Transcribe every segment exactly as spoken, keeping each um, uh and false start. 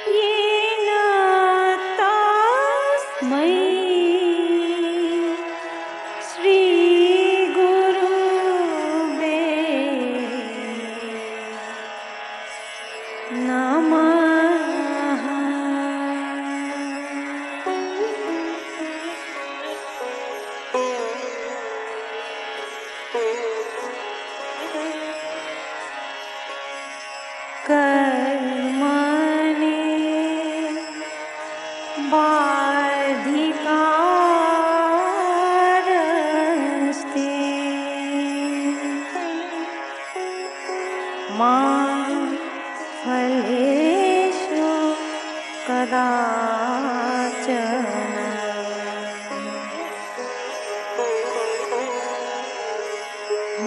येन तस्मै श्रीगुरुवे नमः। कर्मणि बाधिकारस्ते मा फलेषु कदाचन।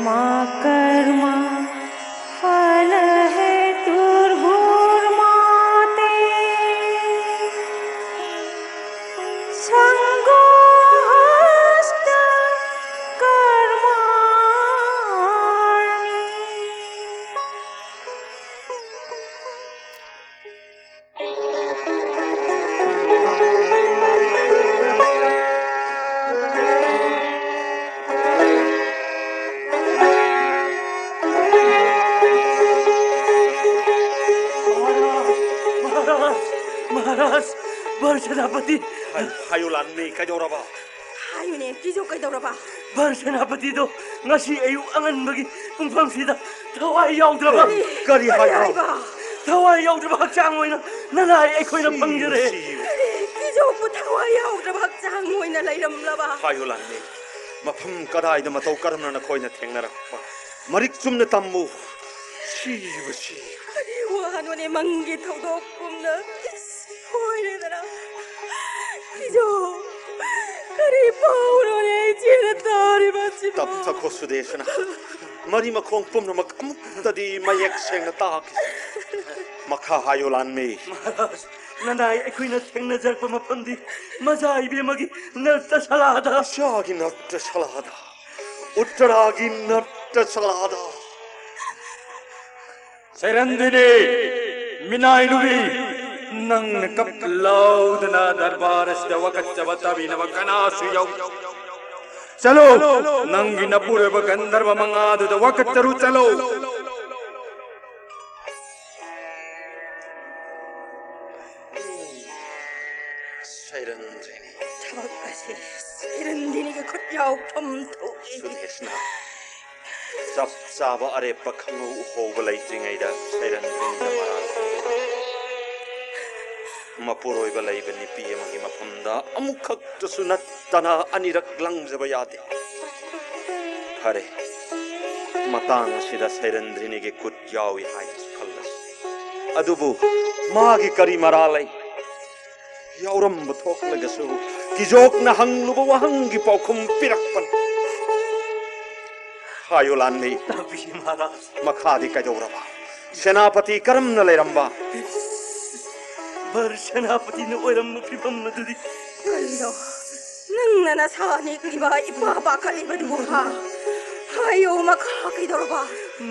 मा कर्म फलहेतुर्भूर्मा ते सङ्गोऽहस्तकर्माणि। ꯃꯍꯥꯔꯥꯖ, ꯃꯍꯥꯔꯥꯖ, ꯚꯔ ꯁꯦꯅꯥꯄꯇꯤ꯫ ꯍꯥꯏ-, ꯍꯥꯏꯌꯨ ꯂꯥꯟꯃꯤ, ꯀꯩꯗꯧꯔꯕ? ꯍꯥꯏꯌꯨꯅꯦ, ꯀꯤꯖꯧ, ꯀꯩꯗꯧꯔꯕ? ꯚꯔ ꯁꯦꯅꯥꯄꯇꯤꯗꯣ ꯉꯁꯤ ꯑꯌꯨꯛ ꯑꯉꯟꯕꯒꯤ ꯄꯨꯡꯐꯝꯁꯤꯗ ꯊꯋꯥꯏ ꯌꯥꯎꯗ꯭ꯔꯕ꯫ ꯀꯔꯤ, ꯀꯔꯤ ꯀꯔꯤ ꯍꯥꯏꯕ? ꯍꯥꯏꯕ? ꯊꯋꯥꯏ ꯌꯥꯎꯗ꯭ꯔꯕ ꯍꯛꯆꯥꯡ ꯑꯣꯏꯅ ꯅꯅꯥꯏ ꯑꯩꯈꯣꯏꯅ ꯁꯤꯌꯨ, ꯐꯪꯖꯔꯦ꯫ ꯁꯤꯌꯨ꯫ ꯀꯤꯖꯧꯕꯨ ꯊꯋꯥꯏ ꯌꯥꯎꯗ꯭ꯔꯕ ꯍꯛꯆꯥꯡ ꯑꯣꯏꯅ ꯂꯩꯔꯝꯂꯕ? ꯍꯥꯏꯌꯨ ꯂꯥꯟꯃꯤ, ꯃꯐꯝ ꯀꯗꯥꯏꯗ ꯃꯇꯧ ꯀꯔꯝꯅ ꯅꯈꯣꯏꯅ ꯊꯦꯡꯅꯔꯛꯄ? ꯃꯔꯤꯛ ꯆꯨꯝꯅ ꯇꯝꯃꯨ꯫ ꯁꯤꯕꯁꯤ꯫ ꯀꯔꯤ ꯋꯥꯅꯣꯅꯦ ꯃꯪꯒꯤ ꯊꯧꯗꯣꯛ ꯀꯨꯝꯅ ꯁꯣꯏꯔꯦꯗꯅ꯫ ꯀꯤꯖꯧ, ꯀꯔꯤ ꯄꯥꯎꯅꯣꯅꯦ ꯏꯆꯦꯅ ꯇꯥꯔꯤꯕꯁꯤꯕꯣ? ꯇꯞꯊꯈꯣ ꯁꯨꯗꯦꯁꯅ꯫ ꯃꯔꯤ ꯃꯈꯣꯡ ꯄꯨꯝꯅꯃꯛ ꯑꯃꯨꯛꯇꯗꯤ ꯃꯌꯦꯛ ꯁꯦꯡꯅ ꯇꯥꯈꯤ꯫ ꯃꯈꯥ ꯍꯥꯏꯌꯨ ꯂꯥꯟꯃꯤ꯫ ꯃꯍꯥꯔꯥꯖ, ꯅꯅꯥꯏ ꯑꯩꯈꯣꯏꯅ ꯊꯦꯡꯅꯖꯔꯛꯄ ꯃꯐꯝꯗꯤ ꯃꯖꯥ ꯏꯕꯦꯝꯃꯒꯤ ꯅꯔꯇꯁꯂꯥꯗ꯫ ꯏꯆꯥꯒꯤ ꯅꯔꯇꯁꯂꯥꯗ꯫ ꯎꯠꯇꯔꯥꯒꯤ ꯅꯔꯇꯁꯂꯥꯗ꯫ ꯁꯩꯔꯟꯗꯤꯅꯤ, ꯃꯤꯅꯥꯏ ꯅꯨꯄꯤ꯫ ꯅꯪꯅ ꯀꯞ ꯂꯥꯎꯗꯅ ꯗꯔꯕꯥꯔ ꯑꯁꯤꯗ ꯋꯥꯀꯠꯆꯕ ꯇꯥꯕꯤꯅꯕ ꯀꯅꯥꯁꯨ ꯌꯥꯎ꯫ ꯆꯠꯂꯣ, ꯅꯪꯒꯤ ꯅꯄꯨꯔꯣꯏꯕ ꯒꯟꯙꯔꯕ ꯃꯉꯥꯗꯨꯗ ꯋꯥꯀꯠꯆꯔꯨ, ꯆꯠꯂꯣ꯫ ꯁꯩꯔꯟꯗ꯭ꯔꯤꯅꯤ꯫ ꯊꯕꯛ ꯑꯁꯤ ꯁꯩꯔꯟꯗ꯭ꯔꯤꯅꯤꯒꯤ ꯈꯨꯠ ꯌꯥꯎꯐꯝ ꯊꯣꯛꯏ꯫ ꯁꯨꯗꯦꯁꯅ ꯆꯞ ꯆꯥꯕ ꯑꯔꯦꯞꯄ ꯈꯪꯍꯧ ꯎꯍꯧꯕ ꯂꯩꯇ꯭ꯔꯤꯉꯩꯗ ꯁꯩꯔꯟꯗ꯭ꯔꯤꯅꯤꯅ ꯃꯔꯥꯜ ꯇꯧꯔꯦ꯫ ꯃꯄꯨꯔꯣꯏꯕ ꯂꯩꯕ ꯅꯨꯄꯤ ꯑꯃꯒꯤ ꯃꯐꯝꯗ ꯑꯃꯨꯛꯈꯛꯇꯁꯨ ꯅꯠꯇꯅ ꯑꯅꯤꯔꯛ ꯂꯪꯖꯕ ꯌꯥꯗꯦ꯫ ꯐꯔꯦ, ꯃꯇꯥꯡ ꯑꯁꯤꯗ ꯁꯩꯔꯟꯗ꯭ꯔꯤꯅꯤꯒꯤ ꯈꯨꯠ ꯌꯥꯎꯏ ꯍꯥꯏꯅꯁꯨ ꯈꯜꯂꯁꯤ꯫ ꯑꯗꯨꯕꯨ ꯃꯥꯒꯤ ꯀꯔꯤ ꯃꯔꯥꯜ ꯂꯩ? ꯌꯥꯎꯔꯝꯕ ꯊꯣꯛꯂꯒꯁꯨ ꯀꯤꯖꯣꯛꯅ ꯍꯪꯂꯨꯕ ꯋꯥꯍꯪꯒꯤ ꯄꯥꯎꯈꯨꯝ ꯄꯤꯔꯛꯄꯅꯤ꯫ ꯍꯥꯏꯌꯨ ꯂꯥꯟꯃꯤ, ꯇꯥꯕꯤꯌꯨ ꯃꯍꯥꯔꯥꯖ꯫ ꯃꯈꯥꯗꯤ ꯀꯩꯗꯧꯔꯕ? ꯁꯦꯅꯥꯄꯇꯤ ꯀꯔꯝꯅ ꯂꯩꯔꯝꯕ? ꯚꯔ ꯁꯦꯅꯥꯄꯇꯤꯅ ꯑꯣꯏꯔꯝꯕ ꯐꯤꯕꯝ ꯑꯗꯨꯗꯤ꯫ ꯀꯔꯤꯅꯣ? ꯅꯪꯅ ꯅꯁꯥ ꯅꯦꯛꯂꯤꯕ, ꯏꯄꯥ ꯄꯥꯈꯠꯂꯤꯕꯗꯨꯕꯨ ꯍꯥ? ꯍꯥꯏꯌꯨ, ꯃꯈꯥ ꯀꯩꯗꯧꯔꯕ?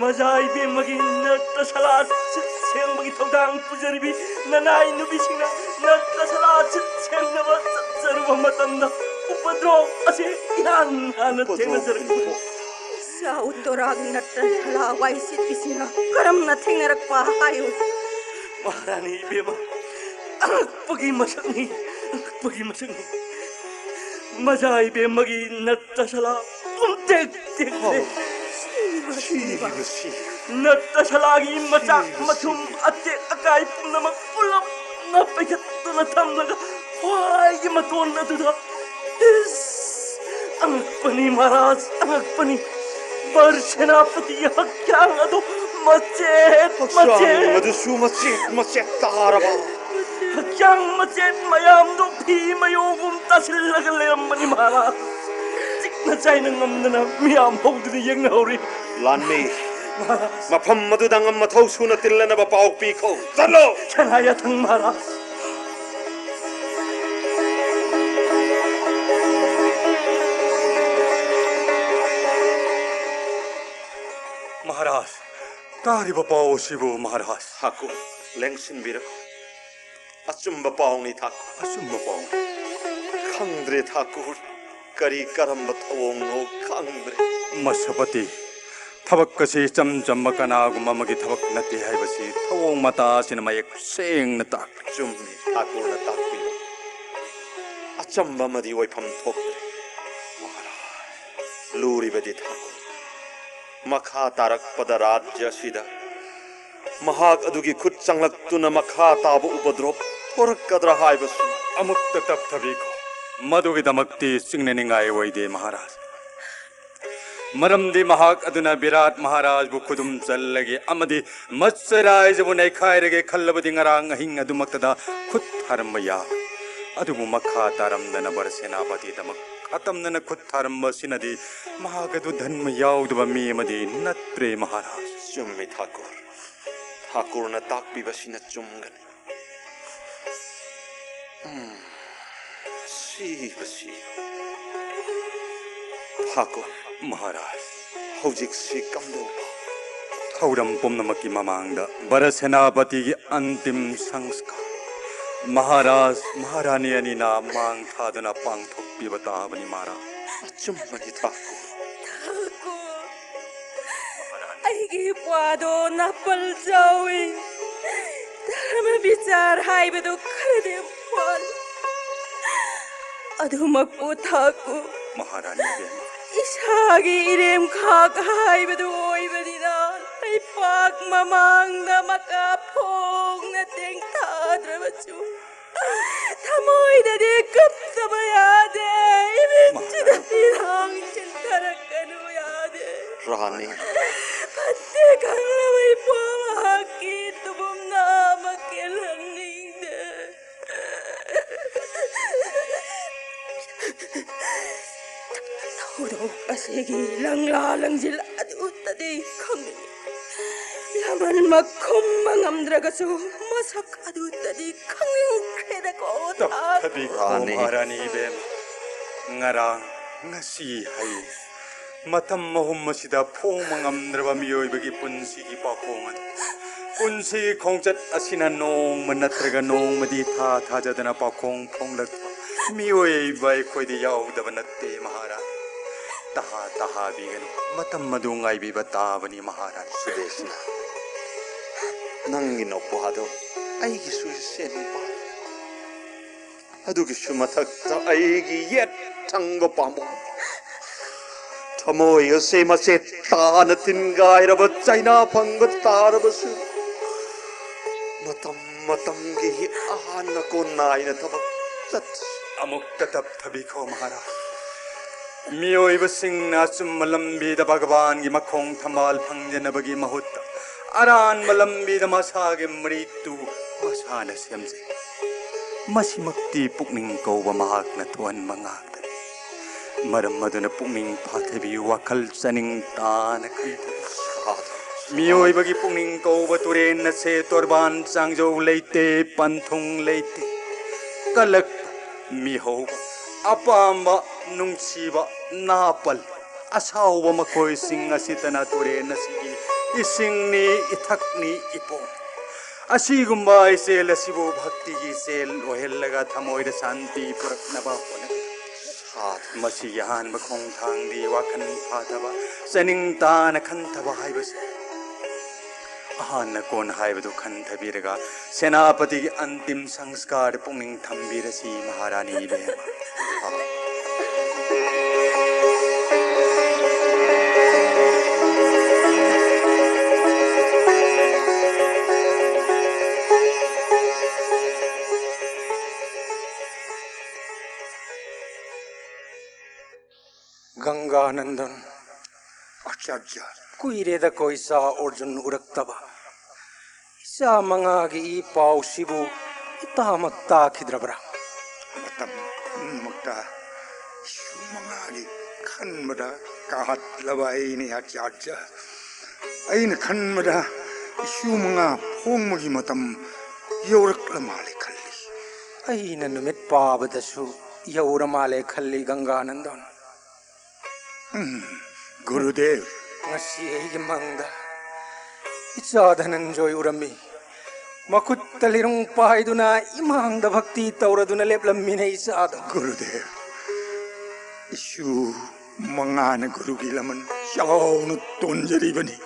ꯃꯖꯥ ꯏꯕꯦꯝꯃꯒꯤ ꯅꯠꯇ ꯁꯂꯥ ꯁꯤꯠ ꯁꯦꯡꯕꯒꯤ ꯊꯧꯗꯥꯡ ꯄꯨꯖꯔꯤꯕꯤ ꯅꯅꯥꯏ ꯅꯨꯄꯤꯁꯤꯡꯅ ꯅꯠꯇ ꯁꯂꯥ ꯁꯤꯠ ꯁꯦꯡꯅꯕ ꯆꯠꯆꯔꯨꯕ ꯃꯇꯝꯗ ꯎꯄꯗ꯭ꯔꯣ ꯑꯁꯤ ꯏꯍꯥꯟ ꯍꯥꯟꯅ ꯎꯄꯗ꯭ꯔꯣ ꯊꯦꯡꯅꯖꯔꯛꯄꯅꯤ꯫ ꯁꯥꯎꯠ ꯇꯣꯔꯥꯒꯤ ꯅꯠꯇ ꯁꯂꯥ ꯋꯥꯏ ꯁꯤꯠꯄꯤꯁꯤꯡꯅ ꯀꯔꯝꯅ ꯊꯦꯡꯅꯔꯛꯄ ꯍꯥꯏꯌꯨ? ꯃꯍꯥꯔꯥꯅꯤ ꯏꯕꯦꯝꯃ, ꯑꯉꯛꯄꯒꯤ ꯃꯁꯛꯅꯤ, ꯑꯉꯛꯄꯒꯤ ꯃꯁꯛꯅꯤ꯫ ꯃꯖꯥ ꯏꯕꯦꯝꯃꯒꯤ ꯅꯠꯇ ꯁꯂꯥ ꯄꯨꯝꯇꯦꯛ ꯇꯦꯛꯂꯦ꯫ ꯍꯥꯎ꯫ ꯁꯤꯕꯁꯤ꯫ ꯅꯠꯇ ꯁꯂꯥꯒꯤ ꯃꯆꯥꯛ ꯁꯤꯕꯁꯤ꯫ ꯃꯊꯨꯝ ꯑꯇꯦꯛ ꯑꯀꯥꯏ ꯄꯨꯝꯅꯃꯛ ꯄꯨꯂꯞꯅ ꯄꯩꯈꯠꯇꯨꯅ ꯊꯝꯂꯒ ꯈ꯭ꯋꯥꯏꯒꯤ ꯃꯇꯣꯟ ꯑꯗꯨꯗ ꯏꯁ! ꯑꯉꯛꯄꯅꯤ ꯃꯍꯥꯔꯥꯖ, ꯑꯉꯛꯄꯅꯤ꯫ ꯚꯔ ꯁꯦꯅꯥꯄꯇꯤꯒꯤ ꯍꯛꯆꯥꯡ ꯑꯗꯨ ꯃꯆꯦꯠ ꯍꯛꯆꯥꯡ ꯃꯆꯦꯠ ꯑꯗꯨꯁꯨ ꯃꯆꯦꯠ ꯃꯆꯦꯠ ꯇꯥꯔꯕ꯫ ꯍꯛꯆꯥꯡ ꯃꯆꯦꯠ ꯃꯌꯥꯝꯗꯨ ꯐꯤ ꯃꯌꯣꯡꯒꯨꯝ ꯇꯥꯁꯤꯜꯂꯒ ꯂꯩꯔꯝꯕꯅꯤ ꯃꯍꯥꯔꯥꯖ꯫ ꯆꯤꯛꯅ ꯆꯥꯏꯅ ꯉꯝꯗꯅ ꯃꯤꯌꯥꯝ ꯍꯧꯗꯨꯅ ꯌꯦꯡꯅꯍꯧꯔꯤ꯫ ꯂꯥꯟꯃꯤ, ꯃꯍꯥꯔꯥꯖ꯫ ꯃꯐꯝ ꯑꯗꯨꯗ ꯉꯝ ꯃꯊꯧ ꯁꯨꯅ ꯇꯤꯜꯂꯅꯕ ꯄꯥꯎ ꯄꯤꯈꯣ꯫ ꯆꯠꯂꯣ! ꯁꯅꯥ ꯌꯥꯊꯪ ꯃꯍꯥꯔꯥꯖ꯫ ꯃꯍꯥꯔꯥꯖ, ꯇꯥꯔꯤꯕ ꯄꯥꯎ ꯑꯁꯤꯕꯨ ꯃꯍꯥꯔꯥꯖ꯫ ꯍꯥꯀꯨ, ꯂꯦꯡꯁꯤꯟꯕꯤꯔꯛꯎ꯫ ꯑꯆꯨꯝꯕ ꯄꯥꯎꯅꯤ ꯊꯥꯀꯨꯔ꯫ ꯑꯆꯨꯝꯕ ꯄꯥꯎꯅꯤ꯫ ꯈꯪꯗ꯭ꯔꯦ ꯊꯥꯀꯨꯔ, ꯀꯔꯤ ꯀꯔꯝꯕ ꯊꯧꯑꯣꯡꯅꯣ ꯈꯪꯗ꯭ꯔꯦ꯫ ꯃꯁꯥꯄꯇꯤ, ꯊꯕꯛ ꯑꯁꯤ ꯏꯆꯝ ꯆꯝꯕ ꯀꯅꯥꯒꯨꯝꯕ ꯑꯃꯒꯤ ꯊꯕꯛ ꯅꯠꯇꯦ ꯍꯥꯏꯕꯁꯤ ꯊꯧꯑꯣꯡ ꯃꯇꯥ ꯑꯁꯤꯅ ꯃꯌꯦꯛ ꯁꯦꯡꯅ ꯇꯥꯛꯂꯤ꯫ ꯆꯨꯝꯃꯤ ꯊꯥꯀꯨꯔꯅ ꯇꯥꯛꯄꯤꯕ꯫ ꯑꯆꯝꯕ ꯑꯃꯗꯤ ꯑꯣꯏꯐꯝ ꯊꯣꯛꯇ꯭ꯔꯦ꯫ ꯂꯨꯔꯤꯕꯗꯤ ꯊꯥꯀꯨꯔ, ꯃꯈꯥ ꯇꯥꯔꯛꯄꯗ ꯔꯥꯖ꯭ꯌ ꯑꯁꯤꯗ ꯃꯍꯥꯛ ꯑꯗꯨꯒꯤ ꯈꯨꯠ ꯆꯪꯂꯛꯇꯨꯅ ꯃꯈꯥ ꯇꯥꯕ ꯎꯄꯗ꯭ꯔꯣꯞ ꯊꯣꯔꯛꯀꯗ꯭ꯔꯥ ꯍꯥꯏꯕꯁꯨ꯫ ꯑꯃꯨꯛꯇ ꯇꯞꯊꯕꯤꯈꯣ꯫ ꯃꯗꯨꯒꯤꯗꯃꯛꯇꯤ ꯆꯤꯡꯅꯅꯤꯡꯉꯥꯏ ꯑꯣꯏꯗꯦ ꯃꯍꯥꯔꯥꯖ꯫ ꯃꯔꯝꯗꯤ ꯃꯍꯥꯛ ꯑꯗꯨꯅ ꯕꯤꯔꯥꯠ ꯃꯍꯥꯔꯥꯖꯕꯨ ꯈꯨꯗꯨꯝ ꯆꯜꯂꯒꯦ ꯑꯃꯗꯤ ꯃꯠꯁꯔꯥꯏꯖꯕꯨ ꯅꯩꯈꯥꯏꯔꯒꯦ ꯈꯜꯂꯕꯗꯤ ꯉꯔꯥꯡ ꯑꯍꯤꯡ ꯑꯗꯨꯃꯛꯇꯗ ꯈꯨꯠ ꯊꯥꯔꯝꯕ ꯌꯥꯕ꯫ ꯑꯗꯨꯕꯨ ꯃꯈꯥ ꯇꯥꯔꯝꯗꯅ ꯕꯔꯁꯦꯅꯥꯄꯇꯤꯗꯃꯛ ꯑꯇꯝꯅꯅ ꯈꯨꯠ ꯊꯥꯔꯝꯕ ꯑꯁꯤꯅꯗꯤ ꯃꯍꯥꯛ ꯑꯗꯨ ꯙꯟꯃ ꯌꯥꯎꯗꯕ ꯃꯤ ꯑꯃꯗꯤ ꯅꯠꯇ꯭ꯔꯦ ꯃꯍꯥꯔꯥꯖ꯫ ꯆꯨꯝꯃꯤ ꯊꯥꯀꯨꯔ꯫ ꯊꯥꯀꯨꯔꯅ ꯇꯥꯛꯄꯤꯕꯁꯤꯅ ꯆꯨꯝꯒꯅꯤ꯫ ꯎꯝ, ꯁꯤꯕꯁꯤ꯫ ꯊꯥꯀꯨꯔ꯫ ꯃꯍꯥꯔꯥꯖ꯫ ꯍꯧꯖꯤꯛꯁꯤ ꯀꯝꯗꯧꯕ? ꯊꯧꯔꯝ ꯄꯨꯝꯅꯃꯛꯀꯤ ꯃꯃꯥꯡꯗ ꯕꯔꯁꯦꯅꯥꯄꯇꯤꯒꯤ ꯑꯟꯇꯤꯝ ꯁꯪꯁꯀꯥꯔ ꯃꯍꯥꯔꯥꯖ ꯃꯍꯥꯔꯥꯅꯤ ꯑꯅꯤꯅ ꯃꯥꯡ ꯊꯥꯗꯨꯅ ꯄꯥꯡꯊꯣꯛꯄꯤꯕ ꯇꯥꯕꯅꯤ ꯃꯍꯥꯔꯥꯖ꯫ ꯑꯆꯨꯝꯕꯅꯤ ꯊꯥꯀꯨꯔ꯫ ꯊꯥꯀꯨꯔ, ꯑꯩꯒꯤ ꯏꯄ꯭ꯋꯥꯗꯣ ꯅꯥꯄꯜ ꯆꯥꯎꯏ꯫ ꯙꯔꯃ ꯕꯤꯆꯥꯔ ꯍꯥꯏꯕꯗꯨ ꯈꯔꯗꯤ ꯋꯥꯠꯂꯤ꯫ ꯑꯗꯨꯃꯛꯄꯨ ꯊꯥꯀꯨꯔ, ꯃꯍꯥꯔꯥꯅꯤ ꯏꯕꯦꯝꯃ꯫ ꯏꯁꯥꯒꯤ ꯏꯔꯦꯝꯈꯥꯛ ꯍꯥꯏꯕꯗꯨ ꯑꯣꯏꯕꯅꯤꯅ ꯂꯩꯄꯥꯛ ꯃꯃꯥꯡꯗ ꯃꯀꯥ ꯐꯣꯡꯅ ꯇꯦꯡꯊꯥꯗ꯭ꯔꯕꯁꯨ ꯊꯃꯣꯏꯗꯗꯤ ꯀꯞꯇꯕ ꯌꯥꯗꯦ꯫ ꯏꯃꯤꯠꯁꯤꯗ ꯏꯔꯥꯡ ꯆꯤꯟꯊꯔꯛꯀꯅꯨ ꯌꯥꯗꯦ꯫ ꯔꯥꯅꯤ꯫ ꯐꯠꯇꯦ ꯈꯪꯂꯕ ꯏꯄ꯭ꯋꯥ ꯃꯍꯥꯛꯀꯤ ꯇꯨꯕꯨꯝꯅ ꯑꯃ ꯀꯦꯜꯍꯟꯅꯤꯡꯗꯦ꯫ ꯊꯧꯗꯣꯛ ꯑꯁꯤꯒꯤ ꯂꯪꯂꯥ ꯂꯪꯖꯤꯜ ꯑꯗꯨꯇꯗꯤ ꯈꯪꯅꯤꯡꯏ꯫ ꯂꯃꯟꯃꯛ ꯈꯨꯝꯕ ꯉꯝꯗ꯭ꯔꯒꯁꯨ ꯃꯁꯛ ꯑꯗꯨꯇꯗꯤ ꯈꯪꯅꯤꯡꯈ꯭ꯔꯦꯗꯀꯣ ꯊꯥ꯫ ꯇꯞꯊꯕꯤꯈꯣ ꯔꯥꯅꯤ꯫ ꯃꯍꯥꯔꯥꯅꯤ ꯏꯕꯦꯝꯃ꯫ ꯉꯔꯥꯡ, ꯉꯁꯤ, ꯍꯌꯦꯡ, ꯃꯇꯝ ꯑꯍꯨꯝ ꯑꯁꯤꯗ ꯐꯣꯡꯕ ꯉꯝꯗ꯭ꯔꯕ ꯃꯤꯑꯣꯏꯕꯒꯤ ꯄꯨꯟꯁꯤꯒꯤ ꯄꯥꯈꯣꯡ ꯑꯗꯨ ꯄꯨꯟꯁꯤꯒꯤ ꯈꯣꯡꯆꯠ ꯑꯁꯤꯅ ꯅꯣꯡꯃ ꯅꯠꯇ꯭ꯔꯒ ꯅꯣꯡꯃꯗꯤ ꯊꯥ ꯊꯥꯖꯗꯅ ꯄꯥꯎꯈꯣꯡ ꯐꯣꯡꯂꯛꯄ ꯃꯤꯑꯣꯏꯕ ꯑꯩꯈꯣꯏꯗꯤ ꯌꯥꯎꯗꯕ ꯅꯠꯇꯦ ꯃꯍꯥꯔꯥꯅꯤ꯫ ꯇꯍꯥ ꯇꯍꯥꯕꯤꯒꯅꯨ, ꯃꯇꯝ ꯑꯗꯨ ꯉꯥꯏꯕꯤꯕ ꯇꯥꯕꯅꯤ ꯃꯍꯥꯔꯥꯅꯤ꯫ ꯁꯨꯗꯦꯁꯅ, ꯅꯪꯒꯤ ꯅꯨꯄꯥꯗꯣ ꯑꯩꯒꯤꯁꯨ ꯏꯆꯦ ꯅꯨꯄꯥ꯫ ꯑꯗꯨꯒꯤꯁꯨ ꯃꯊꯛꯇ ꯑꯩꯒꯤ ꯌꯦꯠ ꯊꯪꯕ ꯄꯥꯝꯕꯣꯝ꯫ ꯊꯃꯣꯏ ꯑꯁꯤ ꯃꯆꯦꯠ ꯇꯥꯅ ꯊꯤꯟꯒꯥꯏꯔꯕ ꯆꯩꯅꯥ ꯐꯪꯕ ꯇꯥꯔꯕꯁꯨ, ꯃꯇꯝ ꯃꯇꯝꯒꯤ ꯑꯍꯥꯟꯅ ꯀꯣꯟ ꯅꯥꯏꯅ ꯊꯕꯛ ꯆꯠ ꯑꯃꯨꯛꯇ ꯇꯞꯊꯕꯤꯈꯣ ꯃꯍꯥꯔꯥꯅꯤ꯫ ꯃꯤꯑꯣꯏꯕꯁꯤꯡꯅ ꯑꯆꯨꯝꯕ ꯂꯝꯕꯤꯗ ꯚꯒꯕꯥꯟꯒꯤ ꯃꯈꯣꯡ ꯊꯝꯕꯥꯜ ꯐꯪꯖꯅꯕꯒꯤ ꯃꯍꯨꯠꯇ ꯑꯔꯥꯟꯕ ꯂꯝꯕꯤꯗ ꯃꯁꯥꯒꯤ ꯃꯔꯤꯠꯇꯨ ꯃꯁꯥꯅ ꯁꯦꯝꯖꯩ꯫ ꯃꯁꯤꯃꯛꯇꯤ ꯄꯨꯛꯅꯤꯡ ꯀꯧꯕ ꯃꯍꯥꯛꯅ ꯊꯣꯛꯍꯟꯕ ꯉꯥꯛꯇꯅꯤ꯫ ꯃꯔꯝ ꯑꯗꯨꯅ ꯄꯨꯛꯅꯤꯡ ꯐꯥꯊꯕꯤꯌꯨ, ꯋꯥꯈꯜ ꯆꯅꯤꯡ ꯇꯥꯅ ꯈꯟꯊꯕꯤꯌꯨ꯫ ꯃꯤꯑꯣꯏꯕꯒꯤ ꯄꯨꯛꯅꯤꯡ ꯀꯧꯕ ꯇꯨꯔꯦꯟ ꯑꯁꯦ ꯇꯣꯔꯕꯥꯟ ꯆꯥꯡꯖꯧ ꯂꯩꯇꯦ, ꯄꯟꯊꯨꯡ ꯂꯩꯇꯦ꯫ ꯀꯂꯛ, ꯃꯤꯍꯧꯕ, ꯑꯄꯥꯝꯕ, ꯅꯨꯡꯁꯤꯕ, ꯅꯥꯄꯜ, ꯑꯁꯥꯎꯕ ꯃꯈꯣꯏꯁꯤꯡ ꯑꯁꯤꯇꯅ ꯇꯨꯔꯦꯟ ꯑꯁꯤꯒꯤ ꯏꯁꯤꯡꯅꯤ, ꯏꯊꯛꯅꯤ, ꯏꯄꯣꯝ꯫ ꯑꯁꯤꯒꯨꯝꯕ ꯏꯆꯦꯜ ꯑꯁꯤꯕꯨ ꯚꯛꯇꯤꯒꯤ ꯏꯆꯦꯜ ꯑꯣꯏꯍꯜꯂꯒ ꯊꯃꯣꯏꯗ ꯁꯥꯟꯇꯤ ꯄꯨꯔꯛꯅꯕ ꯍꯣꯠꯅꯒꯗꯕ꯫ ꯃꯁꯤꯒꯤ ꯑꯍꯥꯟꯕ ꯈꯣꯡꯊꯥꯡꯗꯤ ꯋꯥꯈꯜ ꯐꯥꯊꯕ, ꯆꯅꯤꯡ ꯇꯥꯅ ꯈꯟꯊꯕ ꯍꯥꯏꯕꯁꯤ꯫ ꯑꯍꯥꯟꯅ ꯀꯣꯟ ꯍꯥꯏꯕꯗꯨ ꯈꯟꯊꯕꯤꯔꯒ ꯁꯦꯅꯥꯄꯇꯤꯒꯤ ꯑꯟꯇꯤꯝ ꯁꯪꯁꯀꯥꯔꯗ ꯄꯨꯛꯅꯤꯡ ꯊꯝꯕꯤꯔꯁꯤ ꯃꯍꯥꯔꯥꯅꯤ ꯏꯕꯦꯝꯃ꯫ ꯒꯪꯒꯥꯅꯟꯗꯟ꯫ ꯑꯆꯥꯔꯌ꯫ ꯀꯨꯏꯔꯦꯗꯀꯣ ꯏꯆꯥ ꯑꯔꯖꯨꯟ ꯎꯔꯛꯇꯕ꯫ ꯏꯆꯥ ꯃꯉꯥꯒꯤ ꯏ ꯄꯥꯎꯁꯤꯕꯨ ꯏꯇꯥꯃꯛ ꯇꯥꯈꯤꯗ꯭ꯔꯕ꯭ꯔꯥ? ꯃꯇꯝ ꯄꯨꯝꯅꯃꯛꯇ ꯏꯁꯨ ꯃꯉꯥꯒꯤ ꯈꯟꯕꯗ ꯀꯥꯍꯠꯂꯕ ꯑꯩꯅꯤ ꯑꯆꯥꯔꯌ꯫ ꯑꯩꯅ ꯈꯟꯕꯗ ꯏꯁꯨ ꯃꯉꯥ ꯐꯣꯡꯕꯒꯤ ꯃꯇꯝ ꯌꯧꯔꯛꯂ ꯃꯥꯜꯂꯦ ꯈꯜꯂꯤ꯫ ꯑꯩꯅ ꯅꯨꯃꯤꯠ ꯄꯥꯕꯗꯁꯨ ꯌꯧꯔ ꯃꯥꯜꯂꯦ ꯈꯜꯂꯤ ꯒꯪꯒꯥꯅꯟꯗꯟ꯫ ꯎꯝ, ꯒꯨꯔꯨꯗꯦꯕ꯫ ꯉꯁꯤ ꯑꯩꯒꯤ ꯃꯪꯗ ꯏꯆꯥ ꯙꯅꯟꯖꯣꯏ ꯎꯔꯝꯃꯤ꯫ ꯃꯈꯨꯠꯇ ꯂꯤꯔꯨꯡ ꯄꯥꯏꯗꯨꯅ ꯏꯃꯥꯡꯗ ꯚꯛꯇꯤ ꯇꯧꯔꯗꯨꯅ ꯂꯦꯞꯂꯝꯃꯤꯅꯦ ꯏꯆꯥꯗꯣ꯫ ꯒꯨꯔꯨꯗꯦꯕ, ꯏꯁꯨ ꯃꯉꯥꯅ ꯒꯨꯔꯨꯒꯤ ꯂꯃꯟ ꯆꯥꯎꯅ ꯇꯣꯟꯖꯔꯤꯕꯅꯤ꯫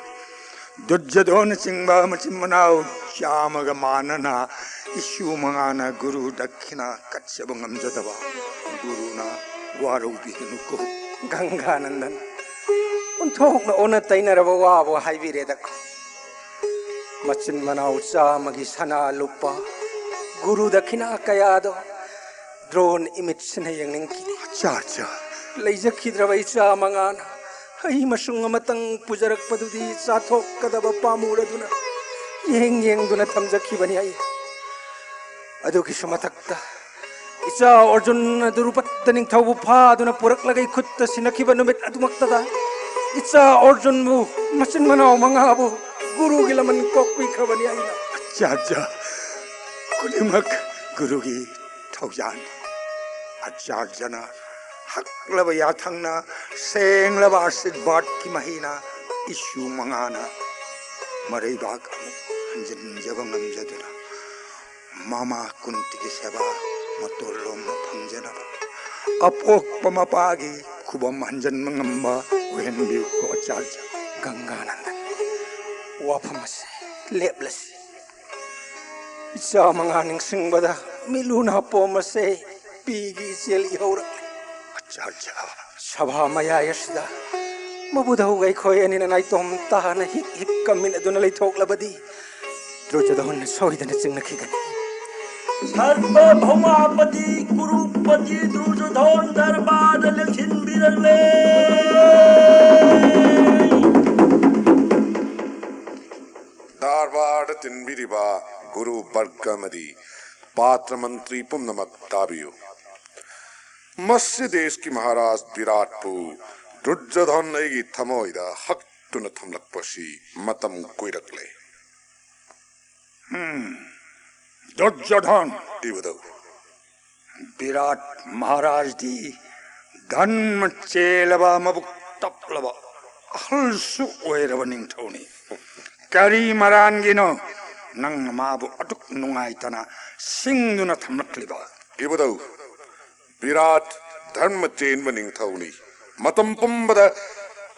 ꯗꯨꯔꯖꯣꯙꯣꯟꯅꯆꯤꯡꯕ ꯃꯆꯤꯟ ꯃꯅꯥꯎ ꯆꯥꯝꯃꯒ ꯃꯥꯟꯅꯅ ꯏꯁꯨ ꯃꯉꯥꯅ ꯒꯨꯔꯨ ꯗꯛꯈꯤꯅꯥ ꯀꯠꯆꯕ ꯉꯝꯖꯗꯕ ꯒꯨꯔꯨꯅ ꯋꯥꯔꯧꯕꯤꯒꯅꯨꯀꯣ꯫ ꯒꯪꯒꯥꯅꯟꯗꯟ, ꯑꯣꯟꯊꯣꯛꯅ ꯑꯣꯟꯅ ꯇꯩꯅꯔꯕ ꯋꯥꯕꯨ ꯍꯥꯏꯕꯤꯔꯦꯗꯀꯣ꯫ ꯃꯆꯤꯟ ꯃꯅꯥꯎ ꯆꯥꯝꯃꯒꯤ ꯁꯅꯥ ꯂꯨꯄꯥ ꯒꯨꯔꯨ ꯗꯈꯤꯅꯥ ꯀꯌꯥꯗꯣ ꯗ꯭ꯔꯣꯟ ꯏꯃꯤꯠꯁꯤꯅ ꯌꯦꯡꯅꯤꯡꯈꯤꯗꯦ꯫ ꯑꯆꯥꯆꯥ꯫ ꯂꯩꯖꯈꯤꯗ꯭ꯔꯕ ꯏꯆꯥ ꯃꯉꯥꯅ ꯍꯩ ꯃꯁꯨꯡ ꯑꯃꯇꯪ ꯄꯨꯖꯔꯛꯄꯗꯨꯗꯤ ꯆꯥꯊꯣꯛꯀꯗꯕ ꯄꯥꯝꯃꯨꯔꯗꯨꯅ ꯌꯦꯡ ꯌꯦꯡꯗꯨꯅ ꯊꯝꯖꯈꯤꯕꯅꯤ ꯑꯩ꯫ ꯑꯗꯨꯒꯤꯁꯨ ꯃꯊꯛꯇ ꯏꯆꯥ ꯑꯔꯖꯨꯟ ꯗ꯭ꯔꯨꯄꯗ ꯅꯤꯡꯊꯧꯕꯨ ꯐꯥꯗꯨꯅ ꯄꯨꯔꯛꯂꯒ ꯏꯈꯨꯠꯇ ꯁꯤꯟꯅꯈꯤꯕ ꯅꯨꯃꯤꯠ ꯑꯗꯨꯃꯛꯇꯗ ꯏꯆꯥ ꯑꯔꯖꯨꯟꯕꯨ, ꯃꯆꯤꯟ ꯃꯅꯥꯎ ꯃꯉꯥꯕꯨ ꯒꯨꯔꯨꯒꯤ ꯂꯃꯟ ꯀꯣꯛꯄꯤꯈ꯭ꯔꯕꯅꯤ ꯑꯩꯅ꯫ ꯑꯆꯥꯆꯥ, ꯈꯨꯗꯤꯡꯃꯛ ꯒꯨꯔꯨꯒꯤ ꯊꯧꯖꯥꯜꯅꯤ꯫ ꯑꯆꯥꯔꯖꯅ ꯍꯛꯂꯕ ꯌꯥꯊꯪꯅ, ꯁꯦꯡꯂꯕ ꯑꯥꯁꯤꯔꯕꯥꯗꯀꯤ ꯃꯍꯩꯅ ꯏꯁꯨ ꯃꯉꯥꯅ ꯃꯔꯩꯕꯥꯛ ꯑꯃꯨꯛ ꯍꯟꯖꯤꯟꯖꯕ ꯉꯝꯖꯗꯨꯅ ꯃꯃꯥ ꯀꯨꯟꯇꯤꯒꯤ ꯁꯦꯕꯥ ꯃꯇꯣꯜ ꯂꯣꯝꯅ ꯐꯪꯖꯅꯕ ꯑꯄꯣꯛꯄ ꯃꯄꯥꯒꯤ ꯈꯨꯕꯝ ꯍꯟꯖꯟꯕ ꯉꯝꯕ ꯑꯣꯏꯍꯟꯕꯤꯌꯨꯀꯣ ꯑꯆꯥꯔꯖ꯫ ꯒꯪꯒꯥꯅꯟꯗ, ꯋꯥꯐꯝ ꯑꯁꯤ ꯂꯦꯞꯂꯁꯤ꯫ ꯏꯆꯥ ꯃꯉꯥ ꯅꯤꯡꯁꯤꯡꯕꯗ ꯃꯤꯠꯂꯨ ꯅꯥꯄꯣꯝ ꯑꯁꯦ ꯄꯤꯒꯤ ꯏꯆꯦꯜ ꯏꯍꯧꯔꯛꯂꯤ꯫ ꯑꯆꯥꯔꯖ꯫ ꯁꯚꯥ ꯃꯌꯥꯏ ꯑꯁꯤꯗ ꯃꯕꯨꯙꯧꯒ ꯑꯩꯈꯣꯏ ꯑꯅꯤꯅ ꯅꯥꯏꯇꯣꯝ ꯇꯥꯅ ꯍꯤꯛ ꯍꯤꯛ ꯀꯝꯃꯤꯟꯅꯗꯨꯅ ꯂꯩꯊꯣꯛꯂꯕꯗꯤ ꯗꯨꯔꯖꯣꯙꯟꯅ ꯁꯣꯏꯗꯅ ꯆꯤꯡꯅꯈꯤꯒꯅꯤ꯫ ꯁꯔꯚ ꯚꯧꯃꯥꯄꯇꯤ ꯀꯨꯔꯨꯄꯇꯤ ꯗꯨꯔꯖꯣꯙꯟ ꯗꯔꯕꯥꯔꯗ ꯂꯦꯡꯁꯤꯟꯕꯤꯔꯛꯂꯦ꯫ ꯗꯔꯕꯥꯔꯗ ꯇꯤꯟꯕꯤꯔꯤꯕ ꯒꯨꯔꯨ ꯕꯔꯒ ꯑꯃꯗꯤ ꯄꯥꯇ꯭ꯔ ꯃꯟꯇ꯭ꯔꯤ ꯄꯨꯝꯅꯃꯛ ꯇꯥꯕꯤꯌꯨ꯫ ꯃꯁꯤ ꯗꯦꯁꯀꯤ ꯃꯍꯥꯔꯥꯖ ꯕꯤꯔꯥꯠꯄꯨ ꯗꯨꯔꯖꯣꯙꯟ ꯑꯩꯒꯤ ꯊꯃꯣꯏꯗ ꯍꯛꯇꯨꯅ ꯊꯝꯂꯛꯄꯁꯤ ꯃꯇꯝ ꯀꯨꯏꯔꯛꯂꯦ꯫ ꯍꯝ, ꯗꯨꯔꯖꯣꯙꯟ꯫ ꯏꯕꯨꯙꯧ꯫ ꯕꯤꯔꯥꯠ ꯃꯍꯥꯔꯥꯖꯗꯤ ꯙꯟꯃ ꯆꯦꯜꯂꯕ, ꯃꯕꯨꯛ ꯇꯞꯂꯕ ꯑꯍꯜꯁꯨ ꯑꯣꯏꯔꯕ ꯅꯤꯡꯊꯧꯅꯤ꯫ ꯀꯔꯤ ꯃꯔꯥꯟꯒꯤꯅꯣ ꯅꯪꯅ ꯃꯥꯕꯨ ꯑꯗꯨꯛ ꯅꯨꯡꯉꯥꯏꯇꯅ ꯁꯤꯡꯗꯨꯅ ꯊꯝꯂꯛꯂꯤꯕ? ꯏꯕꯨꯙꯧ, ꯕꯤꯔꯥꯠ ꯙꯔꯃ ꯆꯦꯟꯕ ꯅꯤꯡꯊꯧꯅꯤ꯫ ꯃꯇꯝ ꯄꯨꯝꯕꯗ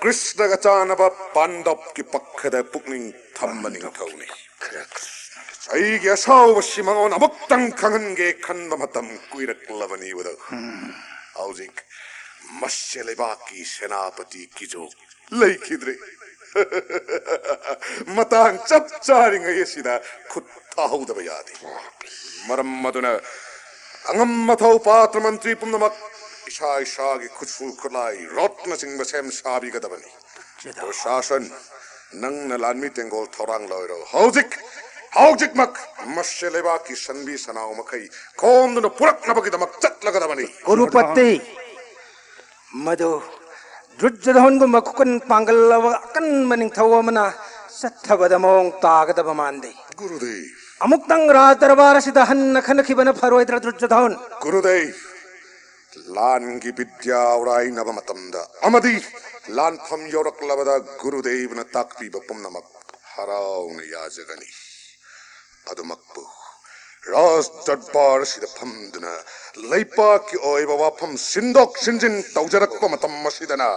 ꯀ꯭ꯔꯤꯁꯅꯒ ꯆꯥꯟꯅꯕ ꯄꯥꯟꯗꯕꯀꯤ ꯄꯛꯈꯗ ꯄꯨꯛꯅꯤꯡ ꯊꯝꯕ ꯅꯤꯡꯊꯧꯅꯤ꯫ ꯑꯩꯒꯤ ꯑꯁꯥꯎꯕꯁꯤ ꯃꯉꯣꯟ ꯑꯃꯨꯛꯇꯪ ꯈꯪꯍꯟꯒꯦ ꯈꯟꯕ ꯃꯇꯝ ꯀꯨꯏꯔꯛꯂꯕꯅꯤ ꯏꯕꯨꯙꯧ꯫ ꯍꯧꯖꯤꯛ ꯃꯁꯤ ꯂꯩꯕꯥꯛꯀꯤ ꯁꯦꯅꯥꯄꯇꯤ ꯀꯤꯖꯣ ꯂꯩꯈꯤꯗ꯭ꯔꯦ꯫ ꯃꯇꯥꯡ ꯆꯞ ꯆꯥꯔꯤꯉꯩ ꯑꯁꯤꯗ ꯈꯨꯠ ꯊꯥꯍꯧꯗꯕ ꯌꯥꯗꯦ꯫ ꯃꯔꯝ ꯑꯗꯨꯅ ꯑꯉꯝ ꯑꯊꯧ ꯄꯥꯇ꯭ꯔ ꯃꯟꯇ꯭ꯔꯤ ꯄꯨꯝꯅꯃꯛ ꯏꯁꯥ ꯏꯁꯥꯒꯤ ꯈꯨꯠꯁꯨ ꯈꯨꯠꯂꯥꯏ, ꯔꯣꯠꯅꯆꯤꯡꯕ ꯁꯦꯝ ꯁꯥꯕꯤꯒꯗꯕꯅꯤ꯫ ꯄ꯭ꯔꯁꯥꯁꯟ, ꯅꯪꯅ ꯂꯥꯟꯃꯤ ꯇꯦꯡꯒꯣꯜ ꯊꯧꯔꯥꯡ ꯂꯣꯏꯔꯣ꯫ ꯍꯧꯖꯤꯛ, ꯍꯧꯖꯤꯛꯃꯛ ꯃꯁꯤ ꯂꯩꯕꯥꯛꯀꯤ ꯁꯟꯕꯤ ꯁꯅꯥꯎ ꯃꯈꯩ ꯈꯣꯝꯗꯨꯅ ꯄꯨꯔꯛꯅꯕꯒꯤꯗꯃꯛ ꯆꯠꯂꯒꯗꯕꯅꯤ꯫ ꯀꯨꯔꯨꯄꯇꯤ, ꯃꯗꯨ ꯗꯨꯔꯖꯣꯙꯟꯒꯨꯝꯕ ꯈꯨꯀꯟ ꯄꯥꯡꯒꯜꯂꯕ ꯑꯀꯟꯕ ꯅꯤꯡꯊꯧ ꯑꯃꯅ ꯆꯠꯊꯕꯗ ꯃꯑꯣꯡ ꯇꯥꯒꯗꯕ ꯃꯥꯟꯗꯦ꯫ ꯒꯨꯔꯨꯗꯦꯕ꯫ ꯑꯃꯨꯛꯇꯪ ꯔꯥꯖ ꯗꯔꯕꯥꯔ ꯑꯁꯤꯗ ꯍꯟꯅ ꯈꯟꯅꯈꯤꯕꯅ ꯐꯔꯣꯏꯗ꯭ꯔꯥ, ꯗꯨꯔꯖꯣꯙꯟ? ꯒꯨꯔꯨꯗꯦꯕ, ꯂꯥꯟꯒꯤ ꯕꯤꯗ꯭ꯌꯥ ꯎꯔꯥꯏꯅꯕ ꯃꯇꯝꯗ ꯑꯃꯗꯤ ꯂꯥꯟꯐꯝ ꯌꯧꯔꯛꯂꯕꯗ ꯒꯨꯔꯨꯗꯦꯕꯅ ꯇꯥꯛꯄꯤꯕ ꯄꯨꯝꯅꯃꯛ ꯍꯔꯥꯎꯅ ꯌꯥꯖꯒꯅꯤ꯫ ꯑꯗꯨꯃꯛꯄꯨ ꯔꯥꯖ ꯗꯔꯕꯥꯔ ꯑꯁꯤꯗ ꯐꯝꯗꯨꯅ ꯂꯩꯄꯥꯛꯀꯤ ꯑꯣꯏꯕ ꯋꯥꯐꯝ ꯁꯤꯟꯗꯣꯛ ꯁꯤꯟꯖꯤꯟ ꯇꯧꯖꯔꯛꯄ ꯃꯇꯝ ꯑꯁꯤꯗꯅ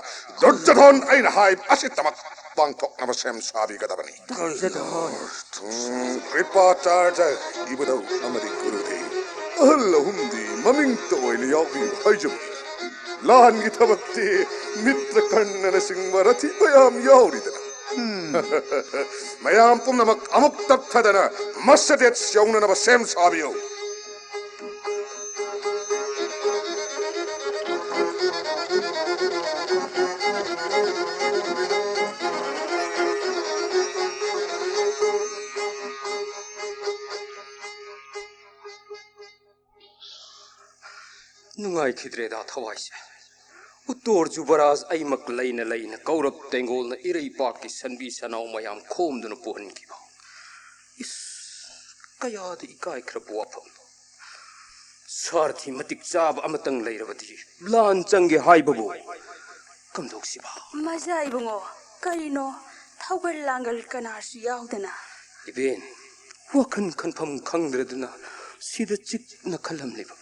ꯗꯨꯔꯖꯣꯙꯟ ꯑꯩꯅ ꯍꯥꯏꯕ ꯑꯁꯤꯇꯃꯛ ꯄꯥꯡꯊꯣꯛꯅꯕ ꯁꯦꯝ ꯁꯥꯕꯤꯒꯗꯕꯅꯤ꯫ ꯗꯨꯔꯖꯣꯙꯟ꯫ ꯎꯝ, ꯀ꯭ꯔꯤꯄꯥꯆꯥꯔꯖ, ꯏꯕꯨꯙꯧ ꯑꯃꯗꯤ ꯒꯨꯔꯨꯗꯦꯕ, ꯑꯍꯜ ꯑꯍꯨꯝꯗꯤ ꯃꯃꯤꯡꯇ ꯑꯣꯏꯅ ꯌꯥꯎꯕꯤꯌꯨ ꯍꯥꯏꯖꯕꯅꯤ꯫ ꯂꯥꯟꯒꯤ ꯊꯕꯛꯇꯤ ꯃꯤꯇ꯭ꯔ ꯀꯔꯅꯅꯆꯤꯡꯕ ꯔꯊꯤ ꯃꯌꯥꯝ ꯌꯥꯎꯔꯤꯗꯅ꯫ ꯃꯌꯥꯝ ꯄꯨꯝꯅꯃꯛ ꯑꯃꯨꯛ ꯇꯞꯊꯗꯅ ꯃꯁꯖꯤꯗ ꯌꯧꯅꯅꯕ ꯁꯦꯝ ꯁꯥꯕꯤꯌꯨ꯫ ꯅꯨꯡꯉꯥꯏꯈꯤꯗ꯭ꯔꯦꯗ ꯊꯋꯥꯏꯁꯦ꯫ ꯎꯠꯇꯣꯔ ꯖꯨꯕꯔꯥꯖ ꯑꯩꯃꯛ ꯂꯩꯅ ꯂꯩꯅ ꯀꯧꯔꯕ ꯇꯦꯡꯒꯣꯜꯅ ꯏꯔꯩꯄꯥꯛꯀꯤ ꯁꯟꯕꯤ ꯁꯅꯥꯎ ꯃꯌꯥꯝ ꯈꯣꯝꯗꯨꯅ ꯄꯨꯍꯟꯈꯤꯕ꯫ ꯏꯁ, ꯀꯌꯥꯗ ꯏꯀꯥꯏꯈ꯭ꯔꯕ ꯋꯥꯐꯝ! ꯁꯥꯔꯊꯤ ꯃꯇꯤꯛ ꯆꯥꯕ ꯑꯃꯇꯪ ꯂꯩꯔꯕꯗꯤ ꯂꯥꯟ ꯆꯪꯒꯦ ꯍꯥꯏꯕꯕꯨ ꯀꯝꯗꯧꯁꯤꯕ? ꯃꯖꯥ ꯏꯕꯨꯡꯉꯣ, ꯀꯔꯤꯅꯣ? ꯍꯧꯒꯜ ꯂꯥꯡꯒꯜ ꯀꯅꯥꯁꯨ ꯌꯥꯎꯗꯅ꯫ ꯏꯕꯦꯟ, ꯋꯥꯈꯜ ꯈꯟꯐꯝ ꯈꯪꯗ꯭ꯔꯗꯨꯅ ꯁꯤꯗ ꯆꯤꯛꯅ ꯈꯜꯂꯝꯂꯤꯕ꯫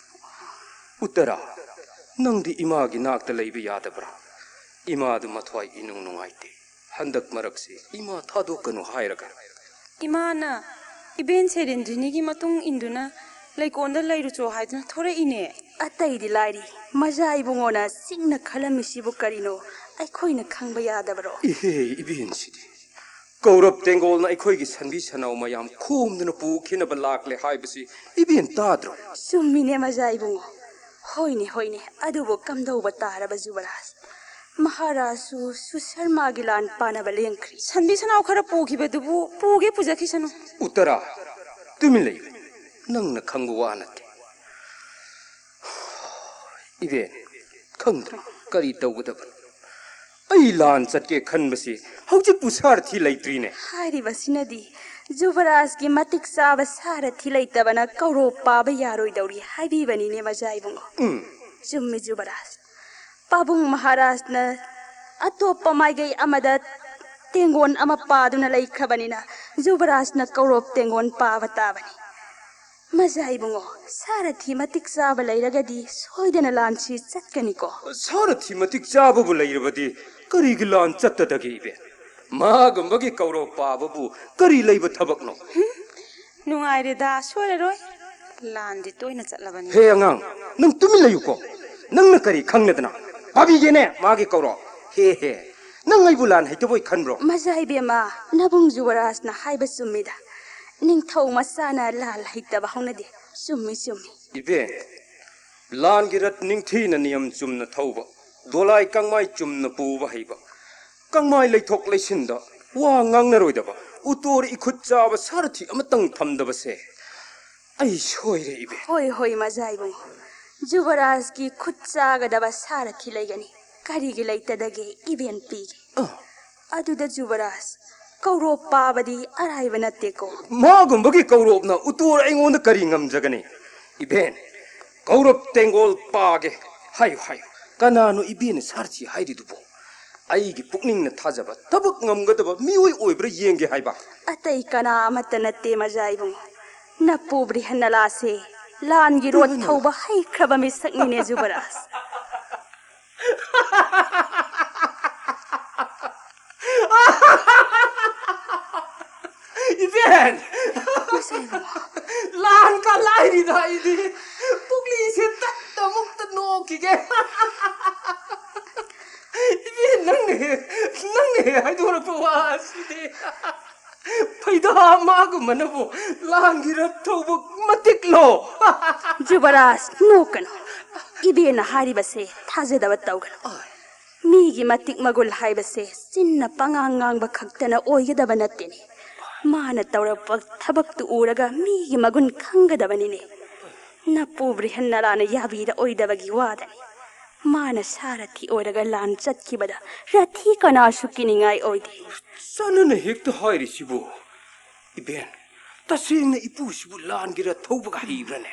ꯎꯠꯇꯔꯥ, ꯅꯪꯗꯤ ꯏꯃꯥꯒꯤ ꯅꯥꯛꯇ ꯂꯩꯕ ꯌꯥꯗꯕ꯭ꯔꯥ? ꯏꯃꯥꯗꯨ ꯃꯊ꯭ꯋꯥꯏ ꯏꯅꯨꯡ ꯅꯨꯡꯉꯥꯏꯇꯦ꯫ ꯍꯟꯗꯛ ꯃꯔꯛꯁꯤ ꯏꯃꯥ ꯊꯥꯗꯣꯛꯀꯅꯨ ꯍꯥꯏꯔꯒ꯫ ꯏꯃꯥꯅ ꯏꯕꯦꯟ ꯁꯦꯔꯦꯟꯗ꯭ꯔꯤꯅꯤꯒꯤ ꯃꯇꯨꯡ ꯏꯟꯗꯨꯅ ꯂꯩꯀꯣꯟꯗ ꯂꯩꯔꯨꯆꯣ ꯍꯥꯏꯗꯨꯅ ꯊꯣꯔꯛꯏꯅꯦ꯫ ꯑꯇꯩꯗꯤ ꯂꯥꯏꯔꯤ, ꯃꯖꯥ ꯏꯕꯨꯡꯉꯣꯅ ꯆꯤꯛꯅ ꯈꯜꯂꯝꯃꯤꯁꯤꯕꯨ ꯀꯔꯤꯅꯣ? ꯑꯩꯈꯣꯏꯅ ꯈꯪꯕ ꯌꯥꯗꯕꯔꯣ? ꯏꯍꯦ, ꯏꯕꯦꯟꯁꯤꯗꯤ꯫ ꯀꯧꯔꯕ ꯇꯦꯡꯒꯣꯜꯅ ꯑꯩꯈꯣꯏꯒꯤ ꯁꯟꯕꯤ ꯁꯟꯅꯥꯎ ꯃꯌꯥꯝ ꯈꯣꯝꯗꯨꯅ ꯄꯨꯈꯤꯅꯕ ꯂꯥꯛꯂꯦ ꯍꯥꯏꯕꯁꯤ ꯏꯕꯦꯟ ꯇꯥꯗ꯭ꯔꯣ? ꯆꯨꯝꯃꯤꯅꯦ, ꯃꯖꯥ ꯏꯕꯨꯡꯉꯣ꯫ ꯍꯣꯏꯅꯦ, ꯍꯣꯏꯅꯦ, ꯑꯗꯨꯕꯨ ꯀꯝꯗꯧꯕ ꯇꯥꯔꯕ ꯖꯨꯕꯔꯥꯖ? ꯃꯍꯥꯔꯥꯖꯁꯨ ꯁꯨꯁꯔꯃꯥꯒꯤ ꯂꯥꯟ ꯄꯥꯅꯕ ꯂꯦꯡꯈ꯭ꯔꯤ꯫ ꯁꯟꯕꯤ ꯁꯟꯅꯥꯎ ꯈꯔ ꯄꯨꯈꯤꯕꯗꯨꯕꯨ ꯄꯨꯒꯦ ꯄꯨꯖꯈꯤꯁꯅꯨ꯫ ꯎꯠꯇꯔꯥ, ꯇꯨꯃꯤꯟ ꯂꯩꯌꯨ꯫ ꯅꯪꯅ ꯈꯪꯕ ꯋꯥ ꯅꯠꯇꯦ꯫ ꯏꯕꯦꯟ, ꯈꯪꯗ꯭ꯔꯦ ꯀꯔꯤ ꯇꯧꯒꯗꯕꯅꯣ꯫ ꯑꯩ ꯂꯥꯟ ꯆꯠꯀꯦ ꯈꯟꯕꯁꯤ ꯍꯧꯖꯤꯛꯄꯨ ꯁꯥꯔꯊꯤ ꯂꯩꯇ꯭ꯔꯤꯅꯦ꯫ ꯍꯥꯏꯔꯤꯕꯁꯤꯅꯗꯤ ꯖꯨꯕꯔꯥꯖꯀꯤ ꯃꯇꯤꯛ ꯆꯥꯕ ꯁꯥꯔꯊꯤ ꯂꯩꯇꯕꯅ ꯀꯧꯔꯣꯞ ꯄꯥꯕ ꯌꯥꯔꯣꯏꯗꯧꯔꯤ ꯍꯥꯏꯕꯤꯕꯅꯤꯅꯦ, ꯃꯖꯥ ꯏꯕꯨꯡꯉꯣ꯫ ꯎꯝ꯫ ꯆꯨꯝꯃꯤ ꯖꯨꯕꯔꯥꯖ꯫ ꯄꯥꯕꯨꯡ ꯃꯍꯥꯔꯥꯖꯅ ꯑꯇꯣꯞꯄ ꯃꯥꯏꯀꯩ ꯑꯃꯗ ꯇꯦꯡꯒꯣꯟ ꯑꯃ ꯄꯥꯗꯨꯅ ꯂꯩꯈ꯭ꯔꯕꯅꯤꯅ ꯖꯨꯕꯔꯥꯖꯅ ꯀꯧꯔꯣꯞ ꯇꯦꯡꯒꯣꯟ ꯄꯥꯕ ꯇꯥꯕꯅꯤ꯫ ꯃꯖꯥ ꯏꯕꯨꯡꯉꯣ, ꯁꯥꯔꯊꯤ ꯃꯇꯤꯛ ꯆꯥꯕ ꯂꯩꯔꯒꯗꯤ ꯁꯣꯏꯗꯅ ꯂꯥꯟꯁꯤ ꯆꯠꯀꯅꯤꯀꯣ꯫ ꯁꯥꯔꯊꯤ ꯃꯇꯤꯛ ꯆꯥꯕꯕꯨ ꯂꯩꯔꯕꯗꯤ ꯀꯔꯤꯒꯤ ꯂꯥꯟ ꯆꯠꯇꯗꯒꯦ, ꯏꯕꯦꯟ? ꯃꯥꯒꯨꯝꯕꯒꯤ ꯀꯧꯔꯣꯞ ꯄꯥꯕꯕꯨ ꯀꯔꯤ ꯂꯩꯕ ꯊꯕꯛꯅꯣ? ꯅꯨꯡꯉꯥꯏꯔꯦꯗ, ꯁꯣꯏꯔꯔꯣꯏ꯫ ꯂꯥꯟꯗꯤ ꯇꯣꯏꯅ ꯆꯠꯂꯕꯅꯤ꯫ ꯍꯦ ꯑꯉꯥꯡ, ꯅꯪ ꯇꯨꯃꯤꯟ ꯂꯩꯌꯨꯀꯣ꯫ ꯅꯪꯅ ꯀꯔꯤ ꯈꯪꯅꯗꯅ? ꯄꯥꯕꯤꯒꯦꯅꯦ ꯃꯥꯒꯤ ꯀꯧꯔꯣꯞ꯫ ꯍꯦ ꯍꯦ, ꯅꯪ ꯑꯩꯕꯨ ꯂꯥꯟ ꯍꯩꯇꯕꯣꯏ ꯈꯟꯕ꯭ꯔꯣ? ꯃꯖꯥ ꯏꯕꯦꯝꯃ, ꯅꯕꯨꯡ ꯖꯨꯕꯔꯥꯖꯅ ꯍꯥꯏꯕ ꯆꯨꯝꯃꯤꯗ꯫ ꯅꯤꯡꯊꯧ ꯃꯆꯥꯅ ꯂꯥꯜ ꯍꯩꯇꯕ ꯍꯧꯅꯗꯦ꯫ ꯆꯨꯝꯃꯤ, ꯆꯨꯝꯃꯤ꯫ ꯏꯕꯦꯟ, ꯂꯥꯟꯒꯤ ꯔꯠ ꯅꯤꯡꯊꯤꯅ ꯅꯤꯌꯝ ꯆꯨꯝꯅ ꯊꯧꯕ, ꯗꯣꯂꯥꯏ ꯀꯪꯃꯥꯏ ꯆꯨꯝꯅ ꯄꯨꯕ ꯍꯩꯕ, ꯀꯪꯃꯥꯏ ꯂꯩꯊꯣꯛ ꯂꯩꯁꯤꯟꯗ ꯋꯥ ꯉꯥꯡꯅꯔꯣꯏꯗꯕ, ꯎꯇꯣꯔ ꯏꯈꯨꯠ ꯆꯥꯕ ꯁꯥꯔꯊꯤ ꯑꯃꯇꯪ ꯊꯝꯗꯕꯁꯦ ꯑꯩ ꯁꯣꯏꯔꯦ, ꯏꯕꯦꯟ꯫ ꯍꯣꯏ, ꯍꯣꯏ, ꯃꯖꯥ ꯏꯕꯨꯡꯉꯣ꯫ ꯖꯨꯕꯔꯥꯖꯀꯤ ꯈꯨꯠ ꯆꯥꯒꯗꯕ ꯁꯥꯔꯊꯤ ꯂꯩꯒꯅꯤ꯫ ꯀꯔꯤꯒꯤ ꯂꯩꯇꯗꯒꯦ? ꯏꯕꯦꯟ ꯄꯤꯒꯦ꯫ ꯑ꯫ ꯑꯗꯨꯗ ꯖꯨꯕꯔꯥꯖ, ꯀꯧꯔꯣꯞ ꯄꯥꯕꯗꯤ ꯑꯔꯥꯏꯕ ꯅꯠꯇꯦꯀꯣ꯫ ꯃꯥꯒꯨꯝꯕꯒꯤ ꯀꯧꯔꯣꯞꯅ ꯎꯇꯣꯔ ꯑꯩꯉꯣꯟꯗ ꯀꯔꯤ ꯉꯝꯖꯒꯅꯤ? ꯏꯕꯦꯟ, ꯀꯧꯔꯣꯞ ꯇꯦꯡꯒꯣꯜ ꯄꯥꯒꯦ꯫ ꯍꯥꯏꯌꯨ, ꯍꯥꯏꯌꯨ꯫ ꯀꯅꯥꯅꯣ ꯏꯕꯦꯟꯅ ꯁꯥꯔꯊꯤ ꯍꯥꯏꯔꯤꯗꯨꯕꯣ? ꯑꯩꯒꯤ ꯄꯨꯛꯅꯤꯡꯅ ꯊꯥꯖꯕ ꯊꯕꯛ ꯉꯝꯒꯗꯕ ꯃꯤꯑꯣꯏ ꯑꯣꯏꯕ꯭ꯔꯥ ꯌꯦꯡꯒꯦ ꯍꯥꯏꯕ꯫ ꯑꯇꯩ ꯀꯅꯥ ꯑꯃꯠꯇ ꯅꯠꯇꯦ ꯃꯖꯥ ꯏꯕꯨꯡꯉꯣ, ꯅꯄꯨ ꯕ꯭ꯔꯤꯍꯟꯅꯂꯥꯁꯦ ꯂꯥꯟꯒꯤ ꯔꯣꯠ ꯕ꯭ꯔꯤꯍꯟꯅꯂꯥ? ꯊꯧꯕ ꯍꯩꯈ꯭ꯔꯕ ꯃꯤꯁꯛꯅꯤꯅꯦ ꯖꯨꯕꯔꯥꯖ꯫ ꯏꯕꯦꯟ! ꯃꯖꯥ ꯏꯕꯨꯡꯉꯣ꯫ ꯂꯥꯟ ꯀꯂꯥꯏꯔꯤꯗ ꯑꯩꯗꯤ ꯄꯨꯛꯂꯤꯁꯦ ꯇꯠꯇ ꯑꯃꯨꯛꯇ ꯅꯣꯛꯈꯤꯒꯦ꯫ ꯏꯕꯦꯟ, ꯅꯪꯅ ꯍꯦꯛ, ꯅꯪꯅ ꯍꯦꯛ ꯍꯥꯏꯗꯣꯔꯛꯄ ꯋꯥ ꯑꯁꯤꯗꯤ꯫ ꯐꯩꯗꯥ ꯃꯥꯒꯨꯝꯕꯅꯕꯨ ꯂꯥꯟꯒꯤ ꯔꯠ ꯊꯧꯕ ꯃꯇꯤꯛꯂꯣ? ꯖꯨꯕꯔꯥꯖ, ꯅꯣꯛꯀꯅꯨ꯫ ꯏꯕꯦꯟꯅ ꯍꯥꯏꯔꯤꯕꯁꯦ ꯊꯥꯖꯗꯕ ꯇꯧꯒꯅꯨ꯫ ꯃꯤꯒꯤ ꯃꯇꯤꯛ ꯃꯒꯨꯟ ꯍꯥꯏꯕꯁꯦ ꯆꯤꯟꯅ ꯄꯉꯥꯡ ꯉꯥꯡꯕ ꯈꯛꯇꯅ ꯑꯣꯏꯒꯗꯕ ꯅꯠꯇꯦꯅꯦ꯫ ꯃꯥꯅ ꯇꯧꯔꯛꯄ ꯊꯕꯛꯇꯨ ꯎꯔꯒ ꯃꯤꯒꯤ ꯃꯒꯨꯟ ꯈꯪꯒꯗꯕꯅꯤꯅꯦ꯫ ꯅꯄꯨ ꯕ꯭ꯔꯤꯍꯟꯅꯂꯥꯅ ꯌꯥꯕꯤꯔꯛꯑꯣꯏꯗꯕꯒꯤ ꯋꯥꯗꯅꯤ꯫ ꯃꯥꯅ ꯁꯥꯔꯊꯤ ꯑꯣꯏꯔꯒ ꯂꯥꯟ ꯆꯠꯈꯤꯕꯗ ꯔꯊꯤ ꯀꯅꯥꯁꯨ ꯀꯤꯅꯤꯡꯉꯥꯏ ꯑꯣꯏꯗꯦ꯫ ꯆꯅꯅ ꯍꯦꯛꯇ ꯍꯥꯏꯔꯤꯁꯤꯕꯨ? ꯏꯕꯦꯟ, ꯇꯁꯦꯡꯅ ꯏꯄꯨꯁꯤꯕꯨ ꯂꯥꯟꯒꯤ ꯔꯠ ꯊꯧꯕꯒ ꯍꯩꯕ꯭ꯔꯅꯦ?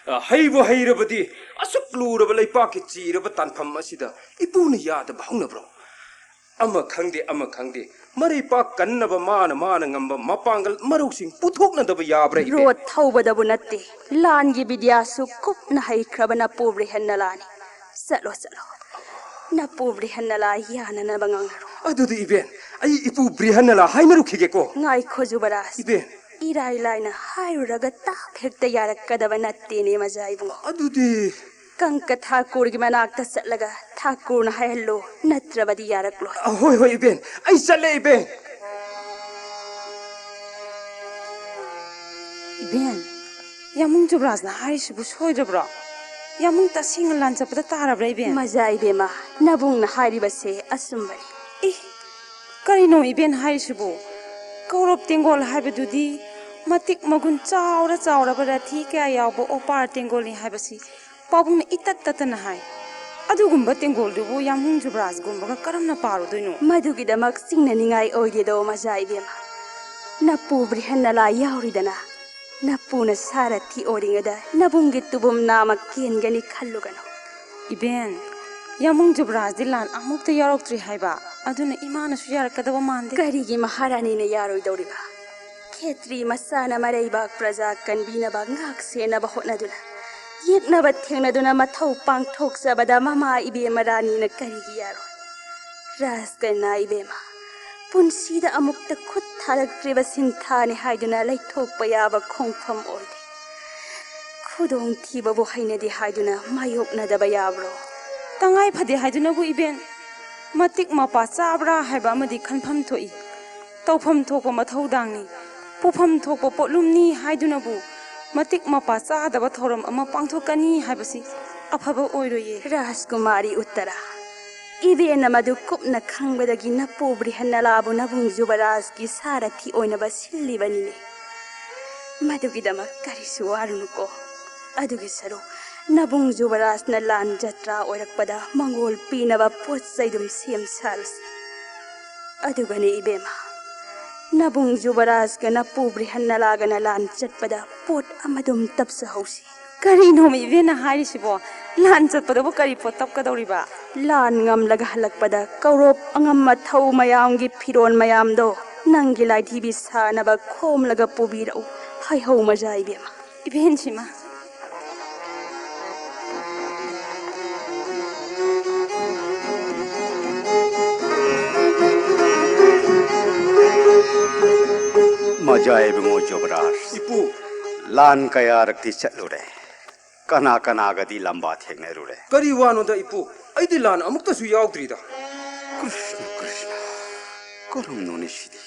ꯑ, ꯍꯩꯕꯨ ꯍꯩꯔꯕꯗꯤ ꯑꯁꯨꯛ ꯂꯨꯔꯕ ꯂꯩꯄꯥꯛꯀꯤ ꯆꯤꯔꯕ ꯇꯥꯟꯐꯝ ꯑꯁꯤꯗ ꯏꯄꯨꯅ ꯌꯥꯗꯕ ꯍꯧꯅꯕ꯭ꯔꯣ? ꯑꯃ ꯈꯪꯗꯦ, ꯑꯃ ꯈꯪꯗꯦ, ꯃꯔꯩꯄꯥꯛ ꯀꯟꯅꯕ ꯃꯥꯅ, ꯃꯥꯅ ꯉꯝꯕ ꯃꯄꯥꯡꯒꯜ ꯃꯔꯧꯁꯤꯡ ꯄꯨꯊꯣꯛꯅꯗꯕ ꯌꯥꯕ꯭ꯔꯥ, ꯏꯕꯦꯟ? ꯔꯣꯠ ꯊꯧꯕꯗꯕꯨ ꯅꯠꯇꯦ, ꯂꯥꯟꯒꯤ ꯕꯤꯗ꯭ꯌꯥꯁꯨ ꯀꯨꯞꯅ ꯍꯩꯈ꯭ꯔꯕ ꯅꯄꯨ ꯕ꯭ꯔꯤꯍꯟꯅꯂꯥꯅꯤ꯫ ꯆꯠꯂꯣ, ꯆꯠꯂꯣ꯫ ꯅꯄꯨ ꯕ꯭ꯔꯤꯍꯟꯅꯂꯥ ꯌꯥꯅꯅꯕ ꯉꯥꯡꯅꯔꯣ꯫ ꯑꯗꯨꯗꯤ ꯏꯕꯦꯟ, ꯑꯩ ꯏꯄꯨ ꯕ꯭ꯔꯤꯍꯟꯅꯂꯥ ꯍꯥꯏꯅꯔꯨꯈꯤꯒꯦꯀꯣ꯫ ꯉꯥꯏꯈꯣ ꯖꯨꯕꯔꯥꯖ꯫ ꯏꯕꯦꯟ꯫ ꯏꯔꯥꯏ ꯂꯥꯏꯅ ꯍꯥꯏꯔꯨꯔꯒ ꯇꯥꯞ ꯍꯦꯛꯇ ꯌꯥꯔꯛꯀꯗꯕ ꯅꯠꯇꯦꯅꯦ ꯃꯖꯥ ꯏꯕꯨꯡꯉꯣ꯫ ꯑꯗꯨꯗꯤ ꯀꯪꯀ ꯊꯥꯀꯨꯔꯒꯤ ꯃꯅꯥꯛꯇ ꯆꯠꯂꯒ ꯊꯥꯀꯨꯔꯅ ꯍꯥꯏꯍꯜꯂꯨ, ꯅꯠꯇ꯭ꯔꯕꯗꯤ ꯌꯥꯔꯛꯂꯣꯏ꯫ ꯑ, ꯍꯣꯏ, ꯍꯣꯏ, ꯏꯕꯦꯟ, ꯑꯩ ꯆꯠꯂꯦ, ꯏꯕꯦꯟ꯫ ꯏꯕꯦꯟ, ꯌꯥꯃꯨꯡ ꯖꯨꯕꯔꯥꯖꯅ ꯍꯥꯏꯔꯤꯁꯤꯕꯨ ꯁꯣꯏꯗ꯭ꯔꯕ꯭ꯔꯣ? ꯌꯥꯃꯨꯡ ꯇꯁꯦꯡꯅ ꯂꯥꯟ ꯆꯠꯄꯗ ꯇꯥꯔꯕ꯭ꯔꯥ, ꯏꯕꯦꯟ? ꯃꯖꯥ ꯏꯕꯦꯝꯃ, ꯅꯕꯨꯡꯅ ꯍꯥꯏꯔꯤꯕꯁꯦ ꯑꯆꯨꯝꯕꯅꯤ꯫ ꯏ, ꯀꯔꯤꯅꯣ ꯏꯕꯦꯟ ꯍꯥꯏꯔꯤꯁꯤꯕꯨ? ꯀꯧꯔꯕ ꯇꯦꯡꯒꯣꯜ ꯍꯥꯏꯕꯗꯨꯗꯤ ꯃꯇꯤꯛ ꯃꯒꯨꯟ ꯆꯥꯎꯔ ꯆꯥꯎꯔꯕ ꯔꯊꯤ ꯀꯌꯥ ꯌꯥꯎꯕ ꯑꯣꯄꯥꯔ ꯇꯦꯡꯒꯣꯜꯅꯤ ꯍꯥꯏꯕꯁꯤ ꯄꯥꯕꯨꯡꯅ ꯏꯇꯠ ꯇꯠꯇꯅ ꯍꯥꯏ꯫ ꯑꯗꯨꯒꯨꯝꯕ ꯇꯦꯡꯒꯣꯜꯗꯨꯕꯨ ꯌꯥꯝꯍꯨꯡ ꯖꯨꯕ꯭ꯔꯥꯖꯒꯨꯝꯕꯒ ꯀꯔꯝꯅ ꯄꯥꯔꯨꯗꯣꯏꯅꯣ? ꯃꯗꯨꯒꯤꯗꯃꯛ ꯆꯤꯡꯅꯅꯤꯡꯉꯥꯏ ꯑꯣꯏꯗꯦꯗꯣ, ꯃꯖꯥ ꯏꯕꯦꯝꯃ꯫ ꯅꯄꯨ ꯕ꯭ꯔꯤꯍꯟꯅꯂꯥ ꯌꯥꯎꯔꯤꯗꯅ꯫ ꯅꯄꯨꯅ ꯁꯥꯔꯊꯤ ꯑꯣꯏꯔꯤꯉꯩꯗ ꯅꯕꯨꯡꯒꯤ ꯇꯨꯕꯨꯝ ꯅꯥꯃ ꯀꯦꯟꯒꯅꯤ ꯈꯜꯂꯨꯒꯅꯨ꯫ ꯏꯕꯦꯟ, ꯌꯥꯃꯨꯡ ꯖꯨꯕꯔꯥꯖꯗꯤ ꯂꯥꯟ ꯑꯃꯨꯛꯇ ꯌꯥꯎꯔꯛꯇ꯭ꯔꯤ ꯍꯥꯏꯕ, ꯑꯗꯨꯅ ꯏꯃꯥꯅꯁꯨ ꯌꯥꯔꯛꯀꯗꯕ ꯃꯥꯟꯗꯦ꯫ ꯀꯔꯤꯒꯤ ꯃꯍꯥꯔꯥꯅꯤꯅ ꯌꯥꯔꯣꯏꯗꯧꯔꯤꯕ? ꯈꯦꯇ꯭ꯔꯤ ꯃꯆꯥꯅ ꯃꯔꯩꯕꯥꯛ ꯄ꯭ꯔꯖꯥ ꯀꯟꯕꯤꯅꯕ ꯉꯥꯛ ꯁꯦꯟꯅꯕ ꯍꯣꯠꯅꯗꯨꯅ, ꯌꯦꯛꯅꯕ ꯊꯦꯡꯅꯗꯨꯅ ꯃꯊꯧ ꯄꯥꯡꯊꯣꯛꯆꯕꯗ ꯃꯃꯥ ꯏꯕꯦꯝꯃ ꯔꯥꯅꯤꯅ ꯀꯔꯤꯒꯤ ꯌꯥꯔꯣꯏ? ꯔꯥꯖꯀꯟꯌꯥ ꯏꯕꯦꯝꯃ, ꯄꯨꯟꯁꯤꯗ ꯑꯃꯨꯛꯇ ꯈꯨꯠ ꯊꯥꯔꯛꯇ꯭ꯔꯤꯕ ꯁꯤꯟꯊꯥꯅꯤ ꯍꯥꯏꯗꯨꯅ ꯂꯩꯊꯣꯛꯄ ꯌꯥꯕ ꯈꯣꯡꯐꯝ ꯑꯣꯏꯗꯦ꯫ ꯈꯨꯗꯣꯡꯊꯤꯕꯕꯨ ꯍꯩꯅꯗꯦ ꯍꯥꯏꯗꯨꯅ ꯃꯥꯌꯣꯛꯅꯗꯕ ꯌꯥꯕ꯭ꯔꯣ? ꯇꯉꯥꯏ ꯐꯗꯦ ꯍꯥꯏꯗꯨꯅꯕꯨ ꯏꯕꯦꯟ, ꯃꯇꯤꯛ ꯃꯄꯥ ꯆꯥꯕ꯭ꯔꯥ ꯍꯥꯏꯕ ꯑꯃꯗꯤ ꯈꯟꯐꯝ ꯊꯣꯛꯏ꯫ ꯇꯧꯐꯝ ꯊꯣꯛꯄ ꯃꯊꯧꯗꯥꯡꯅꯤ, ꯄꯨꯐꯝ ꯊꯣꯛꯄ ꯄꯣꯠꯂꯨꯝꯅꯤ ꯍꯥꯏꯗꯨꯅꯕꯨ ꯃꯇꯤꯛ ꯃꯄꯥ ꯆꯥꯗꯕ ꯊꯧꯔꯝ ꯑꯃ ꯄꯥꯡꯊꯣꯛꯀꯅꯤ ꯍꯥꯏꯕꯁꯤ ꯑꯐꯕ ꯑꯣꯏꯔꯣꯏꯌꯦ꯫ ꯔꯥꯖꯀꯨꯃꯥꯔꯤ ꯎꯠꯇꯔꯥ, ꯏꯕꯦꯟꯅ ꯃꯗꯨ ꯀꯨꯞꯅ ꯈꯪꯕꯗꯒꯤ ꯅꯄꯨ ꯕ꯭ꯔꯤꯍꯟꯅꯂꯥꯕꯨ ꯅꯕꯨꯡ ꯖꯨꯕꯔꯥꯖꯀꯤ ꯁꯥꯔꯊꯤ ꯑꯣꯏꯅꯕ ꯁꯤꯜꯂꯤꯕꯅꯤꯅꯦ꯫ ꯃꯗꯨꯒꯤꯗꯃꯛ ꯀꯔꯤꯁꯨ ꯋꯥꯔꯨꯅꯨꯀꯣ꯫ ꯑꯗꯨꯒꯤ ꯁꯔꯨꯛ ꯅꯕꯨꯡ ꯖꯨꯕꯔꯥꯖꯅ ꯂꯥꯟ ꯖꯇ꯭ꯔꯥ ꯑꯣꯏꯔꯛꯄꯗ ꯃꯪꯒꯣꯜ ꯄꯤꯅꯕ ꯄꯣꯠ ꯆꯩꯗꯨꯝ ꯁꯦꯝ ꯁꯥꯔꯨꯁꯤ꯫ ꯑꯗꯨꯒꯅꯦ ꯏꯕꯦꯝꯃ, ꯅꯕꯨꯡ ꯖꯨꯕꯔꯥꯖꯒ ꯅꯄꯨ ꯕ꯭ꯔꯤꯍꯟꯅꯂꯥꯒꯅ ꯂꯥꯟ ꯆꯠꯄꯗ ꯄꯣꯠ ꯑꯃꯗꯨꯝ ꯇꯞꯆꯍꯧꯁꯤ꯫ ꯀꯔꯤꯅꯣꯃꯤ ꯏꯕꯦꯟꯅ ꯍꯥꯏꯔꯤꯁꯤꯕꯣ? ꯂꯥꯟ ꯆꯠꯄꯗꯕꯨ ꯀꯔꯤ ꯄꯣꯠ ꯇꯞꯀꯗꯧꯔꯤꯕ? ꯂꯥꯟ ꯉꯝꯂꯒ ꯍꯜꯂꯛꯄꯗ ꯀꯧꯔꯣꯞ ꯑꯉꯝ ꯑꯊꯧ ꯃꯌꯥꯝꯒꯤ ꯐꯤꯔꯣꯜ ꯃꯌꯥꯝꯗꯣ ꯅꯪꯒꯤ ꯂꯥꯏꯙꯤꯕꯤ ꯁꯥꯅꯕ ꯈꯣꯝꯂꯒ ꯄꯨꯕꯤꯔꯛꯎ꯫ ꯍꯥꯏꯍꯧ ꯃꯖꯥ ꯏꯕꯦꯝꯃ꯫ ꯏꯕꯦꯟꯁꯤꯃ꯫ ꯃꯖꯥ ꯏꯕꯨꯡꯉꯣ ꯖꯨꯕꯔꯥꯖ꯫ ꯏꯄꯨ꯫ ꯂꯥꯟ ꯀꯌꯥꯔꯛꯇꯤ ꯆꯠꯂꯨꯔꯦ꯫ ꯀꯅꯥ ꯀꯅꯥꯒꯗꯤ ꯂꯝꯕꯥ ꯊꯦꯡꯅꯔꯨꯔꯦ꯫ ꯀꯔꯤ ꯋꯥꯅꯣꯗ ꯏꯄꯨ? ꯑꯩꯗꯤ ꯂꯥꯟ ꯑꯃꯨꯛꯇꯁꯨ ꯌꯥꯎꯗ꯭ꯔꯤꯗ꯫ ꯀ꯭ꯔꯤꯁꯅ, ꯀ꯭ꯔꯤꯁꯅ, ꯀꯔꯝꯅꯣꯅꯦ ꯁꯤꯗꯤ?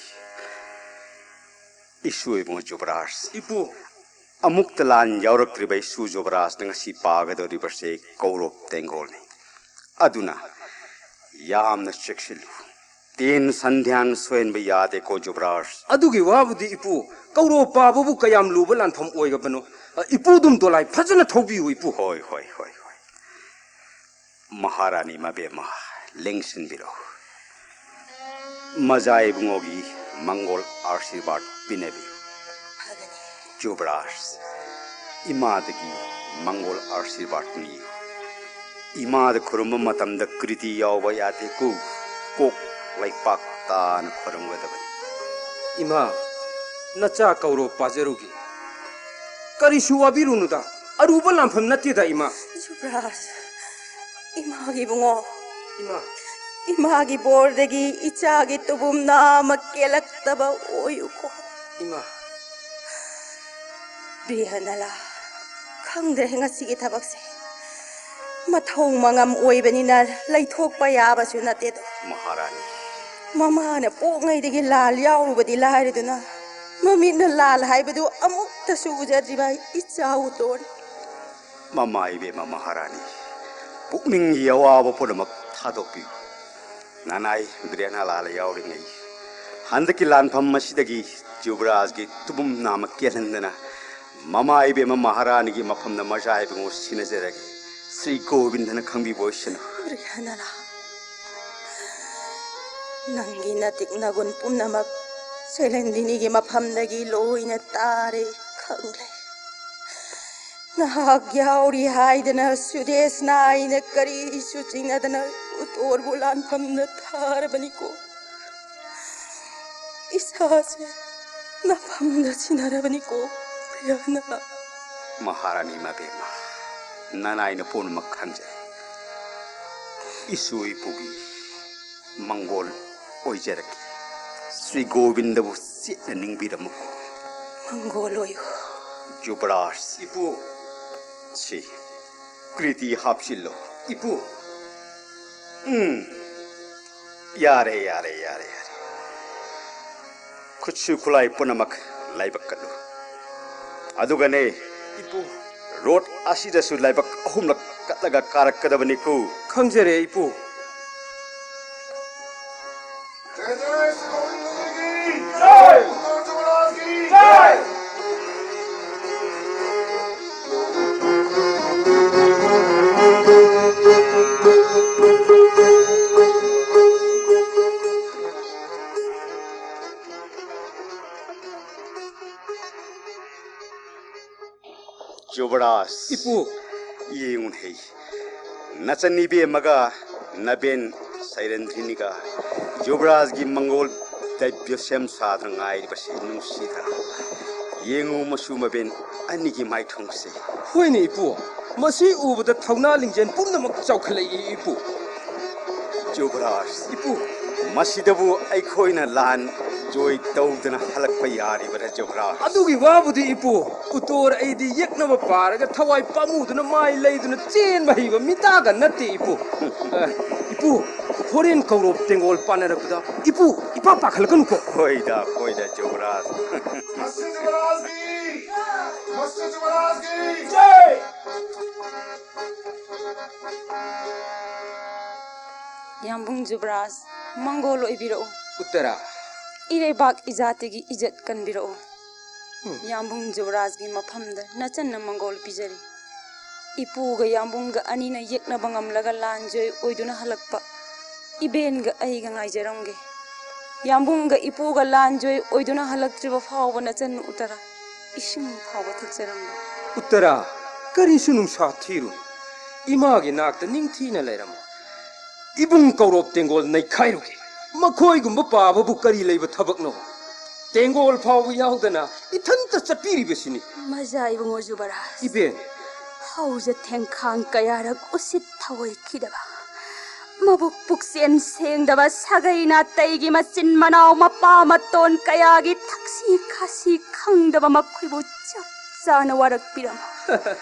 ꯏꯁꯨ ꯏꯕꯨꯡꯉꯣ ꯖꯨꯕꯔꯥꯖ꯫ ꯏꯄꯨ꯫ ꯑꯃꯨꯛꯇ ꯂꯥꯟ ꯌꯥꯎꯔꯛꯇ꯭ꯔꯤꯕ ꯏꯁꯨ ꯖꯨꯕꯔꯥꯖꯅ ꯉꯁꯤ ꯄꯥꯒꯗꯧꯔꯤꯕꯁꯦ ꯀꯧꯔꯣꯞ ꯇꯦꯡꯒꯣꯜꯅꯤ꯫ ꯑꯗꯨꯅ ꯌꯥꯝꯅ ꯆꯦꯛꯁꯤꯜꯂꯨ꯫ ꯇꯦꯟ ꯁꯟꯙ꯭ꯌꯥꯟ ꯁꯣꯏꯍꯟꯕ ꯌꯥꯗꯦꯀꯣ ꯖꯨꯕꯔꯥꯖ꯫ ꯑꯗꯨꯒꯤ ꯋꯥꯕꯨꯗꯤ ꯏꯄꯨ, ꯀꯧꯔꯣꯞ ꯄꯥꯕꯕꯨ ꯀꯌꯥꯝ ꯂꯨꯕ ꯂꯥꯟꯐꯝ ꯑꯣꯏꯒꯕꯅꯣ? ꯑ, ꯏꯄꯨ ꯑꯗꯨꯝ ꯗꯣꯂꯥꯏ ꯐꯖꯅ ꯊꯧꯕꯤꯌꯨ ꯏꯄꯨ꯫ ꯍꯣꯏ, ꯍꯣꯏ, ꯍꯣꯏ, ꯍꯣꯏ꯫ ꯃꯍꯥꯔꯥꯅꯤ ꯃꯕꯦꯝꯃ, ꯂꯦꯡꯁꯤꯟꯕꯤꯔꯣ꯫ ꯃꯖꯥ ꯏꯕꯨꯡꯉꯣꯒꯤ ꯃꯪꯒꯣꯜ ꯑꯥꯁꯤꯔꯕꯥꯗ ꯄꯤꯅꯕꯤꯌꯨ꯫ ꯐꯒꯅꯤ꯫ ꯖꯨꯕꯔꯥꯖ, ꯏꯃꯥꯗꯒꯤ ꯃꯪꯒꯣꯜ ꯑꯥꯁꯤꯔꯕꯥꯗ ꯅꯤꯌꯨ꯫ ꯏꯃꯥꯗ ꯈꯨꯔꯨꯝꯕ ꯃꯇꯝꯗ ꯀ꯭ꯔꯤꯇꯤ ꯌꯥꯎꯕ ꯌꯥꯗꯦꯀꯣ꯫ ꯀꯣꯛ ꯂꯩꯄꯥꯛ ꯇꯥꯅ ꯈꯨꯔꯨꯝꯒꯗꯕꯅꯤ꯫ ꯏꯃꯥ, ꯅꯆꯥ ꯀꯧꯔꯣ ꯄꯥꯖꯔꯨꯒꯦ꯫ ꯀꯔꯤꯁꯨ ꯋꯥꯕꯤꯔꯨꯅꯨꯗ, ꯑꯔꯨꯕ ꯂꯥꯟꯐꯝ ꯅꯠꯇꯦꯗ, ꯏꯃꯥ꯫ ꯌꯨꯕꯔꯥꯖ, ꯏꯃꯥꯒꯤ ꯏꯕꯨꯡꯉꯣ꯫ ꯏꯃꯥ꯫ ꯏꯃꯥꯒꯤ ꯕꯣꯔꯗꯒꯤ ꯏꯆꯥꯒꯤ ꯇꯨꯕꯨꯝ ꯅꯥꯝꯃ ꯀꯦꯜꯂꯛꯇꯕ ꯑꯣꯏꯌꯨꯀꯣ꯫ ꯏꯃꯥ꯫ ꯕꯤꯍꯅꯂꯥ, ꯈꯪꯗ꯭ꯔꯦ ꯉꯁꯤꯒꯤ ꯊꯕꯛꯁꯦ꯫ ꯃꯊꯧ ꯃꯉꯝ ꯑꯣꯏꯕꯅꯤꯅ ꯂꯩꯊꯣꯛꯄ ꯌꯥꯕꯁꯨ ꯅꯠꯇꯦꯗꯣ꯫ ꯃꯍꯥꯔꯥꯅꯤ꯫ ꯃꯃꯥꯅ ꯄꯣꯛꯉꯩꯗꯒꯤ ꯂꯥꯜ ꯌꯥꯎꯔꯨꯕꯗꯤ ꯂꯥꯏꯔꯗꯨꯅ, ꯃꯃꯤꯠꯅ ꯂꯥꯜ ꯍꯥꯏꯕꯗꯨ ꯑꯃꯨꯛꯇꯁꯨ ꯎꯖꯗ꯭ꯔꯤꯕ ꯏꯆꯥ ꯎꯇꯣꯟ꯫ ꯃꯃꯥ ꯏꯕꯦꯝꯃ ꯃꯍꯥꯔꯥꯅꯤ, ꯄꯨꯛꯅꯤꯡꯒꯤ ꯑꯋꯥꯕ ꯄꯨꯝꯅꯃꯛ ꯊꯥꯗꯣꯛꯄꯤꯌꯨ꯫ ꯅꯅꯥꯏ ꯕꯤꯔꯦꯟꯍꯂꯥꯜ ꯌꯥꯎꯔꯤꯉꯩ ꯍꯟꯗꯛꯀꯤ ꯂꯥꯟꯐꯝ ꯑꯁꯤꯗꯒꯤ ꯌꯨꯕꯔꯥꯖꯒꯤ ꯇꯨꯕꯨꯝ ꯅꯥꯝꯃ ꯀꯦꯜꯍꯟꯗꯅ ꯃꯃꯥ ꯏꯕꯦꯝꯃ ꯃꯍꯥꯔꯥꯅꯤꯒꯤ ꯃꯐꯝꯗ ꯃꯆꯥ ꯏꯕꯨꯡꯉꯣ ꯁꯤꯟꯅꯖꯔꯒꯦ꯫ ꯁ꯭ꯔꯤ ꯒꯣꯕꯤꯟꯗꯅ ꯈꯪꯕꯤꯕ ꯑꯣꯏꯁꯅꯨ꯫ ꯕꯤꯔꯦꯟꯍꯂꯥꯜ, ꯅꯪꯒꯤ ꯅꯇꯤꯛ ꯅꯒꯨꯟ ꯄꯨꯝꯅꯃꯛ ꯁꯩꯂꯦꯟꯗꯤꯅꯤꯒꯤ ꯃꯐꯝꯗꯒꯤ ꯂꯣꯏꯅ ꯇꯥꯔꯦ, ꯈꯪꯂꯦ꯫ ꯅꯍꯥꯛ ꯌꯥꯎꯔꯤ ꯍꯥꯏꯗꯅ ꯁꯨꯗꯦꯁꯅ ꯑꯩꯅ ꯀꯔꯤꯁꯨ ꯆꯤꯡꯅꯗꯅ ꯎꯇꯣꯔꯕꯨ ꯂꯥꯟꯐꯝꯗ ꯊꯥꯔꯕꯅꯤꯀꯣ꯫ ꯏꯁꯥꯁꯦ ꯅꯐꯝꯗ ꯁꯤꯟꯅꯔꯕꯅꯤꯀꯣ, ꯕꯤꯔꯦꯟꯍꯂꯥꯜ꯫ ꯃꯍꯥꯔꯥꯅꯤ ꯃꯕꯦꯝꯃ, ꯅꯅꯥꯏꯅ ꯄꯨꯝꯅꯃꯛ ꯈꯪꯖꯩ꯫ ꯏꯁꯨ ꯏꯄꯨꯒꯤ ꯃꯪꯒꯣꯜ ꯑꯣꯏꯖꯔꯛꯀꯦ꯫ ꯁ꯭ꯔꯤ ꯒꯣꯕꯤꯟꯗꯕꯨ ꯆꯦꯠꯅ ꯅꯤꯡꯕꯤꯔꯝꯃꯨꯀꯣ꯫ ꯃꯪꯒꯣꯜ ꯑꯣꯏꯌꯨ꯫ ꯌꯨꯕꯔꯥꯖ꯫ ꯏꯄꯨ꯫ ꯁꯤ ꯀ꯭ꯔꯤꯇꯤ ꯍꯥꯞꯆꯤꯜꯂꯣ꯫ ꯏꯄꯨ꯫ ꯎꯝ꯫ ꯌꯥꯔꯦ, ꯌꯥꯔꯦ, ꯌꯥꯔꯦ, ꯌꯥꯔꯦ꯫ ꯈꯨꯠꯁꯨ ꯈꯨꯠꯂꯥꯏ ꯄꯨꯝꯅꯃꯛ ꯂꯥꯏꯕꯛ ꯀꯠꯂꯨ꯫ ꯑꯗꯨꯒꯅꯦ, ꯏꯄꯨ꯫ ꯔꯣꯠ ꯑꯁꯤꯗꯁꯨ ꯂꯥꯏꯕꯛ ꯑꯍꯨꯝꯂꯛ ꯀꯠꯂꯒ ꯀꯥꯔꯛꯀꯗꯕꯅꯤꯀꯣ꯫ ꯈꯪꯖꯔꯦ, ꯏꯄꯨ꯫ ꯌꯨꯕꯔꯥꯖ꯫ ꯏꯄꯨ꯫ ꯌꯦꯡꯉꯨꯅꯦ꯫ ꯅꯆꯟ ꯏꯕꯦꯝꯃꯒ ꯅꯕꯦꯟ ꯁꯩꯔꯦꯟꯗ꯭ꯔꯤꯅꯤꯒ ꯌꯨꯕꯔꯥꯖꯒꯤ ꯃꯪꯒꯣꯜ ꯗꯩꯕ꯭ꯌ ꯁꯦꯝ ꯁꯥꯗꯨꯅ ꯉꯥꯏꯔꯤꯕꯁꯤ ꯅꯨꯡꯁꯤꯗ꯭ꯔꯥ? ꯌꯦꯡꯉꯨ ꯃꯁꯨ ꯃꯕꯦꯟ ꯑꯅꯤꯒꯤ ꯃꯥꯏꯊꯣꯡꯁꯦ꯫ ꯍꯣꯏꯅꯦ ꯏꯄꯨ, ꯃꯁꯤ ꯎꯕꯗ ꯊꯧꯅꯥ ꯂꯤꯡꯖꯦꯜ ꯄꯨꯝꯅꯃꯛ ꯆꯥꯎꯈꯠꯂꯛꯏ ꯏꯄꯨ꯫ ꯌꯨꯕꯔꯥꯖ, ꯏꯄꯨ꯫ ꯃꯁꯤꯗꯕꯨ ꯑꯩꯈꯣꯏꯅ ꯂꯥꯟ ꯖꯣꯏ ꯇꯧꯗꯅ ꯍꯜꯂꯛꯄ ꯌꯥꯔꯤꯕꯔꯥ ꯌꯨꯕꯔꯥꯖ? ꯑꯗꯨꯒꯤ ꯋꯥꯕꯨꯗꯤ ꯏꯄꯨ, ꯎꯇꯣꯔ ꯑꯩꯗꯤ ꯌꯦꯛꯅꯕ ꯄꯥꯔꯒ ꯊꯋꯥꯏ ꯄꯥꯝꯃꯨꯗꯨꯅ ꯃꯥꯏ ꯂꯩꯗꯨꯅ ꯆꯦꯟꯕ ꯍꯩꯕ ꯃꯤꯇꯥꯒ ꯅꯠꯇꯦ ꯏꯄꯨ꯫ ꯑ, ꯏꯄꯨ, ꯍꯣꯔꯦꯟ ꯀꯧꯔꯣꯞ ꯇꯦꯡꯒꯣꯜ ꯄꯥꯟꯅꯔꯛꯄꯗ ꯏꯄꯨ ꯏꯄꯥ ꯄꯥꯈꯠꯂꯛꯀꯅꯨꯀꯣ꯫ ꯍꯣꯏꯗ, ꯍꯣꯏꯗ ꯌꯨꯕꯔꯥꯖ꯫ ꯃꯁꯤ ꯌꯨꯕꯔꯥꯖꯀꯤ! ꯃꯁꯤ ꯌꯨꯕꯔꯥꯖꯀꯤ! ꯌꯥꯝꯕꯨꯡ ꯖꯨꯕꯔꯥꯖ, ꯃꯪꯒꯣꯜ ꯑꯣꯏꯕꯤꯔꯛꯎ꯫ ꯎꯠꯇꯔꯥ꯫ ꯏꯔꯩꯕꯥꯛ ꯏꯖꯥꯇꯤꯒꯤ ꯏꯖꯠ ꯀꯟꯕꯤꯔꯛꯎ꯫ ꯍꯝ꯫ ꯌꯥꯝꯕꯨꯡ ꯖꯨꯕꯔꯥꯖꯒꯤ ꯃꯐꯝꯗ ꯅꯆꯟꯅ ꯃꯪꯒꯣꯜ ꯄꯤꯖꯔꯤ꯫ ꯏꯄꯨꯒ ꯌꯥꯝꯕꯨꯡꯒ ꯑꯅꯤꯅ ꯌꯦꯛꯅꯕ ꯉꯝꯂꯒ ꯂꯥꯟꯖꯣꯏ ꯑꯣꯏꯗꯨꯅ ꯍꯜꯂꯛꯄ ꯏꯕꯦꯟꯒ ꯑꯩꯒ ꯉꯥꯏꯖꯔꯝꯒꯦ꯫ ꯌꯥꯝꯕꯨꯡꯒ ꯏꯄꯨꯒ ꯂꯥꯟꯖꯣꯏ ꯑꯣꯏꯗꯨꯅ ꯍꯜꯂꯛꯇ꯭ꯔꯤꯕ ꯐꯥꯎꯕ ꯅꯆꯟ ꯎꯠꯇꯔꯥ ꯏꯁꯤꯡ ꯐꯥꯎꯕ ꯊꯛꯆꯔꯝꯂꯣꯏ꯫ ꯎꯠꯇꯔꯥ, ꯀꯔꯤꯁꯨ ꯅꯨꯡꯁꯥ ꯊꯤꯔꯨꯅꯨ꯫ ꯏꯃꯥꯒꯤ ꯅꯥꯛꯇ ꯅꯤꯡꯊꯤꯅ ꯂꯩꯔꯝꯃꯨ꯫ ꯏꯕꯨꯡ ꯀꯧꯔꯣꯞ ꯇꯦꯡꯒꯣꯜ ꯅꯩꯈꯥꯏꯔꯨꯒꯦ꯫ ꯃꯈꯣꯏꯒꯨꯝꯕ ꯄꯥꯕꯕꯨ ꯀꯔꯤ ꯂꯩꯕ ꯊꯕꯛꯅꯣ? ꯇꯦꯡꯒꯣꯜ ꯐꯥꯎꯕ ꯌꯥꯎꯗꯅ ꯏꯊꯟꯇ ꯆꯠꯄꯤꯔꯤꯕꯁꯤꯅꯤ꯫ ꯃꯖꯥ ꯏꯕꯨꯡꯉꯣ ꯖꯨꯕꯔꯥꯖ꯫ ꯏꯕꯦꯟ꯫ ꯍꯧꯖ ꯊꯦꯡꯈꯥꯡ ꯀꯌꯥꯔꯛ ꯎꯁꯤꯠ ꯊꯑꯣꯏꯈꯤꯗꯕ, ꯃꯕꯨꯛ ꯄꯨꯛꯆꯦꯟ ꯁꯦꯡꯗꯕ ꯁꯥꯒꯩ ꯅꯥꯇꯩꯒꯤ ꯃꯆꯤꯟ ꯃꯅꯥꯎ ꯃꯄꯥ ꯃꯇꯣꯟ ꯀꯌꯥꯒꯤ ꯊꯛꯁꯤ ꯈꯥꯁꯤ ꯈꯪꯗꯕ ꯃꯈꯣꯏꯕꯨ ꯆꯞ ꯆꯥꯅ ꯋꯥꯔꯛꯄꯤꯔꯝꯃꯨ꯫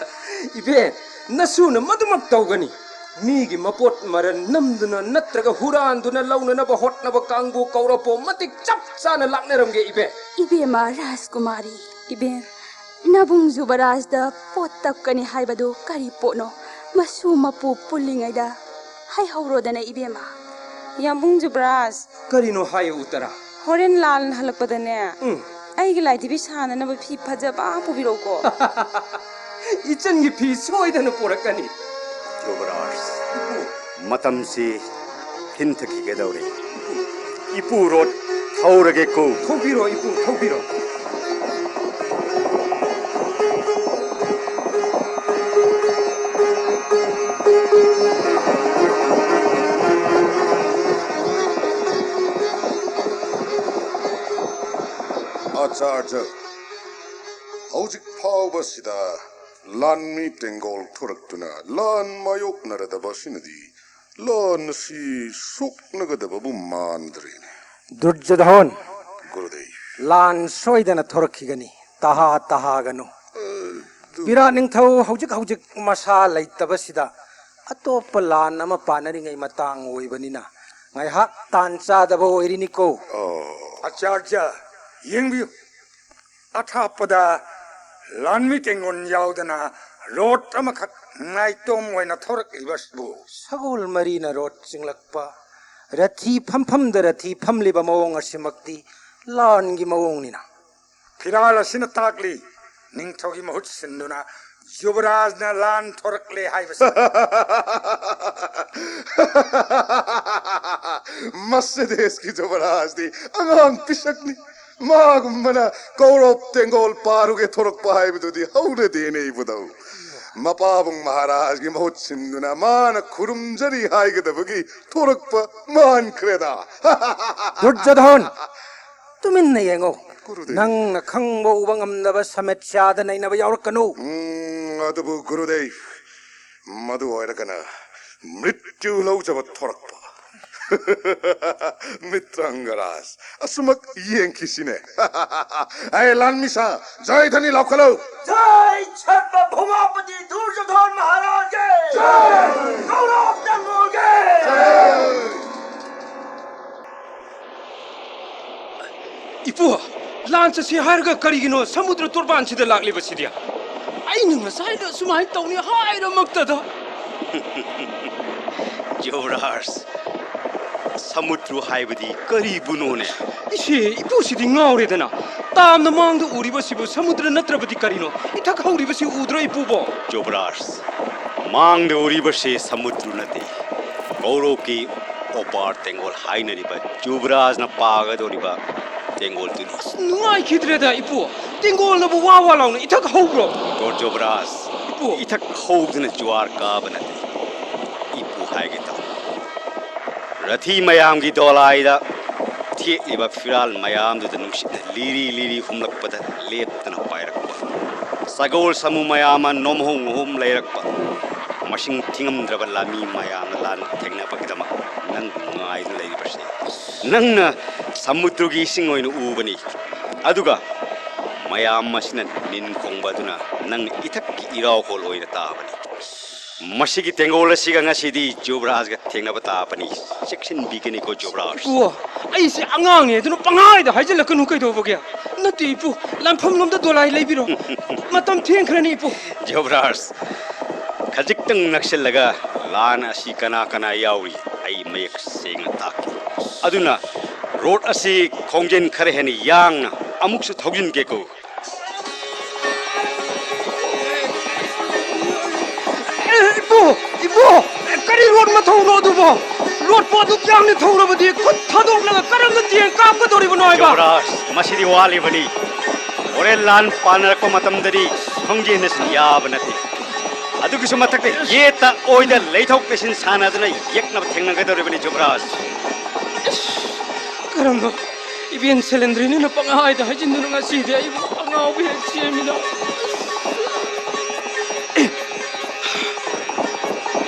ꯏꯕꯦꯟ, ꯅꯁꯨꯅ ꯃꯗꯨꯃꯛ ꯇꯧꯒꯅꯤ꯫ ꯃꯤꯒꯤ ꯃꯄꯣꯠ ꯃꯔꯟ ꯅꯝꯗꯨꯅ ꯅꯠꯇ꯭ꯔꯒ ꯍꯨꯔꯥꯟꯗꯨꯅ ꯂꯧꯅꯅꯕ ꯍꯣꯠꯅꯕ ꯀꯥꯡꯕꯨ ꯀꯧꯔꯛꯄ ꯃꯇꯤꯛ ꯆꯞ ꯆꯥꯅ ꯂꯥꯛꯅꯔꯝꯒꯦ ꯏꯕꯦꯟ꯫ ꯏꯕꯦꯝꯃ ꯔꯥꯖꯀꯨꯃꯥꯔꯤ, ꯏꯕꯦꯟ, ꯅꯕꯨꯡ ꯖꯨꯕꯔꯥꯖꯗ ꯄꯣꯠ ꯇꯞꯀꯅꯤ ꯍꯥꯏꯕꯗꯨ ꯀꯔꯤ ꯄꯣꯠꯅꯣ? ꯃꯁꯨ ꯃꯄꯨ ꯄꯨꯜꯂꯤꯉꯩꯗ ꯍꯥꯏꯍꯧꯔꯣꯗꯅ ꯏꯕꯦꯝꯃ꯫ ꯌꯥꯝꯕꯨꯡ ꯖꯨꯕꯔꯥꯖ꯫ ꯀꯔꯤꯅꯣ ꯍꯥꯏꯌꯨ ꯎꯠꯇꯔꯥ꯫ ꯍꯣꯔꯦꯟ ꯂꯥꯜꯅ ꯍꯜꯂꯛꯄꯗꯅꯦ, ꯎꯝ꯫ ꯑꯩꯒꯤ ꯂꯥꯏꯙꯤꯕꯤ ꯁꯥꯅꯅꯕ ꯐꯤ ꯐꯖꯕ ꯑꯃ ꯄꯨꯕꯤꯔꯛꯎꯀꯣ꯫ ꯏꯆꯟꯒꯤ ꯐꯤ ꯁꯣꯏꯗꯅ ꯄꯨꯔꯛꯀꯅꯤ꯫ ꯌꯨꯕꯔꯥꯖ, ꯃꯇꯝꯁꯤ ꯊꯤꯟꯊꯈꯤꯒꯗꯧꯔꯦ꯫ ꯏꯄꯨ ꯔꯣꯠ ꯊꯧꯔꯒꯦꯀꯣ꯫ ꯊꯧꯕꯤꯔꯣ ꯏꯄꯨ, ꯊꯧꯕꯤꯔꯣ꯫ ꯑꯆꯥꯔꯖ, ꯍꯧꯖꯤꯛ ꯐꯥꯎꯕꯁꯤꯗ ꯂꯥꯟꯃꯤ ꯇꯦꯡꯒꯣꯜ ꯊꯣꯔꯛꯇꯨꯅ ꯂꯥꯟ ꯃꯥꯌꯣꯛꯅꯔꯗꯕ ꯑꯁꯤꯅꯗꯤ ꯂꯥꯟ ꯑꯁꯤ ꯁꯣꯛꯅꯒꯗꯕꯕꯨ ꯃꯥꯟꯗ꯭ꯔꯦꯅꯦ꯫ ꯗꯨꯔꯖꯣꯙꯣꯟ, ꯒꯨꯔꯨꯗꯦꯕ꯫ ꯂꯥꯟ ꯁꯣꯏꯗꯅ ꯊꯣꯔꯛꯈꯤꯒꯅꯤ, ꯇꯍꯥ ꯇꯍꯥꯒꯅꯨ꯫ ꯑꯗꯨ ꯕꯤꯔꯥꯠ ꯅꯤꯡꯊꯧ ꯍꯧꯖꯤꯛ ꯍꯧꯖꯤꯛ ꯃꯁꯥ ꯂꯩꯇꯕꯁꯤꯗ ꯑꯇꯣꯞꯄ ꯂꯥꯟ ꯑꯃ ꯄꯥꯟꯅꯔꯤꯉꯩ ꯃꯇꯥꯡ ꯑꯣꯏꯕꯅꯤꯅ ꯉꯥꯏꯍꯥꯛ ꯇꯥꯟ ꯆꯥꯗꯕ ꯑꯣꯏꯔꯤꯅꯤꯀꯣ꯫ ꯑꯣ꯫ ꯑꯆꯥꯔꯖ, ꯌꯦꯡꯕꯤꯌꯨ꯫ ꯑꯊꯥꯞꯄꯗ ꯂꯥꯟꯃꯤ ꯇꯦꯡꯒꯣꯜ ꯌꯥꯎꯗꯅ ꯔꯣꯠ ꯑꯃꯈꯛ ꯅꯥꯏꯇꯣꯝ ꯑꯣꯏꯅ ꯊꯣꯔꯛꯂꯤꯕꯁꯤꯕꯨ꯫ ꯁꯒꯣꯜ ꯃꯔꯤꯅ ꯔꯣꯠ ꯆꯤꯡꯂꯛꯄ, ꯔꯊꯤ ꯐꯝꯐꯝꯗ ꯔꯊꯤ ꯐꯝꯂꯤꯕ ꯃꯑꯣꯡ ꯑꯁꯤꯃꯛꯇꯤ ꯂꯥꯟꯒꯤ ꯃꯑꯣꯡꯅꯤꯅ꯫ ꯐꯤꯔꯥꯜ ꯑꯁꯤꯅ ꯇꯥꯛꯂꯤ, ꯅꯤꯡꯊꯧꯒꯤ ꯃꯍꯨꯠ ꯁꯤꯟꯗꯨꯅ ꯌꯨꯕꯔꯥꯖꯅ ꯂꯥꯟ ꯊꯣꯔꯛꯂꯦ ꯍꯥꯏꯕꯁꯤ꯫ ꯃꯁꯤ ꯗꯦꯁꯀꯤ ꯌꯨꯕꯔꯥꯖꯗꯤ ꯑꯉꯥꯡ ꯄꯤꯁꯛꯅꯤ꯫ ꯃꯥꯒꯨꯝꯕꯅ ꯀꯧꯔꯕ ꯇꯦꯡꯒꯣꯜ ꯄꯥꯔꯨꯒꯦ ꯊꯣꯔꯛꯄ ꯍꯥꯏꯕꯗꯨꯗꯤ ꯍꯧꯅꯗꯦꯅꯦ, ꯏꯕꯨꯙꯧ꯫ ꯃꯄꯥꯕꯨꯡ ꯃꯍꯥꯔꯥꯖꯒꯤ ꯃꯍꯨꯠ ꯁꯤꯟꯗꯨꯅ ꯃꯥꯅ ꯈꯨꯔꯨꯝꯖꯔꯤ ꯍꯥꯏꯒꯗꯕꯒꯤ ꯊꯣꯔꯛꯄ ꯃꯥꯟꯈ꯭ꯔꯦꯗ꯫ ꯗꯨꯔꯖꯣꯙꯣꯟ, ꯇꯨꯃꯤꯟꯅ ꯌꯦꯡꯉꯨ꯫ ꯒꯨꯔꯨꯗꯦꯕ꯫ ꯅꯪꯅ ꯈꯪꯕ ꯎꯕ ꯉꯝꯗꯕ ꯁꯃꯁ꯭ꯌꯥꯗ ꯅꯩꯅꯕ ꯌꯥꯎꯔꯛꯀꯅꯨ꯫ ꯎꯝ, ꯑꯗꯨꯕꯨ ꯒꯨꯔꯨꯗꯦꯕ, ꯃꯗꯨ ꯑꯣꯏꯔꯒꯅ ꯃ꯭ꯔꯤꯇ꯭ꯌꯨ ꯂꯧꯖꯕ ꯊꯣꯔꯛꯄ꯫ ꯃꯤꯇ꯭ꯔꯪꯒꯔꯥꯖ, ꯑꯁꯨꯃꯛ ꯌꯦꯡꯈꯤꯁꯤꯅꯦ꯫ ꯑꯩ ꯂꯥꯟꯃꯤꯁꯥ, ꯖꯌ ꯙ꯭ꯋꯅꯤ ꯂꯥꯎꯈꯠꯂꯨ꯫ ꯖꯌ ꯁꯔꯕ ꯚꯧꯃꯄꯇꯤ ꯗꯨꯔꯖꯣꯙꯣꯟ ꯃꯍꯥꯔꯥꯖ ꯀꯤ! ꯖꯌ! ꯀꯧꯔꯕ ꯇꯦꯡꯒꯣꯜ ꯀꯤ! ꯏꯄꯨ, ꯂꯥꯟ ꯆꯠꯁꯤ ꯍꯥꯏꯔꯒ ꯀꯔꯤꯒꯤꯅꯣ ꯁꯃꯨꯗ꯭ꯔ ꯇꯣꯔꯕꯥꯟꯁꯤꯗ ꯂꯥꯛꯂꯤꯕꯁꯤꯗꯤ? ꯑꯩꯅ ꯉꯁꯥꯏꯗ ꯁꯨꯃꯥꯏꯅ ꯇꯧꯅꯤ ꯍꯥꯏꯔꯃꯛꯇꯗ꯫ ꯌꯨꯕꯔꯥꯖ, ꯁꯃꯨꯗ꯭ꯔ ꯍꯥꯏꯕꯗꯤ ꯀꯔꯤꯕꯨꯅꯣꯅꯦ? ꯏꯁꯦ, ꯏꯄꯨꯁꯤꯗꯤ ꯉꯥꯎꯔꯦꯗꯅ꯫ ꯇꯥꯝꯅ ꯃꯥꯡꯗ ꯎꯔꯤꯕꯁꯤꯕꯨ ꯁꯃꯨꯗ꯭ꯔ ꯅꯠꯇ꯭ꯔꯕꯗꯤ ꯀꯔꯤꯅꯣ? ꯏꯊꯛ ꯍꯧꯔꯤꯕꯁꯤ ꯎꯗ꯭ꯔꯣ, ꯏꯄꯨꯕꯣ? ꯌꯨꯕꯔꯥꯖ, ꯃꯥꯡꯗ ꯎꯔꯤꯕꯁꯤ ꯁꯃꯨꯗ꯭ꯔ ꯅꯠꯇꯦ, ꯀꯧꯔꯣꯛꯀꯤ ꯑꯣꯄꯥꯔ ꯇꯦꯡꯒꯣꯜ ꯍꯥꯏꯅꯔꯤꯕ ꯌꯨꯕꯔꯥꯖꯅ ꯄꯥꯒꯗꯧꯔꯤꯕ ꯇꯦꯡꯒꯣꯜꯗꯨꯅꯤ꯫ ꯑꯁ, ꯅꯨꯡꯉꯥꯏꯈꯤꯗ꯭ꯔꯦꯗ, ꯏꯄꯨ꯫ ꯇꯦꯡꯒꯣꯜꯅꯕꯨ ꯋꯥ ꯋꯥ ꯂꯥꯎꯅ ꯏꯊꯛ ꯍꯧꯕ꯭ꯔꯣ? ꯗꯨꯔ ꯌꯨꯕꯔꯥꯖ, ꯏꯄꯨ꯫ ꯏꯊꯛ ꯍꯧꯗꯅ ꯖꯨꯋꯥꯔ ꯀꯥꯕ ꯅꯠꯇꯦ꯫ ꯏꯄꯨ ꯍꯥꯏꯒꯦ ꯇꯧ꯫ ꯔꯊꯤ ꯃꯌꯥꯝꯒꯤ ꯗꯣꯂꯥꯏꯗ ꯊꯤ ꯇꯦꯛꯂꯤꯕ ꯐꯤꯔꯥꯜ ꯃꯌꯥꯝꯗꯨꯗ ꯅꯨꯡꯁꯤꯠꯅ ꯂꯤꯔꯤ ꯂꯤꯔꯤ ꯍꯨꯝꯂꯛꯄꯗ ꯂꯦꯞꯇꯅ ꯄꯥꯏꯔꯛꯄ꯫ ꯁꯒꯣꯜ ꯁꯥꯃꯨ ꯃꯌꯥꯝ ꯑꯃ ꯅꯣꯝꯍꯧ ꯅꯣꯝꯍꯧ ꯂꯩꯔꯛꯄ꯫ ꯃꯁꯤꯡ ꯊꯤꯉꯝꯗ꯭ꯔꯕ ꯂꯥꯟꯃꯤ ꯃꯌꯥꯝꯅ ꯂꯥꯟ ꯊꯦꯡꯅꯕꯒꯤꯗꯃꯛ ꯅꯪ ꯉꯥꯏꯗꯨꯅ ꯂꯩꯔꯤꯕꯁꯤ꯫ ꯅꯪꯅ ꯁꯃꯨꯗ꯭ꯔꯒꯤ ꯏꯁꯤꯡ ꯑꯣꯏꯅ ꯎꯕꯅꯤ, ꯑꯗꯨꯒ ꯃꯌꯥꯝ ꯑꯁꯤꯅ ꯅꯤꯟ ꯈꯣꯡꯕ ꯑꯗꯨꯅ ꯅꯪꯅ ꯏꯊꯛꯀꯤ ꯏꯔꯥꯎꯈꯣꯜ ꯑꯣꯏꯅ ꯇꯥꯕꯅꯤ꯫ ꯃꯁꯤꯒꯤ ꯇꯦꯡꯒꯣꯜ ꯑꯁꯤꯒ ꯉꯁꯤꯗꯤ ꯖꯨꯕꯔꯥꯖꯒ ꯊꯦꯡꯅꯕ ꯇꯥꯕꯅꯤ꯫ ꯆꯦꯛꯁꯤꯟꯕꯤꯒꯅꯤꯀꯣ ꯖꯨꯕꯔꯥꯖ꯫ ꯏꯄꯨ, ꯑꯩꯁꯦ ꯑꯉꯥꯡꯅꯦ, ꯑꯗꯨꯅ ꯄꯪꯍꯥꯏꯗ ꯍꯥꯏꯖꯤꯜꯂꯛꯀꯅꯨ ꯀꯩꯗꯧꯕꯒꯦ? ꯅꯠꯇꯦ ꯏꯄꯨ, ꯂꯥꯟꯐꯝ ꯂꯣꯝꯗ ꯗꯣꯂꯥꯏ ꯂꯩꯕꯤꯔꯣ꯫ ꯃꯇꯝ ꯊꯦꯡꯈ꯭ꯔꯅꯤ ꯏꯄꯨ꯫ ꯖꯨꯕꯔꯥꯖ, ꯈꯖꯤꯛꯇꯪ ꯅꯛꯁꯤꯜꯂꯒ ꯂꯥꯟ ꯑꯁꯤ ꯀꯅꯥ ꯀꯅꯥ ꯌꯥꯎꯔꯤ ꯑꯩ ꯃꯌꯦꯛ ꯁꯦꯡꯅ ꯇꯥꯛꯀꯦ꯫ ꯑꯗꯨꯅ ꯔꯣꯗ ꯑꯁꯤ ꯈꯣꯡꯖꯦꯜ ꯈꯔ ꯍꯦꯟꯅ ꯌꯥꯡꯅ ꯑꯃꯨꯛꯁꯨ ꯊꯧꯖꯤꯟꯒꯦꯀꯣ꯫ ꯑꯦ, ꯏꯄꯨ, ꯏꯄꯨ, ꯀꯔꯤ ꯔꯣꯗ ꯃꯊꯧꯔꯣ ꯑꯗꯨꯕꯣ? ꯔꯣꯗꯄꯨ ꯑꯗꯨꯛ ꯌꯥꯝꯅ ꯊꯧꯔꯕꯗꯤ ꯈꯨꯠ ꯊꯥꯗꯣꯛꯂꯒ ꯀꯔꯝꯅ ꯇꯦꯡ ꯀꯥꯞꯀꯗꯧꯔꯤꯕꯅꯣ ꯍꯥꯏꯕ? ꯖꯨꯕꯔꯥꯖ, ꯃꯁꯤꯗꯤ ꯋꯥꯠꯂꯤꯕꯅꯤ꯫ ꯍꯣꯔꯦꯟ ꯂꯥꯟ ꯄꯥꯟꯅꯔꯛꯄ ꯃꯇꯝꯗꯗꯤ ꯈꯣꯡꯖꯦꯜ ꯑꯁꯤ ꯌꯥꯕ ꯅꯠꯇꯦ꯫ ꯑꯗꯨꯒꯤꯁꯨ ꯃꯊꯛꯇ ꯌꯦꯠꯇ ꯑꯣꯏꯗ ꯂꯩꯊꯣꯛ ꯂꯩꯁꯤꯟ ꯁꯥꯟꯅꯗꯨꯅ ꯌꯦꯛꯅꯕ ꯊꯦꯡꯅꯒꯗꯧꯔꯤꯕꯅꯤ ꯖꯨꯕꯔꯥꯖ꯫ ꯀꯔꯝꯕ ꯏꯕꯦꯟ ꯁꯦꯂꯦꯟꯗ꯭ꯔꯤꯅꯤꯅ ꯄꯪꯍꯥꯏꯗ ꯍꯥꯏꯖꯤꯟꯗꯨꯅ ꯉꯁꯤꯗꯤ ꯑꯩꯕꯨ ꯑꯉꯥꯎꯕ ꯍꯦꯛ ꯁꯦꯝꯃꯤꯗ꯫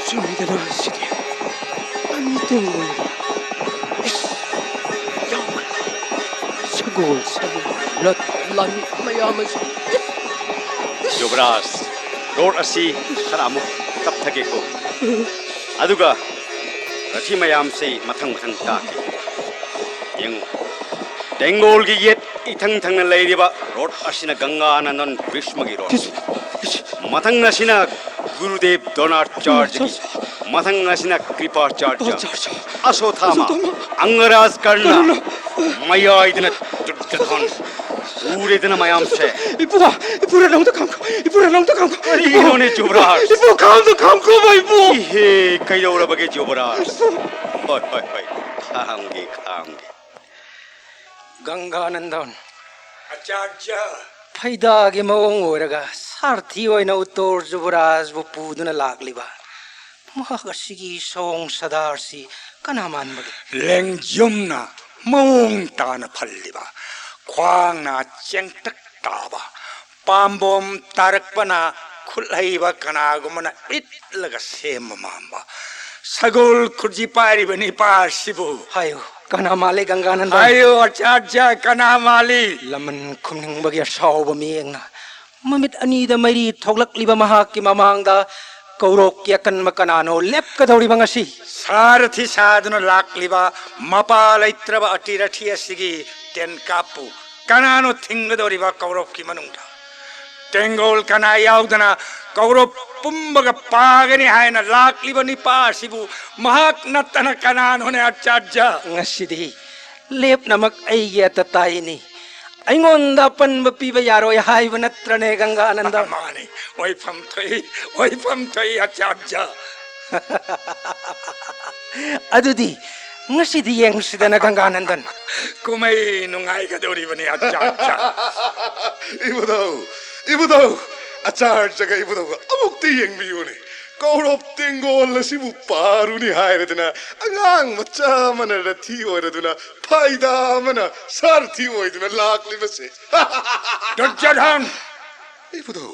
ꯆꯨꯝꯃꯤꯗꯅ ꯁꯤꯗꯤ ꯑꯅꯤ ꯇꯦꯡꯒꯣꯜꯅꯤꯗꯅ꯫ ꯏꯁ, ꯌꯥꯝ ꯐꯔꯦ꯫ ꯁꯒꯣꯜ, ꯁꯒꯣꯜ, ꯂꯠ, ꯂꯥꯟꯃꯤ ꯃꯌꯥꯝ ꯑꯁꯤ꯫ ꯏꯁ! ꯌꯨꯕꯔꯥꯖ, ꯔꯣꯗ ꯑꯁꯤ ꯈꯔ ꯑꯃꯨꯛ ꯇꯞꯊꯒꯦꯀꯣ꯫ ꯑꯗꯨꯒ ꯔꯊꯤ ꯃꯌꯥꯝꯁꯤ ꯃꯊꯪ ꯃꯊꯪ ꯇꯥꯛꯀꯦ꯫ ꯌꯦꯡꯉꯨ, ꯇꯦꯡꯒꯣꯜꯒꯤ ꯌꯦꯠ ꯏꯊꯪ ꯊꯪꯅ ꯂꯩꯔꯤꯕ ꯔꯣꯗ ꯑꯁꯤꯅ ꯒꯪꯒꯥ ꯅꯟꯗꯟ ꯚꯤꯁꯃꯒꯤ ꯔꯣꯗ꯫ ꯃꯊꯪ ꯑꯁꯤꯅ ꯒꯨꯔꯨꯗꯦꯕ ꯗ꯭ꯔꯣꯅꯥꯆꯥꯔꯌꯒꯤ꯫ ꯃꯊꯪ ꯑꯁꯤꯅ ꯀ꯭ꯔꯤꯄꯥꯆꯥꯔꯌ, ꯑꯁꯣꯊꯥꯃ, ꯑꯁꯣꯊꯥꯃ, ꯑꯪꯒꯔꯥꯖ ꯀꯔꯅ, ꯀꯔꯅ꯫ ꯃꯌꯥꯏꯗꯅ ꯗꯨꯔꯖꯣꯙꯟ꯫ ꯎꯔꯦꯗꯅ ꯃꯌꯥꯝꯁꯦ꯫ ꯏꯄꯨ, ꯏꯄꯨ ꯔꯠꯅ ꯑꯝꯇ ꯈꯥꯝꯈꯣ, ꯏꯄꯨ ꯔꯠꯅ ꯑꯝꯇ ꯈꯥꯝꯈꯣ꯫ ꯀꯔꯤꯅꯣꯅꯦ ꯌꯨꯕꯔꯥꯖ? ꯏꯄꯨ ꯈꯥꯝꯗ ꯈꯥꯝꯈꯣꯕ ꯏꯄꯨ꯫ ꯏꯍꯦ, ꯀꯩꯗꯧꯔꯕꯒꯦ ꯌꯨꯕꯔꯥꯖ? ꯍꯣꯏ, ꯍꯣꯏ, ꯍꯣꯏ, ꯈꯥꯝꯒꯦ, ꯈꯥꯝꯒꯦ꯫ ꯒꯪꯒꯥꯅꯟꯗꯟ꯫ ꯑꯆꯥꯔꯌ꯫ ꯐꯩꯗꯥꯒꯤ ꯃꯑꯣꯡ ꯑꯣꯏꯔꯒ ꯁꯥꯔꯊꯤ ꯑꯣꯏꯅ ꯎꯠꯇꯣꯔ ꯌꯨꯕꯔꯥꯖꯕꯨ ꯄꯨꯗꯨꯅ ꯂꯥꯛꯂꯤꯕ ꯃꯍꯥꯛ ꯑꯁꯤꯒꯤ ꯁꯑꯣꯡ ꯁꯥꯗꯥꯔꯁꯤ ꯀꯅꯥ ꯃꯥꯟꯕꯒꯦ? ꯂꯦꯡꯖꯨꯝꯅ ꯃꯑꯣꯡ ꯇꯥꯅ ꯐꯜꯂꯤꯕ, ꯈ꯭ꯋꯥꯡꯅ ꯆꯦꯡꯇꯛ ꯇꯥꯕ, ꯄꯥꯝꯕꯣꯝ ꯇꯥꯔꯛꯄꯅ ꯈꯨꯠꯍꯩꯕ ꯀꯅꯥꯒꯨꯝꯕꯅ ꯏꯠꯂꯒ ꯁꯦꯝꯕ ꯃꯥꯟꯕ ꯁꯒꯣꯜ ꯈꯨꯔꯖꯤ ꯄꯥꯏꯔꯤꯕ ꯅꯤꯄꯥ ꯑꯁꯤꯕꯨ ꯍꯥꯏꯌꯨ, ꯀꯅꯥ ꯃꯥꯜꯂꯤ ꯒꯪꯒꯥꯅꯟꯗ? ꯍꯥꯏꯌꯨ ꯑꯆꯥꯔꯖ, ꯀꯅꯥ ꯃꯥꯜꯂꯤ? ꯂꯃꯟ ꯈꯨꯝꯅꯤꯡꯕꯒꯤ ꯑꯁꯥꯎꯕ ꯃꯤꯠꯌꯦꯡꯅ ꯃꯃꯤꯠ ꯑꯅꯤꯗ ꯃꯩꯔꯤ ꯊꯣꯛꯂꯛꯂꯤꯕ ꯃꯍꯥꯛꯀꯤ ꯃꯃꯥꯡꯗ ꯀꯧꯔꯣꯛꯀꯤ ꯑꯀꯟꯕ ꯀꯅꯥꯅꯣ ꯂꯦꯞꯀꯗꯧꯔꯤꯕ ꯉꯁꯤ? ꯁꯥꯔꯊꯤ ꯁꯥꯗꯨꯅ ꯂꯥꯛꯂꯤꯕ ꯃꯄꯥ ꯂꯩꯇ꯭ꯔꯕ ꯑꯇꯤꯔꯊꯤ ꯑꯁꯤꯒꯤ ꯇꯦꯟꯀꯥꯞꯄꯨ ꯀꯅꯥꯅꯣ ꯊꯤꯡꯒꯗꯧꯔꯤꯕ ꯀꯧꯔꯣꯛꯀꯤ ꯃꯅꯨꯡꯗ? ꯇꯦꯡꯒꯣꯜ ꯀꯅꯥ ꯌꯥꯎꯗꯅ ꯀꯧꯔꯣꯛ ꯄꯨꯝꯕꯒ ꯄꯥꯒꯅꯤ ꯍꯥꯏꯅ ꯂꯥꯛꯂꯤꯕ ꯅꯤꯄꯥ ꯑꯁꯤꯕꯨ ꯃꯍꯥꯛ ꯅꯠꯇꯅ ꯀꯅꯥꯅꯣꯅꯦ ꯑꯆꯥꯔꯖ? ꯉꯁꯤꯗꯤ ꯂꯦꯞꯅꯃꯛ ꯑꯩꯒꯤ ꯑꯇ ꯇꯥꯏꯅꯤ꯫ ꯑꯩꯉꯣꯟꯗ ꯑꯄꯟꯕ ꯄꯤꯕ ꯌꯥꯔꯣꯏ ꯍꯥꯏꯕ ꯅꯠꯇ꯭ꯔꯅꯦ ꯒꯪꯒꯥꯅꯟꯗ? ꯃꯥꯅꯤ, ꯑꯣꯏꯐꯝ ꯊꯣꯛꯏ, ꯑꯣꯏꯐꯝ ꯊꯣꯛꯏ ꯑꯆꯥꯔꯖ꯫ ꯑꯗꯨꯗꯤ ꯉꯁꯤꯗꯤ ꯌꯦꯡꯁꯤꯗꯅ ꯒꯪꯒꯥꯅꯟꯗꯟ꯫ ꯀꯨꯝꯍꯩ ꯅꯨꯡꯉꯥꯏꯒꯗꯧꯔꯤꯕꯅꯤ ꯑꯆꯥꯔꯖ꯫ ꯏꯕꯨꯙꯧ, ꯏꯕꯨꯙꯧ, ꯑꯆꯥꯔꯖꯒ ꯏꯕꯨꯙꯧꯒ ꯑꯃꯨꯛꯇ ꯌꯦꯡꯕꯤꯌꯨꯅꯦ꯫ ꯀꯧꯔꯣꯞ ꯇꯦꯡꯒꯣꯜ ꯑꯁꯤꯕꯨ ꯄꯥꯔꯨꯅꯤ ꯍꯥꯏꯔꯗꯅ ꯑꯉꯥꯡ ꯃꯆꯥ ꯑꯃꯅ ꯔꯊꯤ ꯑꯣꯏꯔꯗꯨꯅ ꯐꯥꯏꯗꯥ ꯑꯃꯅ ꯁꯥꯔꯊꯤ ꯑꯣꯏꯗꯨꯅ ꯂꯥꯛꯂꯤꯕꯁꯦ꯫ ꯗꯨꯔꯖꯣꯙꯟ! ꯏꯕꯨꯙꯧ꯫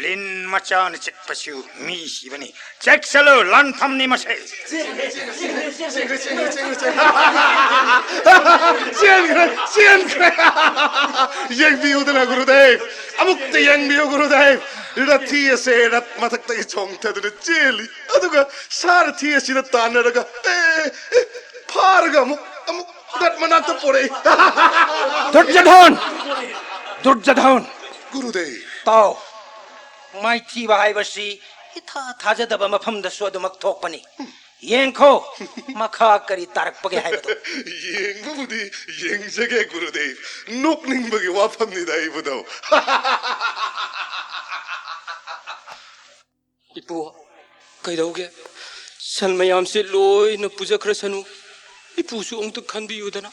ꯂꯤꯟ ꯃꯆꯥꯅ ꯆꯤꯛꯄꯁꯨ ꯃꯤ ꯁꯤꯕꯅꯤ꯫ ꯆꯦꯛꯁꯤꯜꯂꯨ, ꯂꯥꯟꯐꯝꯅꯤ ꯃꯁꯦ꯫ ꯆꯦꯟꯈ꯭ꯔꯦ, ꯆꯦꯟꯈ꯭ꯔꯦ, ꯆꯦꯟꯈ꯭ꯔꯦ, ꯆꯦꯟꯈ꯭ꯔꯦ, ꯆꯦꯟꯈ꯭ꯔꯦ꯫ ꯆꯦꯟꯈ꯭ꯔꯦ, ꯆꯦꯟꯈ꯭ꯔꯦ꯫ ꯌꯦꯡꯕꯤꯌꯨꯗꯅ ꯒꯨꯔꯨꯗꯦꯕ, ꯑꯃꯨꯛꯇ ꯌꯦꯡꯕꯤꯌꯨ ꯒꯨꯔꯨꯗꯦꯕ꯫ ꯔꯊꯤ ꯑꯁꯦ ꯔꯠ ꯃꯊꯛꯇꯒꯤ ꯆꯣꯡꯊꯗꯨꯅ ꯆꯦꯜꯂꯤ꯫ ꯑꯗꯨꯒ ꯁꯥꯔꯊꯤ ꯑꯁꯤꯅ ꯇꯥꯟꯅꯔꯒ, ꯑꯦ, ꯑꯦ, ꯐꯥꯔꯒ ꯑꯃꯨꯛ, ꯑꯃꯨꯛ ꯔꯠ ꯃꯅꯥꯛꯇ ꯄꯣꯔꯛꯏ꯫ ꯗꯨꯔꯖꯣꯙꯟ! ꯗꯨꯔꯖꯣꯙꯟ! ꯒꯨꯔꯨꯗꯦꯕ꯫ ꯇꯥꯎ, ꯃꯥꯏꯊꯤꯕ ꯍꯥꯏꯕꯁꯤ ꯏꯊꯥ ꯊꯥꯖꯗꯕ ꯃꯐꯝꯗꯁꯨ ꯑꯗꯨꯃꯛ ꯊꯣꯛꯄꯅꯤ꯫ ꯌꯦꯡꯈꯣ, ꯃꯈꯥ ꯀꯔꯤ ꯇꯥꯔꯛꯄꯒꯦ ꯍꯥꯏꯕꯗꯨ꯫ ꯌꯦꯡꯕꯕꯨꯗꯤ ꯌꯦꯡꯖꯒꯦ ꯒꯨꯔꯨꯗꯦꯕ꯫ ꯅꯣꯛꯅꯤꯡꯕꯒꯤ ꯋꯥꯐꯝꯅꯤꯗ ꯏꯕꯨꯙꯧ꯫ ꯏꯄꯨ, ꯀꯩꯗꯧꯒꯦ? ꯁꯟ ꯃꯌꯥꯝꯁꯦ ꯂꯣꯏꯅ ꯄꯨꯖꯈ꯭ꯔꯁꯅꯨ꯫ ꯏꯄꯨꯁꯨ ꯑꯃꯨꯛꯇ ꯈꯟꯕꯤꯌꯨꯗꯅ꯫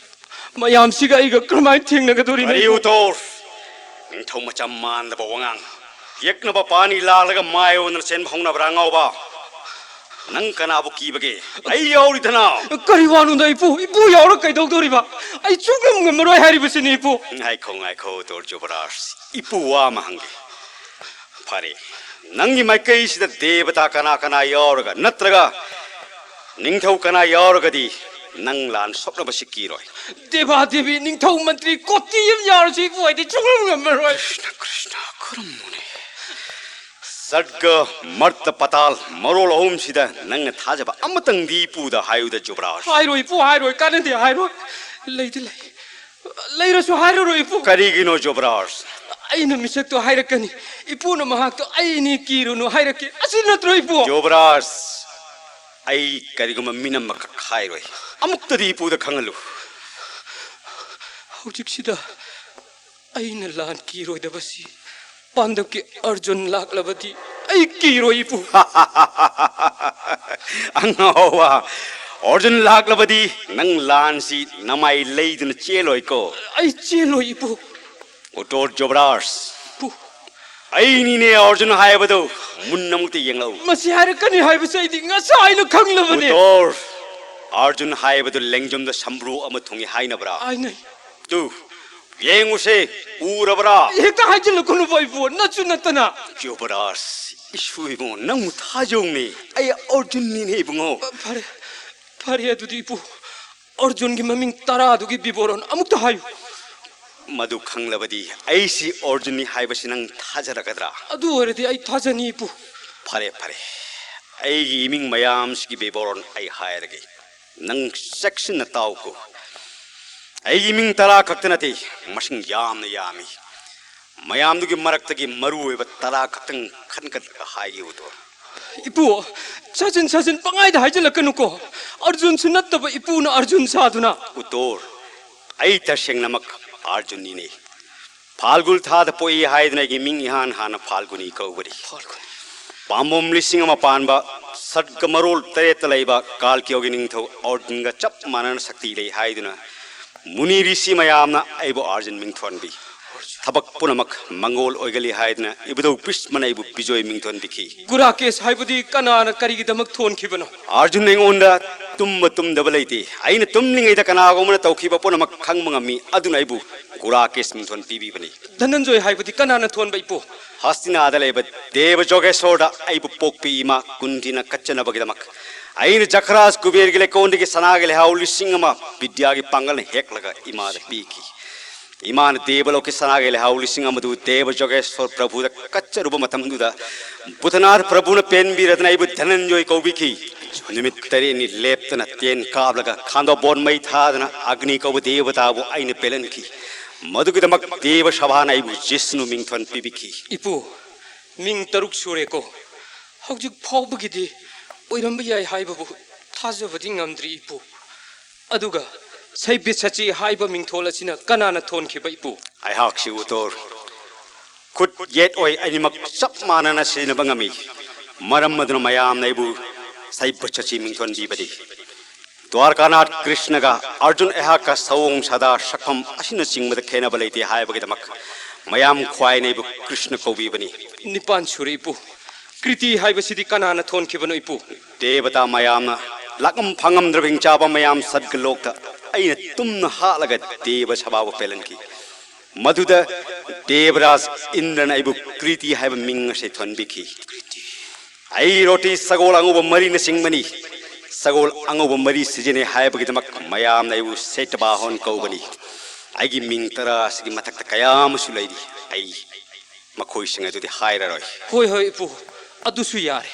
ꯃꯌꯥꯝꯁꯤꯒ ꯑꯩꯒ ꯀꯔꯝꯍꯥꯏꯅ ꯊꯦꯡꯅꯒꯗꯧꯔꯤꯅꯣ? ꯀꯔꯤ ꯎꯇꯣꯔ? ꯅꯤꯡꯊꯧ ꯃꯆꯥ ꯃꯥꯟꯗꯕ ꯋꯥꯉꯥꯡ꯫ ꯌꯦꯛꯅꯕ ꯄꯥꯅꯤ ꯂꯥꯛꯂꯒ ꯃꯥꯏ ꯑꯣꯟꯗꯅ ꯆꯦꯟꯕ ꯍꯧꯅꯕ꯭ꯔꯥ ꯑꯉꯥꯎꯕ? ꯅꯪ ꯀꯅꯥꯕꯨ ꯀꯤꯕꯒꯦ? ꯑꯩ ꯌꯥꯎꯔꯤꯗꯅ꯫ ꯀꯔꯤ ꯋꯥꯅꯣꯗ ꯏꯄꯨ? ꯏꯄꯨ ꯌꯥꯎꯔ ꯀꯩꯗꯧꯗꯣꯔꯤꯕ? ꯑꯩ ꯁꯨꯡꯉꯝ ꯉꯝꯃꯔꯣꯏ ꯍꯥꯏꯔꯤꯕꯁꯤꯅꯤ ꯏꯄꯨ꯫ ꯉꯥꯏꯈꯣ, ꯉꯥꯏꯈꯣ, ꯎꯇꯣꯔ ꯖꯨꯕꯔꯥꯖ꯫ ꯏꯄꯨ ꯋꯥ ꯑꯃ ꯍꯪꯒꯦ꯫ ꯐꯔꯦ, ꯅꯪꯒꯤ ꯃꯥꯏꯀꯩꯁꯤꯗ ꯗꯦꯕꯇꯥ ꯀꯅꯥ ꯀꯅꯥ ꯌꯥꯎꯔꯒ, ꯅꯠꯇ꯭ꯔꯒ ꯅꯤꯡꯊꯧ ꯀꯅꯥ ꯌꯥꯎꯔꯒꯗꯤ ꯅꯪ ꯂꯥꯟ ꯁꯣꯛꯅꯕꯁꯤ ꯀꯤꯔꯣꯏ? ꯗꯦꯕꯥ ꯗꯦꯕꯤ, ꯅꯤꯡꯊꯧ ꯃꯟꯇ꯭ꯔꯤ ꯀꯣꯇꯤ ꯑꯃ ꯌꯥꯎꯔꯁꯨ ꯏꯄꯨ ꯑꯩꯗꯤ ꯁꯨꯡꯉꯝ ꯉꯝꯃꯔꯣꯏ꯫ ꯀ꯭ꯔꯤꯁꯅ, ꯀ꯭ꯔꯤꯁꯅ, ꯈꯨꯔꯨꯝꯃꯨꯅꯦ꯫ ꯁꯔꯒ, ꯃꯔꯇ, ꯄꯇꯥꯜ, ꯃꯔꯣꯜ ꯑꯍꯨꯝꯁꯤꯗ ꯅꯪꯅ ꯊꯥꯖꯕ ꯑꯃꯇꯪꯗꯤ ꯏꯄꯨꯗ ꯍꯥꯏꯌꯨꯗ, ꯖꯨꯕꯔꯥꯖ꯫ ꯍꯥꯏꯔꯣꯏ ꯏꯄꯨ, ꯍꯥꯏꯔꯣꯏ, ꯀꯥꯟꯅꯗꯦ, ꯍꯥꯏꯔꯣꯏ꯫ ꯂꯩꯗꯤ ꯂꯩ, ꯂꯩꯔꯁꯨ ꯍꯥꯏꯔꯔꯣꯏ ꯏꯄꯨ꯫ ꯀꯔꯤꯒꯤꯅꯣ, ꯖꯨꯕꯔꯥꯖ? ꯑꯩꯅ ꯃꯤꯁꯛꯇꯣ ꯍꯥꯏꯔꯛꯀꯅꯤ, ꯏꯄꯨꯅ ꯃꯍꯥꯛꯇꯣ ꯑꯩꯅꯤ ꯀꯤꯔꯨꯅꯨ ꯍꯥꯏꯔꯛꯀꯦ, ꯑꯁꯤ ꯅꯠꯇ꯭ꯔꯣ ꯏꯄꯨ? ꯖꯨꯕꯔꯥꯖ, ꯑꯩ ꯀꯔꯤꯒꯨꯝꯕ ꯃꯤꯅꯝ ꯑꯃꯈꯛ ꯍꯥꯏꯔꯣꯏ, ꯑꯃꯨꯛꯇꯗꯤ ꯏꯄꯨꯗ ꯈꯪꯍꯜꯂꯨ꯫ ꯍꯧꯖꯤꯛꯁꯤꯗ ꯑꯩꯅ ꯂꯥꯟ ꯀꯤꯔꯣꯏꯗꯕꯁꯤ ꯄꯥꯟꯗꯞꯀꯤ ꯑꯔꯖꯨꯟ ꯂꯥꯛꯂꯕꯗꯤ ꯑꯩ ꯀꯤꯔꯣꯏ ꯏꯄꯨ꯫ ꯑꯉꯥꯎꯕ, ꯑꯔꯖꯨꯟ ꯂꯥꯛꯂꯕꯗꯤ ꯅꯪ ꯂꯥꯟꯁꯤ ꯅꯃꯥꯏ ꯂꯩꯗꯨꯅ ꯆꯦꯜꯂꯣꯏꯀꯣ꯫ ꯑꯩ ꯆꯦꯜꯂꯣꯏ ꯏꯄꯨ꯫ ꯎꯇꯣꯔ ꯖꯣꯕꯔꯥꯖ, ꯏꯄꯨ꯫ ꯑꯩꯅꯤꯅꯦ ꯑꯔꯖꯨꯟ ꯍꯥꯏꯕꯗꯨ, ꯃꯨꯟꯅ ꯑꯃꯨꯛꯇ ꯌꯦꯡꯂꯛꯎ꯫ ꯃꯁꯤ ꯍꯥꯏꯔꯛꯀꯅꯤ ꯍꯥꯏꯕꯁꯦ ꯑꯩꯗꯤ ꯉꯁꯥꯏꯅ ꯈꯪꯂꯕꯅꯦ꯫ ꯎꯇꯣꯔ, ꯑꯔꯖꯨꯟ ꯍꯥꯏꯕꯗꯨ ꯂꯦꯡꯖꯨꯝꯗ ꯁꯝꯕ꯭ꯔꯨ ꯑꯃ ꯊꯨꯡꯏ ꯍꯥꯏꯅꯕ꯭ꯔꯥ? ꯍꯥꯏꯅꯩ꯫ ꯇꯨ, ꯌꯦꯡꯉꯨꯁꯦ, ꯎꯔꯕ꯭ꯔꯥ? ꯍꯦꯛꯇ ꯍꯥꯏꯖꯤꯜꯂꯛꯀꯅꯨ ꯏꯄꯨ, ꯅꯠꯁꯨ ꯅꯠꯇꯅ꯫ ꯖꯣꯕꯔꯥꯖ, ꯏꯁꯨ ꯏꯕꯨꯡꯉꯣ, ꯅꯪꯕꯨ ꯊꯥꯖꯧꯅꯦ, ꯑꯩ ꯑꯔꯖꯨꯟꯅꯤꯅꯦ ꯏꯕꯨꯡꯉꯣ꯫ ꯐꯔꯦ, ꯐꯔꯦ ꯑꯗꯨꯗꯤ ꯏꯄꯨ, ꯑꯔꯖꯨꯟꯒꯤ ꯃꯃꯤꯡ ꯇꯔꯥꯗꯨꯒꯤ ꯕꯤꯕꯣꯔꯣꯟ ꯑꯃꯨꯛꯇ ꯍꯥꯏꯌꯨ꯫ ꯃꯗꯨ ꯈꯪꯂꯕꯗꯤ ꯑꯩꯁꯤ ꯑꯔꯖꯨꯟꯅꯤ ꯍꯥꯏꯕꯁꯤ ꯅꯪ ꯊꯥꯖꯔꯒꯗ꯭ꯔꯥ? ꯑꯗꯨ ꯑꯣꯏꯔꯗꯤ ꯑꯩ ꯊꯥꯖꯅꯤ ꯏꯄꯨ꯫ ꯐꯔꯦ, ꯐꯔꯦ, ꯑꯩꯒꯤ ꯏꯃꯤꯡ ꯃꯌꯥꯝꯁꯤꯒꯤ ꯕꯤꯕꯣꯔꯣꯟ ꯑꯩ ꯍꯥꯏꯔꯒꯦ, ꯅꯪ ꯆꯦꯛꯁꯤꯟꯅ ꯇꯥꯎꯀꯣ꯫ ꯑꯩꯒꯤ ꯏꯃꯤꯡ ꯇꯔꯥ ꯈꯛꯇ ꯅꯠꯇꯦ, ꯃꯁꯤꯡ ꯌꯥꯝꯅ ꯌꯥꯝꯃꯤ꯫ ꯃꯌꯥꯝꯗꯨꯒꯤ ꯃꯔꯛꯇꯒꯤ ꯃꯔꯨ ꯑꯣꯏꯕ ꯇꯔꯥ ꯈꯛꯇꯪ ꯈꯟꯒꯠꯂꯒ ꯍꯥꯏꯒꯦ ꯎꯇꯣꯔ꯫ ꯏꯄꯨ, ꯁꯥꯖꯤꯟ ꯁꯥꯖꯤꯟ ꯄꯪꯍꯥꯏꯗ ꯍꯥꯏꯖꯤꯜꯂꯛꯀꯅꯨꯀꯣ꯫ ꯑꯔꯖꯨꯟꯁꯨ ꯅꯠꯇꯕ ꯏꯄꯨꯅ ꯑꯔꯖꯨꯟ ꯁꯥꯗꯨꯅ꯫ ꯎꯇꯣꯔ, ꯑꯩ ꯇꯁꯦꯡꯅꯃꯛ ꯑꯔꯖꯨꯟꯅꯤꯅꯦ꯫ ꯐꯥꯜꯒꯨꯜ ꯊꯥꯗ ꯄꯣꯛꯏ ꯍꯥꯏꯗꯨꯅ ꯑꯩꯒꯤ ꯃꯤꯡ ꯏꯍꯥꯟ ꯍꯥꯟꯅ ꯐꯥꯜꯒꯨꯅꯤ ꯀꯧꯕꯅꯤ꯫ ꯐꯥꯜꯒꯨꯅꯤ꯫ ꯄꯥꯝꯕꯣꯝ ꯂꯤꯁꯤꯡ ꯑꯃ ꯄꯥꯟꯕ, ꯁꯠꯀ ꯃꯔꯣꯜ ꯇꯔꯦꯠꯇ ꯂꯩꯕ ꯀꯥꯜꯀꯤꯌꯣꯒꯤ ꯅꯤꯡꯊꯧ ꯑꯔꯖꯨꯟꯒ ꯆꯞ ꯃꯥꯟꯅꯅ ꯁꯛꯇꯤ ꯂꯩ ꯍꯥꯏꯗꯨꯅ ꯃꯨꯅꯤ ꯔꯤꯁꯤ ꯃꯌꯥꯝꯅ ꯑꯩꯕꯨ ꯑꯔꯖꯨꯟ ꯃꯤꯡꯊꯣꯟꯕꯤ꯫ ꯊꯕꯛ ꯄꯨꯝꯅꯃꯛ ꯃꯪꯒꯣꯜ ꯑꯣꯏꯒꯜꯂꯤ ꯍꯥꯏꯗꯨꯅ ꯏꯕꯨꯙꯧ ꯚꯤꯁꯃꯅ ꯑꯩꯕꯨ ꯕꯤꯖꯣꯏ ꯃꯤꯡꯊꯣꯟ ꯄꯤꯈꯤ꯫ ꯒꯨꯔꯥꯀꯦꯁ ꯍꯥꯏꯕꯗꯤ ꯀꯅꯥꯅ ꯀꯔꯤꯒꯤꯗꯃꯛ ꯊꯣꯟꯈꯤꯕꯅꯣ? ꯑꯥꯔꯖꯨꯟ ꯑꯩꯉꯣꯟꯗ ꯇꯨꯝꯕ ꯇꯨꯝꯗꯕ ꯂꯩꯇꯦ꯫ ꯑꯩꯅ ꯇꯨꯝꯂꯤꯉꯩꯗ ꯀꯅꯥꯒꯨꯝꯕꯅ ꯇꯧꯈꯤꯕ ꯄꯨꯝꯅꯃꯛ ꯈꯪꯕ ꯉꯝꯃꯤ꯫ ꯑꯗꯨꯅ ꯑꯩꯕꯨ ꯒꯨꯔꯥꯀꯦꯁ ꯃꯤꯡꯊꯣꯟ ꯄꯤꯕꯤꯕꯅꯤ꯫ ꯙꯅꯟꯖꯣꯏ ꯍꯥꯏꯕꯗꯤ ꯀꯅꯥꯅ ꯊꯣꯟꯕ, ꯏꯄꯨ? ꯍꯁꯇꯤꯅꯥꯗ ꯂꯩꯕ ꯗꯦꯕ ꯖꯣꯒꯦꯁꯣꯔꯗ ꯑꯩꯕꯨ ꯄꯣꯛꯄꯤ ꯏꯃꯥ ꯀꯨꯟꯇꯤꯅ ꯀꯠꯆꯅꯕꯒꯤꯗꯃꯛ ꯑꯩꯅ ꯖꯈꯔꯥꯖ ꯀꯨꯕꯦꯔꯒꯤ ꯂꯩꯀꯣꯟꯗꯒꯤ ꯁꯅꯥꯒꯤ ꯂꯩꯍꯥꯎ ꯂꯤꯁꯤꯡ ꯑꯃ ꯕꯤꯗ꯭ꯌꯥꯒꯤ ꯄꯥꯡꯒꯜꯅ ꯍꯦꯛꯂꯒ ꯏꯃꯥꯗ ꯄꯤꯈꯤ꯫ ꯏꯃꯥꯅ ꯗꯦꯕꯂꯣꯛꯀꯤ ꯁꯅꯥꯒꯤ ꯂꯩꯍꯥꯎ ꯂꯤꯁꯤꯡ ꯑꯃꯗꯨ ꯗꯦꯕ ꯖꯣꯒꯦꯁꯣꯔ ꯄ꯭ꯔꯚꯨꯗ ꯀꯠꯆꯔꯨꯕ ꯃꯇꯝꯗꯨꯗ ꯕꯨꯙꯅꯥꯊ ꯄ꯭ꯔꯚꯨꯅ ꯄꯦꯟꯕꯤꯔꯗꯅ ꯑꯩꯕꯨ ꯙꯅꯟꯖꯣꯏ ꯀꯧꯕꯤꯈꯤ꯫ ꯅꯨꯃꯤꯠ ꯇꯔꯦꯠꯅꯤ ꯂꯦꯞꯇꯅ ꯇꯦꯟ ꯀꯥꯞꯂꯒ ꯈꯥꯟꯗꯣꯕꯣꯟ ꯃꯩ ꯊꯥꯗꯅ ꯑꯒꯅꯤ ꯀꯧꯕ ꯗꯦꯕꯇꯥꯕꯨ ꯑꯩꯅ ꯄꯦꯜꯍꯟꯈꯤ꯫ ꯃꯗꯨꯒꯤꯗꯃꯛ ꯗꯦꯕ ꯁꯚꯥꯅ ꯑꯩꯕꯨ ꯖꯤꯁꯅꯨ ꯃꯤꯡꯊꯣꯟ ꯄꯤꯕꯤꯈꯤ꯫ ꯏꯄꯨ, ꯃꯤꯡ ꯇꯔꯨꯛ ꯁꯨꯔꯦꯀꯣ꯫ ꯍꯧꯖꯤꯛ ꯐꯥꯎꯕꯒꯤꯗꯤ ꯑꯣꯏꯔꯝꯕ ꯌꯥꯏ ꯍꯥꯏꯕꯕꯨ ꯊꯥꯖꯕꯗꯤ ꯉꯝꯗ꯭ꯔꯤ, ꯏꯄꯨ꯫ ꯑꯗꯨꯒ ꯁꯩꯕꯤꯠ ꯁꯆꯤ ꯍꯥꯏꯕ ꯃꯤꯡꯊꯣꯜ ꯑꯁꯤꯅ ꯀꯅꯥꯅ ꯊꯣꯟꯈꯤꯕ, ꯏꯄꯨ? ꯑꯩꯍꯥꯛꯁꯤ ꯎꯇꯣꯔ ꯈꯨꯠ ꯌꯦꯠ ꯑꯣꯏ ꯑꯅꯤꯃꯛ ꯆꯞ ꯃꯥꯟꯅꯅ ꯁꯤꯖꯤꯟꯅꯕ ꯉꯝꯃꯤ꯫ ꯃꯔꯝ ꯑꯗꯨꯅ ꯃꯌꯥꯝꯅ ꯑꯩꯕꯨ ꯁꯩꯕꯤꯠ ꯁꯆꯤ ꯃꯤꯡꯊꯣꯟ ꯄꯤꯕꯅꯤ꯫ ꯗ꯭ꯋꯥꯔꯀꯥꯅꯥꯊ ꯀ꯭ꯔꯤꯁꯅꯒ ꯑꯔꯖꯨꯟ ꯑꯩꯍꯥꯛꯀ ꯁꯑꯣꯡ ꯁꯥꯗꯥ ꯁꯛꯐꯝ ꯑꯁꯤꯅꯆꯤꯡꯕꯗ ꯈꯦꯠꯅꯕ ꯂꯩꯇꯦ ꯍꯥꯏꯕꯒꯤꯗꯃꯛ ꯃꯌꯥꯝ ꯈ꯭ꯋꯥꯏꯅ ꯑꯩꯕꯨ ꯀ꯭ꯔꯤꯁꯅ ꯀꯧꯕꯤꯕꯅꯤ꯫ ꯅꯤꯄꯥꯟ ꯁꯨꯔꯦ, ꯏꯄꯨ꯫ ꯀ꯭ꯔꯤꯇꯤ ꯍꯥꯏꯕꯁꯤꯗꯤ ꯀꯅꯥꯅ ꯊꯣꯟꯈꯤꯕꯅꯣ, ꯏꯄꯨ? ꯗꯦꯕꯇꯥ ꯃꯌꯥꯝꯅ ꯂꯥꯛꯉꯝ ꯐꯪꯉꯝꯗ꯭ꯔꯕ ꯍꯤꯡꯆꯥꯕ ꯃꯌꯥꯝ ꯁꯠꯒꯂꯣꯛꯇ ꯑꯩꯅ ꯇꯨꯝꯅ ꯍꯥꯠꯂꯒ ꯗꯦꯕ ꯁꯚꯥꯕꯨ ꯄꯦꯜꯍꯟꯈꯤ꯫ ꯃꯗꯨꯗ ꯗꯦꯕꯔꯥꯖ ꯏꯟꯗ꯭ꯔꯅ ꯑꯩꯕꯨ ꯀ꯭ꯔꯤꯇꯤ ꯍꯥꯏꯕ ꯃꯤꯡ ꯑꯁꯤ ꯊꯣꯟꯕꯤꯈꯤ꯫ ꯑꯩ ꯔꯣꯇꯤ ꯁꯒꯣꯜ ꯑꯉꯧꯕ ꯃꯔꯤꯅꯆꯤꯡꯕꯅꯤ꯫ ꯁꯒꯣꯜ ꯑꯉꯧꯕ ꯃꯔꯤ ꯁꯤꯖꯤꯟꯅꯩ ꯍꯥꯏꯕꯒꯤꯗꯃꯛ ꯃꯌꯥꯝꯅ ꯑꯩꯕꯨ ꯁꯦꯇꯕꯥꯍꯣꯟ ꯀꯧꯕꯅꯤ꯫ ꯑꯩꯒꯤ ꯃꯤꯡ ꯇꯔꯥ ꯑꯁꯤꯒꯤ ꯃꯊꯛꯇ ꯀꯌꯥ ꯑꯃꯁꯨ ꯂꯩꯔꯤ꯫ ꯑꯩ ꯃꯈꯣꯏꯁꯤꯡ ꯑꯗꯨꯗꯤ ꯍꯥꯏꯔꯔꯣꯏ꯫ ꯍꯣꯏ, ꯍꯣꯏ, ꯏꯄꯨ, ꯑꯗꯨꯁꯨ ꯌꯥꯔꯦ꯫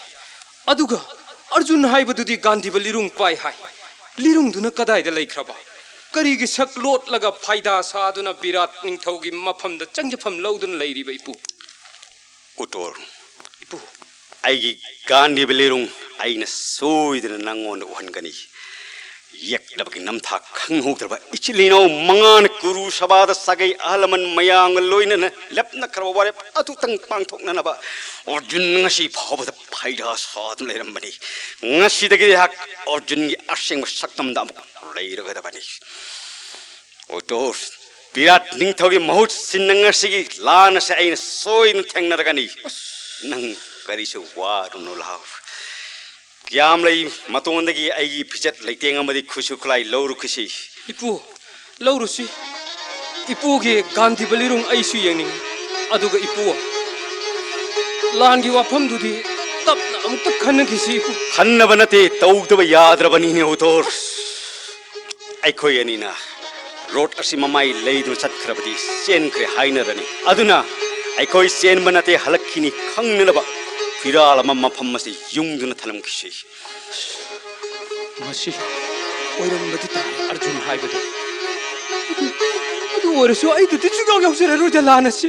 ꯑꯗꯨꯒ ꯑꯔꯖꯨꯟ ꯍꯥꯏꯕꯗꯨꯗꯤ ꯒꯥꯟꯙꯤꯕ ꯂꯤꯔꯨꯡ ꯄꯥꯏ ꯍꯥꯏ꯫ ꯂꯤꯔꯨꯡꯗꯨꯅ ꯀꯗꯥꯏꯗ ꯂꯩꯈ꯭ꯔꯕ? ꯀꯔꯤꯒꯤ ꯁꯛ ꯂꯣꯠꯂꯒ ꯐꯥꯏꯗꯥ ꯁꯥꯗꯨꯅ ꯕꯤꯔꯥꯠ ꯅꯤꯡꯊꯧꯒꯤ ꯃꯐꯝꯗ ꯆꯪꯖꯐꯝ ꯂꯧꯗꯨꯅ ꯂꯩꯔꯤꯕ, ꯏꯄꯨ? ꯎꯇꯣꯔ, ꯏꯄꯨ, ꯑꯩꯒꯤ ꯒꯥꯟꯙꯤꯕ ꯂꯤꯔꯨꯡ ꯑꯩꯅ ꯁꯣꯏꯗꯅ ꯅꯪꯉꯣꯟꯗ ꯎꯍꯟꯒꯅꯤ꯫ ꯌꯦꯛꯅꯕꯒꯤ ꯅꯝꯊꯥꯛ ꯈꯪꯍꯧꯗ꯭ꯔꯕ ꯏꯆꯤꯜ ꯏꯅꯥꯎ ꯃꯉꯥꯅ ꯀꯨꯔꯨ ꯁꯚꯥꯗ ꯁꯥꯒꯩ ꯑꯍꯜ ꯂꯃꯟ ꯃꯌꯥꯝꯒ ꯂꯣꯏꯅꯅ ꯂꯦꯞꯅꯈ꯭ꯔꯕ ꯋꯥꯔꯦꯞ ꯑꯗꯨꯇꯪ ꯄꯥꯡꯊꯣꯛꯅꯅꯕ ꯑꯔꯖꯨꯟ ꯉꯁꯤ ꯐꯥꯎꯕꯗ ꯐꯥꯏꯗꯥ ꯁꯥꯗꯨꯅ ꯂꯩꯔꯝꯕꯅꯤ꯫ ꯉꯁꯤꯗꯒꯤ ꯑꯩꯍꯥꯛ ꯑꯔꯖꯨꯟꯒꯤ ꯑꯁꯦꯡꯕ ꯁꯛꯇꯝꯗ ꯑꯃꯨꯛ ꯂꯩꯔꯒꯗꯕꯅꯤ꯫ ꯎꯇꯣꯔ, ꯕꯤꯔꯥꯠ ꯅꯤꯡꯊꯧꯒꯤ ꯃꯍꯨꯠ ꯁꯤꯟꯅ ꯉꯁꯤꯒꯤ ꯂꯥꯟ ꯑꯁꯦ ꯑꯩꯅ ꯁꯣꯏꯗꯅ ꯊꯦꯡꯅꯔꯒꯅꯤ꯫ ꯅꯪ ꯀꯔꯤꯁꯨ ꯋꯥꯔꯨꯅꯨ ꯂꯥꯎ꯫ ꯀ꯭ꯌꯥꯝꯂꯩ ꯃꯇꯣꯟꯗꯒꯤ ꯑꯩꯒꯤ ꯐꯤꯖꯦꯠ ꯂꯩꯇꯦꯡ ꯑꯃꯗꯤ ꯈꯨꯠꯁꯨ ꯈꯨꯠꯂꯥꯏ ꯂꯧꯔꯨꯈꯤꯁꯤ꯫ ꯏꯄꯨ, ꯂꯧꯔꯨꯁꯤ꯫ ꯏꯄꯨꯒꯤ ꯒꯥꯟꯙꯤ ꯕꯂꯤꯔꯨꯡ ꯑꯩꯁꯨ ꯌꯦꯡꯅꯤꯡꯏ꯫ ꯑꯗꯨꯒ ꯏꯄꯨ, ꯂꯥꯟꯒꯤ ꯋꯥꯐꯝꯗꯨꯗꯤ ꯇꯞꯅ ꯑꯃꯨꯛꯇ ꯈꯟꯅꯈꯤꯁꯤ ꯏꯄꯨ꯫ ꯈꯟꯅꯕ ꯅꯠꯇꯦ, ꯇꯧꯗꯕ ꯌꯥꯗ꯭ꯔꯕꯅꯤꯅꯦ ꯎꯇꯣꯔ꯫ ꯑꯩꯈꯣꯏ ꯑꯅꯤꯅ ꯔꯣꯠ ꯑꯁꯤ ꯃꯃꯥꯏ ꯂꯩꯗꯨꯅ ꯆꯠꯈ꯭ꯔꯕꯗꯤ ꯆꯦꯟꯈ꯭ꯔꯦ ꯍꯥꯏꯅꯔꯅꯤ꯫ ꯑꯗꯨꯅ ꯑꯩꯈꯣꯏ ꯆꯦꯟꯕ ꯅꯠꯇꯦ, ꯍꯜꯂꯛꯈꯤꯅꯤ ꯈꯪꯅꯅꯕ ꯐꯤꯔꯥꯜ ꯑꯃ ꯃꯐꯝ ꯑꯁꯤ ꯌꯨꯡꯗꯨꯅ ꯊꯅꯝꯈꯤꯁꯤ꯫ ꯃꯁꯤ ꯑꯣꯏꯔꯝꯕꯗꯤ ꯇꯥꯔꯦ ꯑꯔꯖꯨꯟ ꯍꯥꯏꯕꯗꯨ꯫ ꯑꯗꯨ, ꯑꯗꯨ ꯑꯣꯏꯔꯁꯨ ꯑꯩꯗꯨꯗꯤ ꯁꯨꯡꯌꯥꯎ ꯌꯥꯎꯖꯔꯔꯣꯏꯗ ꯂꯥꯟ ꯑꯁꯤ꯫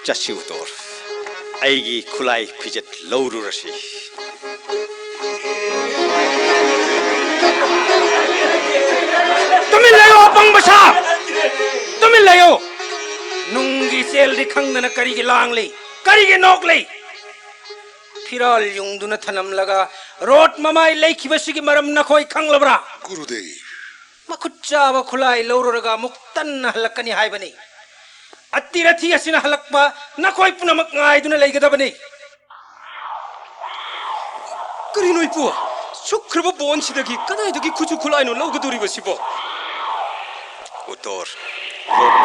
ꯆꯠꯁꯤ ꯎꯇꯣꯔ, ꯑꯩꯒꯤ ꯈꯨꯠꯂꯥꯏ ꯐꯤꯖꯦꯠ ꯂꯧꯔꯨꯔꯁꯤ꯫ ꯇꯨꯃꯤꯟ ꯂꯩꯌꯣ ꯑꯄꯪꯕ ꯁꯥ! ꯇꯨꯃꯤꯟ ꯂꯩꯌꯣ! ꯅꯨꯡꯒꯤ ꯏꯆꯦꯜꯗꯤ ꯈꯪꯗꯅ ꯀꯔꯤꯒꯤ ꯂꯥꯡꯂꯤ? ꯀꯔꯤꯒꯤ ꯅꯣꯛꯂꯤ? ꯐꯤꯔꯥꯜ ꯌꯨꯡꯗꯨꯅ ꯊꯅꯝꯂꯒ ꯔꯣꯠ ꯃꯃꯥꯏ ꯂꯩꯈꯤꯕꯁꯤꯒꯤ ꯃꯔꯝ ꯅꯈꯣꯏ ꯈꯪꯂꯕ꯭ꯔꯥ? ꯒꯨꯔꯨꯗꯦꯕ꯫ ꯃꯈꯨꯠ ꯆꯥꯕ ꯈꯨꯠꯂꯥꯏ ꯂꯧꯔꯨꯔꯒ ꯑꯃꯨꯛ ꯇꯟꯅ ꯍꯜꯂꯛꯀꯅꯤ ꯍꯥꯏꯕꯅꯤ꯫ ꯑꯇꯤꯔꯊꯤ ꯑꯁꯤꯅ ꯍꯜꯂꯛꯄ ꯅꯈꯣꯏ ꯄꯨꯝꯅꯃꯛ ꯉꯥꯏꯗꯨꯅ ꯂꯩꯒꯗꯕꯅꯤ꯫ ꯀꯔꯤꯅꯣ ꯏꯄꯨ? ꯁꯨꯛꯈ꯭ꯔꯕ ꯕꯣꯟꯁꯤꯗꯒꯤ ꯀꯗꯥꯏꯗꯒꯤ ꯈꯨꯠꯁꯨ ꯈꯨꯠꯂꯥꯏꯅꯣ ꯂꯧꯒꯗꯧꯔꯤꯕꯁꯤꯕꯣ? ꯎꯇꯣꯔ, ꯔꯣꯠ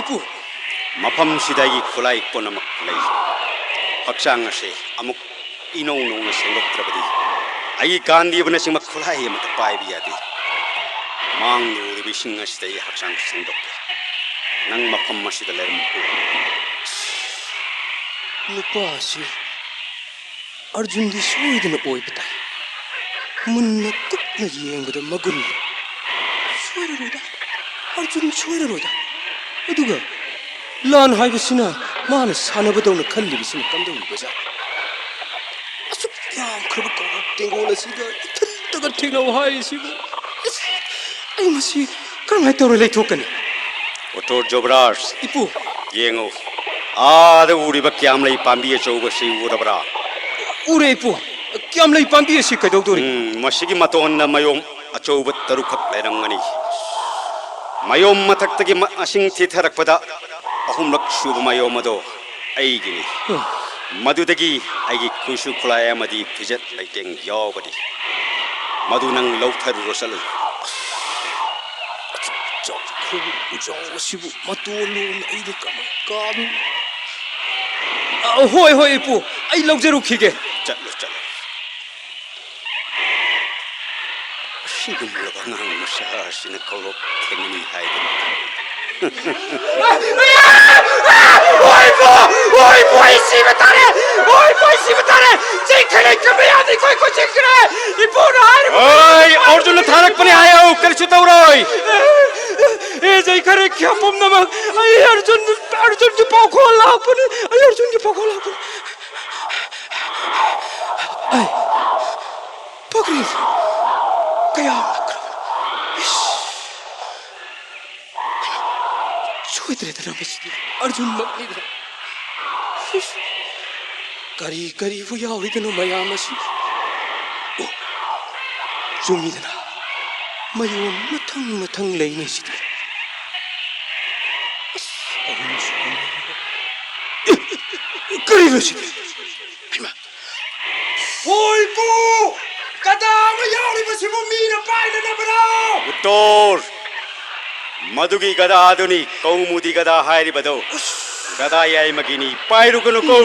ꯏꯄꯨ, ꯃꯐꯝꯁꯤꯗ ꯑꯩꯒꯤ ꯈꯨꯠꯂꯥꯏ ꯄꯨꯝꯅꯃꯛ ꯂꯩ꯫ ꯍꯛꯆꯥꯡ ꯑꯁꯤ ꯑꯃꯨꯛ ꯏꯅꯧ ꯅꯧꯅ ꯁꯦꯝꯗꯣꯛꯇ꯭ꯔꯕꯗꯤ ꯑꯩꯒꯤ ꯒꯥꯟꯙꯤꯕꯅꯆꯤꯡꯕ ꯈꯨꯠꯂꯥꯏ ꯑꯃꯠꯇ ꯄꯥꯏꯕ ꯌꯥꯗꯦ꯫ ꯃꯥꯡꯗ ꯎꯔꯤꯕ ꯏꯁꯤꯡ ꯑꯁꯤꯗ ꯑꯩ ꯍꯛꯆꯥꯡ ꯁꯦꯡꯗꯣꯛꯀꯦ꯫ ꯅꯪ ꯃꯐꯝ ꯑꯁꯤꯗ ꯂꯩꯔꯝꯃꯨ꯫ ꯅꯨꯄꯥ ꯑꯁꯤ ꯑꯔꯖꯨꯟꯗꯤ ꯁꯣꯏꯗꯅ ꯑꯣꯏꯕ ꯇꯥꯏ꯫ ꯃꯨꯟꯅ ꯀꯨꯞꯅ ꯌꯦꯡꯕꯗ ꯃꯒꯨꯟ ꯂꯩ꯫ ꯁꯣꯏꯔꯔꯣꯏꯗ꯫ ꯑꯔꯖꯨꯟ ꯁꯣꯏꯔꯔꯣꯏꯗ꯫ ꯑꯗꯨꯒ ꯂꯥꯟ ꯍꯥꯏꯕꯁꯤꯅ ꯃꯥꯅ ꯁꯥꯟꯅꯕꯗꯧꯅ ꯈꯜꯂꯤꯕꯁꯤꯅ ꯀꯝꯗꯧꯔꯤꯕꯖꯥꯠꯅꯣ? ꯑꯁꯨꯛ ꯌꯥꯝꯈ꯭ꯔꯕ ꯀꯧꯔꯛ ꯇꯦꯡꯒꯣꯜ ꯑꯁꯤꯗ ꯏꯊꯟꯇꯒ ꯊꯦꯡꯅꯧ ꯍꯥꯏꯔꯤꯁꯤꯕꯨ? ꯑꯁ, ꯑꯩ ꯃꯁꯤ ꯀꯔꯝꯍꯥꯏꯅ ꯇꯧꯔ ꯂꯩꯊꯣꯛꯀꯅꯤ? ꯎꯇꯣꯔ ꯖꯣꯕꯔꯥꯖ, ꯏꯄꯨ꯫ ꯌꯦꯡꯉꯨ, ꯑꯥꯗ ꯎꯔꯤꯕ ꯀ꯭ꯌꯥꯝꯂꯩ ꯄꯥꯝꯕꯤ ꯑꯆꯧꯕꯁꯤ ꯎꯔꯕ꯭ꯔꯥ? ꯎꯔꯦ, ꯏꯄꯨ꯫ ꯀ꯭ꯌꯥꯝꯂꯩ ꯄꯥꯝꯕꯤ ꯑꯁꯤ ꯀꯩꯗꯧꯗꯣꯔꯤ? ꯎꯝ, ꯃꯁꯤꯒꯤ ꯃꯇꯣꯟꯗ ꯃꯌꯣꯝ ꯑꯆꯧꯕ ꯇꯔꯨꯛꯈꯛ ꯂꯩꯔꯝꯒꯅꯤ꯫ ꯃꯌꯣꯝ ꯃꯊꯛꯇꯒꯤ ꯃ-, ꯃꯁꯤꯡ ꯊꯤꯊꯔꯛꯄꯗ ꯑꯍꯨꯝꯂꯛ ꯁꯨꯕ ꯃꯌꯣꯝ ꯑꯗꯣ ꯑꯩꯒꯤꯅꯤ꯫ ꯃꯗꯨꯗꯒꯤ ꯑꯩꯒꯤ ꯈꯨꯠꯁꯨ ꯈꯨꯠꯂꯥꯏ ꯑꯃꯗꯤ ꯐꯤꯖꯦꯠ ꯂꯩꯇꯦꯡ ꯌꯥꯎꯒꯅꯤ꯫ ꯃꯗꯨ ꯅꯪ ꯂꯧꯊꯔꯨꯔꯣ ꯆꯠꯂꯨ꯫ ꯆꯥꯎꯈ꯭ꯔꯕ ꯎꯖꯥꯎ ꯑꯁꯤꯕꯨ ꯃꯇꯣꯟ ꯂꯣꯝꯅ ꯑꯩꯅ ꯀꯃꯥꯏ ꯀꯥꯕꯤ-, ꯑ, ꯍꯣꯏ, ꯍꯣꯏ, ꯏꯄꯨ, ꯑꯩ ꯂꯧꯖꯔꯨꯈꯤꯒꯦ꯫ ꯆꯠꯂꯨ, ꯆꯠꯂꯨ꯫ ꯑꯁꯤꯒꯨꯝꯂꯕ ꯑꯉꯥꯡ ꯃꯆꯥ ꯑꯁꯤꯅ ꯀꯧꯔꯛ ꯊꯦꯡꯅꯅꯤ ꯍꯥꯏꯗꯅ꯫ ꯑꯣꯏꯕꯨ! ꯑꯣꯏꯕꯨ! ꯑꯩ ꯁꯤꯕ ꯇꯥꯔꯦ! ꯑꯣꯏꯕꯨ! ꯑꯩ ꯁꯤꯕ ꯇꯥꯔꯦ! ꯆꯩ ꯈꯔ ꯀꯝꯕ ꯌꯥꯗꯦ, ꯑꯩꯈꯣꯏ ꯈꯨꯠꯆꯤꯟꯈ꯭ꯔꯦ! ꯏꯄꯨꯅ ꯍꯥꯏꯔꯤꯕ ꯑꯣꯏ! ꯑꯔꯖꯨꯟꯅ ꯊꯥꯔꯛꯄꯅꯤ ꯍꯥꯏꯌꯣ, ꯀꯔꯤꯁꯨ ꯇꯧꯔꯣꯏ! ꯑꯦ, ꯆꯩ ꯈꯔ ꯄꯨꯝꯅꯃꯛ ꯑꯩ ꯑꯔꯖꯨꯟ, ꯑꯔꯖꯨꯟꯒꯤ ꯄꯥꯎꯈꯣꯜ ꯂꯥꯛꯄꯅꯤ! ꯑꯩ ꯑꯔꯖꯨꯟꯒꯤ ꯄꯥꯎꯈꯣꯜ ꯂꯥꯛꯄꯅꯤ! ꯑꯩ ꯄꯥꯒ꯭ꯔꯤ ꯀꯌꯥ ꯂꯥꯛꯈ꯭ꯔꯕꯅꯤ! ꯏꯁ! ꯁꯣꯏꯗ꯭ꯔꯦꯗꯅ ꯃꯁꯤꯗꯤ ꯑꯔꯖꯨꯟꯃꯛꯅꯤꯗꯅ꯫ ꯏꯁ! ꯀꯔꯤ ꯀꯔꯤꯕꯨ ꯌꯥꯎꯔꯤꯕꯅꯣ ꯃꯌꯥꯝ ꯑꯁꯤ? ꯑꯣ, ꯆꯨꯝꯃꯤꯗꯅ, ꯃꯌꯣꯝ ꯃꯊꯪ ꯃꯊꯪ ꯂꯩꯅꯦ ꯁꯤꯗꯤ꯫ ꯑꯁ, ꯑꯍꯨꯝꯁꯨꯕ꯫ ꯑꯦ, ꯀꯔꯤꯅꯣ ꯁꯤꯗꯤ? ꯍꯩꯃꯥ! ꯍꯣꯏ ꯄꯨ! ꯒꯗꯥ ꯑꯃ ꯌꯥꯎꯔꯤꯕꯁꯤꯕꯨ ꯃꯤꯅ ꯄꯥꯏꯅꯅꯕꯔꯣ? ꯎꯇꯣꯔ! ꯃꯗꯨꯒꯤ ꯒꯗꯥ ꯑꯗꯨꯅꯤ ꯀꯧꯃꯨꯗꯤ ꯒꯗꯥ ꯍꯥꯏꯔꯤꯕꯗꯣ꯫ ꯒꯗꯥ ꯌꯥꯏꯃꯒꯤꯅꯤ, ꯄꯥꯏꯔꯨꯒꯅꯨꯀꯣ꯫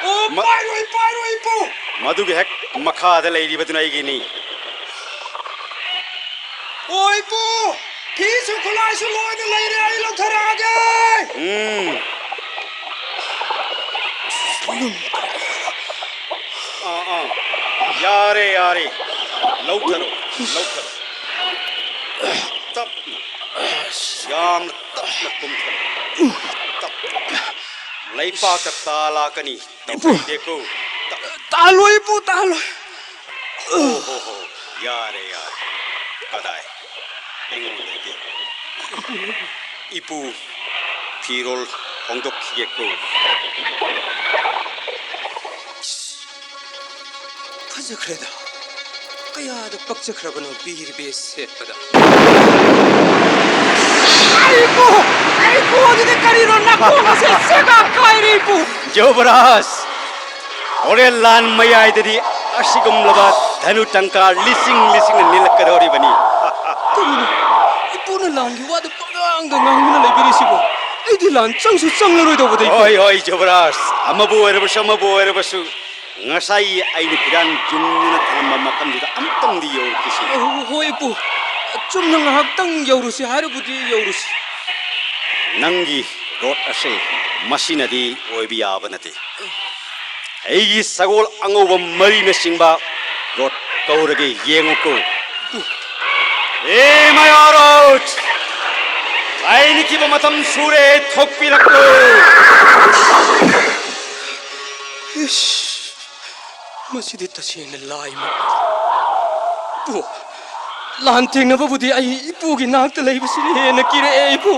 ꯑꯣ, ꯃ-, ꯄꯥꯏꯔꯣꯏ, ꯄꯥꯏꯔꯣꯏ, ꯏꯄꯨ꯫ ꯃꯗꯨꯒꯤ ꯍꯦꯛ ꯃꯈꯥꯗ ꯂꯩꯔꯤꯕꯗꯨꯅ ꯑꯩꯒꯤꯅꯤ꯫ ꯑꯣ, ꯏꯄꯨ, ꯐꯤꯁꯨ ꯈꯨꯠꯂꯥꯏꯁꯨ ꯂꯣꯏꯅ ꯂꯩꯔꯦ, ꯑꯩ ꯂꯧꯊꯔꯛꯑꯒꯦ꯫ ꯎꯝ꯫ ꯑꯥ, ꯑꯥ꯫ ꯌꯥꯔꯦ, ꯌꯥꯔꯦ꯫ ꯂꯧꯊꯔꯣ, ꯂꯧꯊꯔꯣ꯫ ꯇꯞꯅ, ꯌꯥꯝꯅ ꯇꯞꯅ ꯀꯨꯝꯊꯔꯣ꯫ ꯇꯞꯅ꯫ ꯂꯩꯄꯥꯛꯇ ꯇꯥ ꯂꯥꯛꯀꯅꯤ꯫ ꯏꯄꯨ! ꯇꯧꯕꯤꯗꯦꯀꯣ꯫ ꯇꯞ-, ꯇꯥꯍꯜꯂꯣꯏ, ꯏꯄꯨ, ꯇꯥꯍꯜꯂꯣꯏ꯫ ꯑꯣ ꯍꯣ ꯍꯣ, ꯌꯥꯔꯦ, ꯌꯥꯔꯦ꯫ ꯀꯗꯥꯏ? ꯑꯩꯉꯣꯟꯗꯗꯤ꯫ ꯏꯄꯨ, ꯐꯤꯔꯣꯜ ꯍꯣꯡꯗꯣꯛꯈꯤꯒꯦꯀꯣ꯫ ꯐꯖꯈ꯭ꯔꯦꯗ꯫ ꯀꯌꯥꯗ ꯄꯛꯆꯈ꯭ꯔꯕꯅꯣ ꯕꯤꯔ ꯕꯦꯁ ꯁꯦꯠꯄꯗ꯫ ꯑꯩꯕꯨ, ꯑꯩꯕꯨ, ꯑꯗꯨꯗꯤ ꯀꯔꯤꯅꯣ? ꯅꯥꯀꯣꯡ ꯑꯁꯦ ꯁꯦꯒꯥ ꯀꯥꯏꯔꯦ, ꯏꯄꯨ꯫ ꯌꯨꯕꯔꯥꯖ, ꯍꯣꯔꯦꯟ ꯂꯥꯟ ꯃꯌꯥꯏꯗꯗꯤ ꯑꯁꯤꯒꯨꯝꯂꯕ ꯙꯅꯨ ꯇꯪꯀꯥ ꯂꯤꯁꯤꯡ ꯂꯤꯁꯤꯡꯅ ꯅꯤꯜꯂꯛꯀꯗꯧꯔꯤꯕꯅꯤ꯫ ꯀꯔꯤꯅꯣ? ꯏꯄꯨꯅ ꯂꯥꯟꯒꯤ ꯋꯥꯗ ꯄꯉꯥꯡꯗ ꯉꯥꯡꯗꯨꯅ ꯂꯩꯕꯤꯔꯤꯁꯤꯕꯣ? ꯑꯩꯗꯤ ꯂꯥꯟ ꯆꯪꯁꯨ ꯆꯪꯂꯔꯣꯏꯗꯧꯕꯗ, ꯏꯄꯨ꯫ ꯍꯣꯏ, ꯍꯣꯏ, ꯌꯨꯕꯔꯥꯖ, ꯑꯃꯕꯨ ꯑꯣꯏꯔꯕꯁꯨ, ꯑꯃꯕꯨ ꯑꯣꯏꯔꯕꯁꯨ, ꯉꯁꯥꯏ ꯑꯩꯅ ꯐꯤꯔꯥꯟ ꯌꯨꯡꯗꯨꯅ ꯊꯝꯕ ꯃꯐꯝꯗꯨꯗ ꯑꯃꯨꯛꯇꯪꯗꯤ ꯌꯧꯔꯨꯈꯤꯁꯤ꯫ ꯑꯣ, ꯍꯣꯏ, ꯏꯄꯨ꯫ ꯆꯨꯝꯅ ꯉꯥꯏꯍꯥꯛꯇꯪ ꯌꯧꯔꯨꯁꯤ ꯍꯥꯏꯔꯕꯨꯗꯤ ꯌꯧꯔꯨꯁꯤ꯫ ꯅꯪꯒꯤ ꯔꯣꯠ ꯑꯁꯦ ꯃꯁꯤꯅꯗꯤ ꯑꯣꯏꯕ ꯌꯥꯕ ꯅꯠꯇꯦ꯫ ꯑꯩꯒꯤ ꯁꯒꯣꯜ ꯑꯉꯧꯕ ꯃꯔꯤꯅꯆꯤꯡꯕ ꯔꯣꯠ ꯀꯧꯔꯒꯦ, ꯌꯦꯡꯉꯨꯀꯣ꯫ ꯑꯦ ꯃꯌꯥꯔꯣꯠ! ꯉꯥꯏꯅꯈꯤꯕ ꯃꯇꯝ ꯁꯨꯔꯦ, ꯊꯣꯛꯄꯤꯔꯛꯂꯣ! ꯏꯁ, ꯃꯁꯤꯗꯤ ꯇꯁꯦꯡꯅ ꯂꯥꯏꯃꯛꯅꯤ꯫ ꯏꯄꯨ, ꯂꯥꯟ ꯊꯦꯡꯅꯕꯕꯨꯗꯤ ꯑꯩ ꯏꯄꯨꯒꯤ ꯅꯥꯛꯇ ꯂꯩꯕꯁꯤꯅ ꯍꯦꯟꯅ ꯀꯤꯔꯛꯑꯦ, ꯏꯄꯨ꯫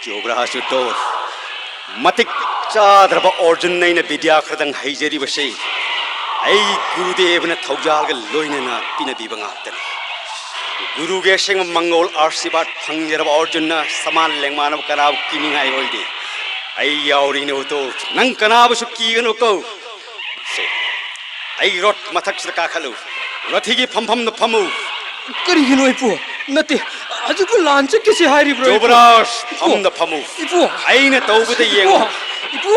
ꯌꯨꯕꯔꯥꯖ ꯎꯗꯣ, ꯃꯇꯤꯛ ꯆꯥꯗ꯭ꯔꯕ ꯑꯔꯖꯨꯟ ꯑꯩꯅ ꯕꯤꯗ꯭ꯌꯥ ꯈꯔꯗꯪ ꯍꯩꯖꯔꯤꯕꯁꯤ ꯑꯩ ꯒꯨꯔꯨꯗꯦꯕꯅ ꯊꯧꯖꯥꯜꯒ ꯂꯣꯏꯅꯅ ꯄꯤꯅꯕꯤꯕ ꯉꯥꯛꯇꯅꯤ꯫ ꯒꯨꯔꯨꯒꯤ ꯑꯁꯦꯡꯕ ꯃꯪꯒꯣꯜ ꯑꯥꯔꯁꯤꯕꯥꯗ ꯐꯪꯖꯔꯕ ꯑꯔꯖꯨꯟꯅ ꯁꯃꯥꯟ ꯂꯦꯡꯃꯥꯟꯅꯕ ꯀꯅꯥꯕꯨ ꯀꯤꯅꯤꯡꯉꯥꯏ ꯑꯣꯏꯗꯦ꯫ ꯑꯩ ꯌꯥꯎꯔꯤꯅꯦ ꯎꯗꯣ, ꯅꯪ ꯀꯅꯥꯕꯨꯁꯨ ꯀꯤꯒꯅꯨꯀꯣ꯫ ꯁꯦ, ꯑꯩ ꯔꯣꯠ ꯃꯊꯛꯁꯤꯗ ꯀꯥꯈꯠꯂꯨ꯫ ꯔꯊꯤꯒꯤ ꯐꯝꯐꯝꯗ ꯐꯝꯃꯨ꯫ ꯀꯔꯤꯒꯤꯅꯣ, ꯏꯄꯨ? ꯅꯠꯇꯦ, ꯍꯧꯖꯤꯛꯄꯨ ꯂꯥꯟ ꯆꯠꯈꯤꯁꯤ ꯍꯥꯏꯔꯤꯕ꯭ꯔꯣ, ꯏꯄꯨ? ꯌꯨꯕꯔꯥꯖ, ꯏꯄꯨ! ꯐꯝꯗ ꯐꯝꯃꯨ꯫ ꯏꯄꯨ! ꯑꯩꯅ ꯇꯧꯕꯗ ꯏꯄꯨ! ꯌꯦꯡꯉꯨ꯫ ꯏꯄꯨ!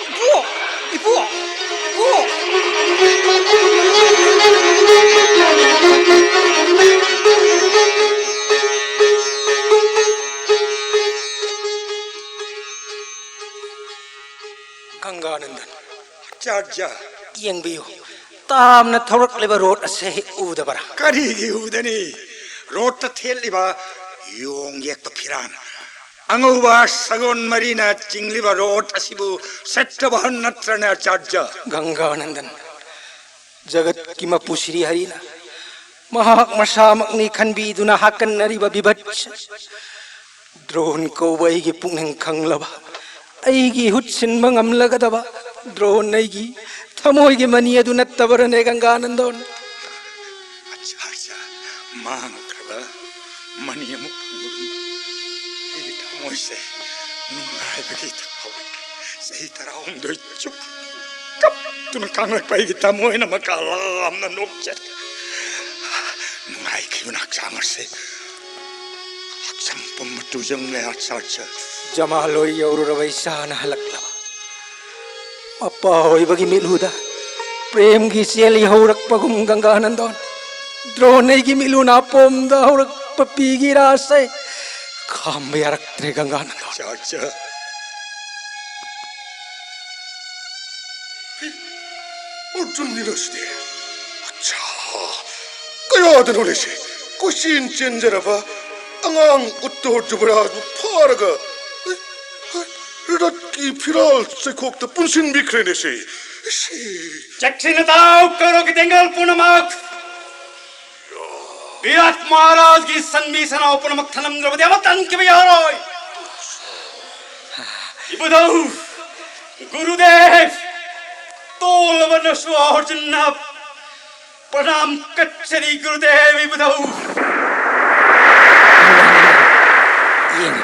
ꯏꯄꯨ! ꯏꯄꯨ! ꯏꯄꯨ! ꯒꯪꯒꯥꯅꯟꯗꯟ꯫ ꯑꯆꯥꯔꯌ꯫ ꯌꯦꯡꯕꯤꯌꯨ, ꯇꯥꯝꯅ ꯊꯧꯔꯛꯂꯤꯕ ꯔꯣꯠ ꯑꯁꯦ ꯎꯗꯕꯔꯥ? ꯀꯔꯤꯒꯤ ꯎꯗꯅꯤ? ꯔꯣꯠꯇ ꯊꯦꯠꯂꯤꯕ ꯌꯣꯡ ꯌꯦꯛꯄ ꯐꯤꯔꯥꯟ, ꯑꯉꯧꯕ ꯁꯒꯣꯜ ꯃꯔꯤꯅ ꯆꯤꯡꯂꯤꯕ ꯔꯣꯠ ꯑꯁꯤꯕꯨ ꯁꯇꯚꯥꯍꯟ ꯅꯠꯇ꯭ꯔꯅꯦ, ꯑꯆꯥꯔꯌ? ꯒꯪꯒꯥꯅꯟꯗꯟ, ꯖꯒꯠꯀꯤ ꯃꯄꯨ ꯁ꯭ꯔꯤ ꯍꯔꯤꯅ ꯃꯍꯥꯛ ꯃꯁꯥꯃꯛꯅꯤ ꯈꯟꯕꯤꯗꯨꯅ ꯍꯥꯀꯟꯅꯔꯤꯕ ꯕꯤꯚꯠꯁ ꯗ꯭ꯔꯣꯟ ꯀꯧꯕ ꯑꯩꯒꯤ ꯄꯨꯛꯅꯤꯡ ꯈꯪꯂꯕ, ꯑꯩꯒꯤ ꯏꯍꯨꯠ ꯁꯤꯟꯕ ꯉꯝꯂꯒꯗꯕ ꯗ꯭ꯔꯣꯟ ꯑꯩꯒꯤ ꯊꯃꯣꯏꯒꯤ ꯃꯅꯤ ꯑꯗꯨ ꯅꯠꯇꯕꯔꯅꯦ, ꯒꯪꯒꯥꯅꯟꯗꯣꯟ? ꯑꯆꯥ, ꯑꯆꯥ, ꯃꯥꯡꯈ꯭ꯔꯕ ꯃꯅꯤ ꯑꯃꯨꯛ ꯐꯪꯕꯒꯨꯝ꯫ ꯃꯣꯏꯁꯦ ꯅꯨꯡꯉꯥꯏꯕꯒꯤ ꯊꯥꯛ ꯆꯍꯤ ꯇꯔꯥꯍꯨꯝꯗꯣꯏ ꯆꯨꯞ ꯀꯞꯇꯨꯅ ꯈꯥꯡꯂꯛꯄ ꯑꯩꯒꯤ ꯊꯃꯣꯏꯅ ꯃꯀꯥ ꯂꯥꯝꯅ ꯅꯣꯛꯆꯔꯤ꯫ ꯅꯨꯡꯉꯥꯏꯈꯤꯕꯅ ꯍꯛꯆꯥꯡ ꯑꯁꯦ, ꯍꯛꯆꯥꯡ ꯄꯨꯝꯕ ꯇꯨꯖꯪꯂꯦ ꯑꯆꯥꯆ꯫ ꯖꯃꯥꯜ ꯍꯣꯏ ꯌꯧꯔꯨꯔꯕ ꯏꯆꯥꯅ ꯍꯜꯂꯛꯂꯕ꯫ ꯃꯄꯥ ꯑꯣꯏꯕꯒꯤ ꯃꯤꯠꯂꯨꯗ ꯄ꯭ꯔꯦꯝꯒꯤ ꯆꯦꯜꯂꯤ ꯍꯧꯔꯛꯄꯒꯨꯝ ꯒꯪꯒꯥꯅꯟꯗꯣꯟ꯫ ꯗ꯭ꯔꯣꯟ ꯑꯩꯒꯤ ꯃꯤꯠꯂꯨ ꯅꯥꯄꯣꯝꯗ ꯍꯧꯔꯛꯄ ꯄꯤꯒꯤ ꯔꯥꯁꯦ ꯈꯥꯝꯕ ꯌꯥꯔꯛꯇ꯭ꯔꯦ ꯒꯪꯒꯥꯅꯟꯗꯣꯟ꯫ ꯑꯆꯥ, ꯑꯆꯥ꯫ ꯑꯔꯖꯨꯟꯅꯤꯔꯁꯤꯗꯤ꯫ ꯑꯆꯥ꯫ ꯀꯌꯥꯗꯅꯣ ꯂꯩꯁꯦ? ꯀꯣꯏꯆꯦꯟ ꯆꯦꯟꯖꯔꯕ ꯑꯉꯥꯡ ꯎꯠꯇꯣ ꯖꯨꯕꯔꯥꯖꯕꯨ ꯐꯥꯔꯒ ꯔꯠꯀꯤ ꯐꯤꯔꯥꯜ ꯆꯩꯈꯣꯛꯇ ꯄꯨꯟꯁꯤꯟꯕꯤꯈ꯭ꯔꯦꯅꯦ ꯁꯤ꯫ ꯁꯤ꯫ ꯆꯦꯛꯁꯤꯟꯅ ꯇꯥꯎ, ꯀꯧꯔꯣꯒꯤ ꯇꯦꯡꯒꯜ ꯄꯨꯝꯅꯃꯛ꯫ ꯕꯤꯔꯥꯠ ꯃꯍꯥꯔꯥꯖꯒꯤ ꯁꯟꯕꯤ ꯁꯅꯥꯎ ꯄꯨꯝꯅꯃꯛ ꯊꯅꯝꯗ꯭ꯔꯕꯗꯤ ꯑꯃꯠꯇ ꯍꯟꯈꯤꯕ ꯌꯥꯔꯣꯏ꯫ ꯏꯕꯨꯙꯧ, ꯒꯨꯔꯨꯗꯦꯕ, ꯇꯣꯜꯂꯕ ꯅꯁꯨ ꯑꯔꯖꯨꯟꯅ ꯄ꯭ꯔꯅꯥꯝ ꯀꯠꯆꯔꯤ ꯒꯨꯔꯨꯗꯦꯕ ꯏꯕꯨꯙꯧ꯫ ꯌꯦꯡꯉꯤ꯫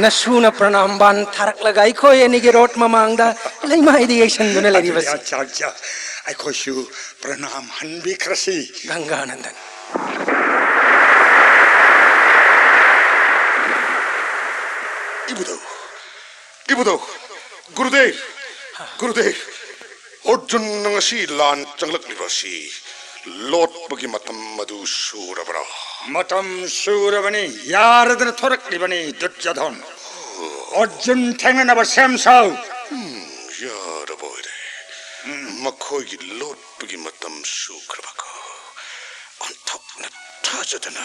ꯅꯁꯨꯅ ꯄ꯭ꯔꯅꯥꯝ ꯕꯥꯟ ꯊꯥꯔꯛꯂꯒ ꯑꯩꯈꯣꯏ ꯑꯅꯤꯒꯤ ꯔꯣꯠ ꯃꯃꯥꯡꯗ ꯂꯩꯃꯥꯏꯗ ꯌꯩꯁꯟꯗꯨꯅ ꯂꯩꯔꯤꯕꯁꯤ꯫ ꯑꯗꯨꯗꯤ ꯑꯆꯥꯔꯌ, ꯑꯩꯈꯣꯏꯁꯨ ꯄ꯭ꯔꯅꯥꯝ ꯍꯟꯕꯤꯈ꯭ꯔꯁꯤ꯫ ꯒꯪꯒꯥꯅꯟꯗꯟ꯫ ꯏꯕꯨꯙꯧ, ꯏꯕꯨꯙꯧ, ꯒꯨꯔꯨꯗꯦꯕ, ꯒꯨꯔꯨꯗꯦꯕ, ꯑꯔꯖꯨꯟꯅ ꯉꯁꯤ ꯂꯥꯟ ꯆꯪꯂꯛꯂꯤꯕ ꯑꯁꯤ ꯂꯣꯠꯄꯒꯤ ꯃꯇꯝ ꯑꯗꯨ ꯁꯨꯔꯕ꯭ꯔꯥ? ꯃꯇꯝ ꯁꯨꯔꯕꯅꯤ, ꯌꯥꯔꯗꯅ ꯊꯣꯔꯛꯂꯤꯕꯅꯤ, ꯗꯨꯔꯖꯣꯙꯟ꯫ ꯑꯔꯖꯨꯟ ꯊꯦꯡꯅꯅꯕ ꯁꯦꯝ ꯁꯥꯎ꯫ ꯎꯝ, ꯌꯥꯔꯕ ꯑꯣꯏꯔꯦ꯫ ꯎꯝ꯫ ꯃꯈꯣꯏꯒꯤ ꯂꯣꯠꯄꯒꯤ ꯃꯇꯝ ꯁꯨꯈ꯭ꯔꯕꯀꯣ? ꯑꯣꯟꯊꯣꯛꯅ ꯊꯥꯖꯗꯅ,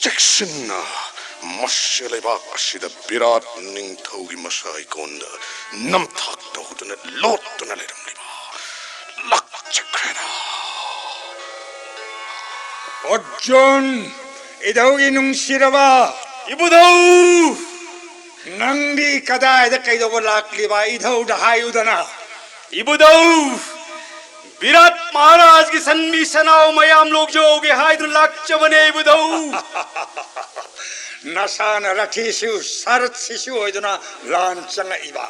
ꯆꯦꯛꯁꯤꯟꯅ ꯃꯁꯤ ꯂꯩꯕꯥꯛ ꯑꯁꯤꯗ ꯕꯤꯔꯥꯠ ꯅꯤꯡꯊꯧꯒꯤ ꯃꯁꯥ ꯏꯀꯣꯟꯗ ꯅꯝꯊꯥꯛ ꯇꯧꯗꯨꯅ ꯂꯣꯠꯇꯨꯅ ꯂꯩꯔꯝꯂꯤꯕ ꯂꯥꯛꯆꯈ꯭ꯔꯦꯗ꯫ ꯑꯔꯖꯨꯟ, ꯏꯙꯧꯒꯤ ꯅꯨꯡꯁꯤꯔꯕ ꯏꯕꯨꯙꯧ! ꯅꯪꯗꯤ ꯀꯗꯥꯏꯗ ꯀꯩꯗꯧꯕ ꯂꯥꯛꯂꯤꯕ? ꯏꯙꯧꯗ ꯍꯥꯏꯌꯨꯗꯅ꯫ ꯏꯕꯨꯙꯧ, ꯕꯤꯔꯥꯠ ꯃꯍꯥꯔꯥꯖꯒꯤ ꯁꯟꯕꯤ ꯁꯅꯥꯎ ꯃꯌꯥꯝ ꯂꯣꯛꯖꯧꯒꯦ ꯍꯥꯏꯗꯨꯅ ꯂꯥꯛꯆꯕꯅꯦ ꯏꯕꯨꯙꯧ꯫ ꯅꯁꯥꯅ ꯔꯊꯤꯁꯨ ꯁꯥꯔꯊꯤꯁꯨ ꯑꯣꯏꯗꯨꯅ ꯂꯥꯟ ꯆꯪꯉꯛꯏꯕ꯫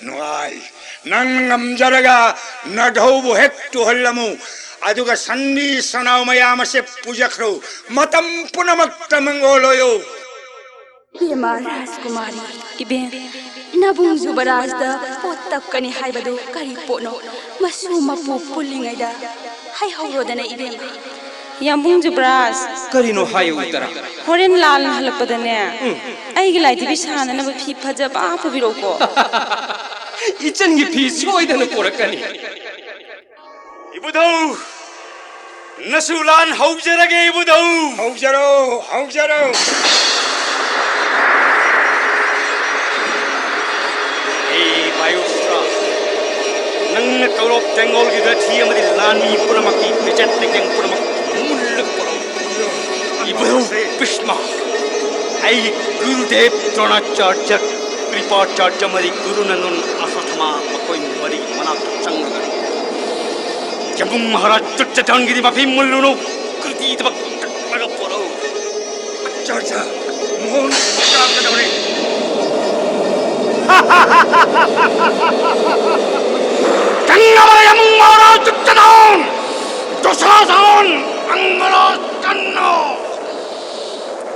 ꯅꯨꯡꯉꯥꯏ, ꯅꯪ ꯉꯝꯖꯔꯒ ꯅꯙꯧꯕꯨ ꯍꯦꯛ ꯇꯨꯍꯜꯂꯝꯃꯨ, ꯑꯗꯨꯒ ꯁꯟꯕꯤ ꯁꯅꯥꯎ ꯃꯌꯥꯝ ꯑꯁꯦ ꯄꯨꯖꯈ꯭ꯔꯣ, ꯃꯇꯝ ꯄꯨꯝꯅꯃꯛꯇ ꯃꯪꯒꯣꯜ ꯑꯣꯏꯌꯨ꯫ ꯏꯕꯦꯝꯃ ꯔꯥꯖꯀꯨꯃꯥꯔꯤ, ꯏꯕꯦꯝ, ꯅꯕꯨꯡ ꯖꯨꯕꯔꯥꯖꯗ ꯄꯣꯠ ꯇꯞꯀꯅꯤ ꯍꯥꯏꯕꯗꯨ ꯀꯔꯤ ꯄꯣꯠꯅꯣ? ꯃꯁꯨ ꯃꯄꯨ ꯄꯨꯜꯂꯤꯉꯩꯗ ꯍꯥꯏꯍꯧꯔꯣꯗꯅ, ꯏꯕꯦꯝꯃ꯫ ꯌꯥꯝꯕꯨꯡ ꯖꯨꯕꯔꯥꯖ꯫ ꯀꯔꯤꯅꯣ ꯍꯥꯏꯌꯨ, ꯎꯇꯔꯥ? ꯍꯣꯔꯦꯟ ꯂꯥꯜꯅ ꯍꯜꯂꯛꯄꯗꯅꯦ, ꯎꯝ꯫ ꯑꯩꯒꯤ ꯂꯥꯏꯙꯤꯕꯤ ꯁꯥꯅꯅꯕ ꯐꯤ ꯐꯖꯕ ꯄꯨꯕꯤꯔꯛꯎꯀꯣ꯫ ꯏꯆꯟꯒꯤ ꯐꯤ ꯁꯣꯏꯗꯅ ꯄꯨꯔꯛꯀꯅꯤ꯫ ꯏꯕꯨꯙꯧ, ꯅꯁꯨ ꯂꯥꯟ ꯍꯧꯖꯔꯒꯦ, ꯏꯕꯨꯙꯧ꯫ ꯍꯧꯖꯔꯣ, ꯍꯧꯖꯔꯣ꯫ ꯍꯦ ꯕꯥꯌꯨꯁ꯭ꯔꯥ, ꯅꯪꯅ ꯀꯧꯔꯕ ꯇꯦꯡꯒꯣꯜꯒꯤ ꯔꯊꯤ ꯑꯃꯗꯤ ꯂꯥꯟꯃꯤ ꯄꯨꯝꯅꯃꯛꯀꯤ ꯐꯤꯖꯦꯠ ꯂꯩꯇꯦꯡ ꯄꯨꯝꯅꯃꯛ ꯃꯨꯜꯂꯛꯄꯔꯣ? ꯏꯕꯨꯙꯧ ꯚꯤꯁꯃ, ꯑꯩ ꯒꯨꯔꯨꯗꯦꯕ ꯗ꯭ꯔꯣꯅꯥꯆꯥꯔꯌ, ꯀ꯭ꯔꯤꯄꯥꯆꯥꯔꯌ ꯑꯃꯗꯤ ꯒꯨꯔꯨ ꯅꯟꯗꯟ ꯑꯁ꯭ꯋꯠꯊꯥꯃ ꯃꯈꯣꯏ ꯃꯔꯤ ꯃꯅꯥꯛꯇ ꯆꯪꯂꯒ ꯌꯥꯝꯕꯨꯡ ꯃꯍꯥꯔꯥꯖ ꯗꯨꯔꯖꯣꯙꯟꯒꯤꯗꯤ ꯃꯐꯤ ꯃꯨꯜꯂꯨꯅꯨ, ꯀ꯭ꯔꯤꯇꯤꯗꯃꯛ ꯀꯛꯂꯒ ꯄꯣꯔꯛꯎ꯫ ꯑꯠꯆꯥ, ꯑꯠꯆꯥ, ꯃꯣꯍꯣꯟ ꯀꯥꯞꯀꯗꯧꯔꯦ꯫ ꯆꯪꯉꯕ ꯌꯥꯝꯕꯨꯡ ꯃꯍꯥꯔꯥꯖ ꯗꯨꯔꯖꯣꯙꯟ, ꯗꯨꯁꯥꯁꯟ, ꯃꯪꯒꯣꯜ ꯀꯟꯅꯣ꯫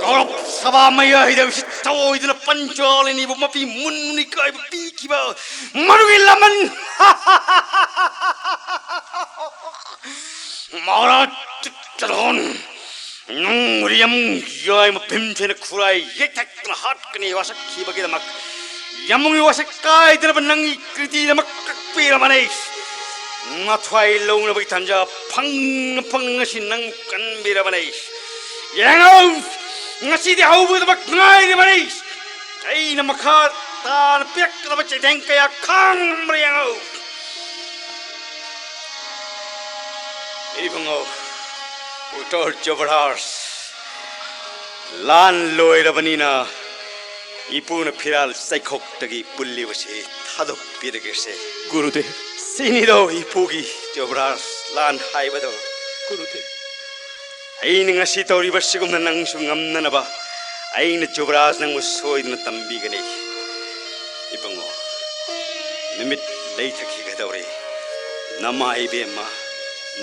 ꯀꯧꯔꯕ ꯁꯚꯥ ꯃꯌꯥꯏꯗ ꯎꯁꯤꯠ ꯊꯑꯣꯏꯗꯅ ꯄꯟꯆꯥꯂꯤꯅꯤꯕꯨ ꯃꯐꯤ ꯃꯨꯟ ꯃꯨꯟ ꯏꯀꯥꯏꯕ ꯄꯤꯈꯤꯕ ꯃꯗꯨꯒꯤ ꯂꯃꯟ ꯃꯍꯥꯔꯥꯖ ꯆꯤꯇ꯭ꯔꯗ꯭ꯔꯣꯟ, ꯅꯪꯕꯨꯗꯤ ꯌꯥꯝꯕꯨꯡ ꯌꯥꯏꯃ ꯚꯤꯝꯁꯦꯟꯅ ꯈꯨꯔꯥꯏ ꯌꯩꯊꯦꯛꯇꯨꯅ ꯍꯥꯠꯀꯅꯤ ꯋꯥꯁꯛꯈꯤꯕꯒꯤꯗꯃꯛ ꯌꯥꯝꯕꯨꯡꯒꯤ ꯋꯥꯁꯛ ꯀꯥꯏꯗꯅꯕ ꯅꯪꯒꯤ ꯀ꯭ꯔꯤꯇꯤꯗꯃꯛ ꯀꯛꯄꯤꯔꯕꯅꯤ꯫ ꯃꯊ꯭ꯋꯥꯏ ꯂꯧꯅꯕꯒꯤ ꯇꯥꯟꯖꯥ ꯐꯪꯅ ꯐꯪꯅ ꯉꯁꯤ ꯅꯪꯕꯨ ꯀꯟꯕꯤꯔꯕꯅꯤ꯫ ꯌꯦꯡꯉꯨ, ꯉꯁꯤꯗꯤ ꯍꯧꯕꯗꯃꯛ ꯉꯥꯏꯔꯤꯕꯅꯤ꯫ ꯑꯩꯅ ꯃꯈꯥ ꯇꯥꯅ ꯄꯤꯔꯛꯀꯗꯕ ꯆꯩꯊꯦꯡ ꯀꯌꯥ ꯈꯥꯡꯕ꯭ꯔꯥ ꯌꯦꯡꯉꯨ꯫ ꯏꯕꯨꯡꯉꯣ, ꯎꯇꯔ ꯖꯨꯕꯔꯥꯖ, ꯂꯥꯟ ꯂꯣꯏꯔꯕꯅꯤꯅ ꯏꯄꯨꯅ ꯐꯤꯔꯥꯜ ꯆꯩꯈꯣꯛꯇꯒꯤ ꯄꯨꯜꯂꯤꯕꯁꯤ ꯊꯥꯗꯣꯛꯄꯤꯔꯒꯦꯁꯦ꯫ ꯒꯨꯔꯨꯗꯦꯕ꯫ ꯁꯤꯅꯤꯗꯣ ꯏꯄꯨꯒꯤ ꯖꯨꯕꯔꯥꯖ ꯂꯥꯟ ꯍꯥꯏꯕꯗꯣ꯫ ꯒꯨꯔꯨꯗꯦꯕ꯫ ꯑꯩꯅ ꯉꯁꯤ ꯇꯧꯔꯤꯕ ꯁꯤꯒꯨꯝꯅ ꯅꯪꯁꯨ ꯉꯝꯅꯅꯕ ꯑꯩꯅ ꯖꯨꯕꯔꯥꯖ ꯅꯪꯕꯨ ꯁꯣꯏꯗꯅ ꯇꯝꯕꯤꯒꯅꯤ꯫ ꯏꯕꯨꯡꯉꯣ, ꯅꯨꯃꯤꯠ ꯂꯩꯊꯈꯤꯒꯗꯧꯔꯦ꯫ ꯅꯃꯥ ꯏꯕꯦꯝꯃ,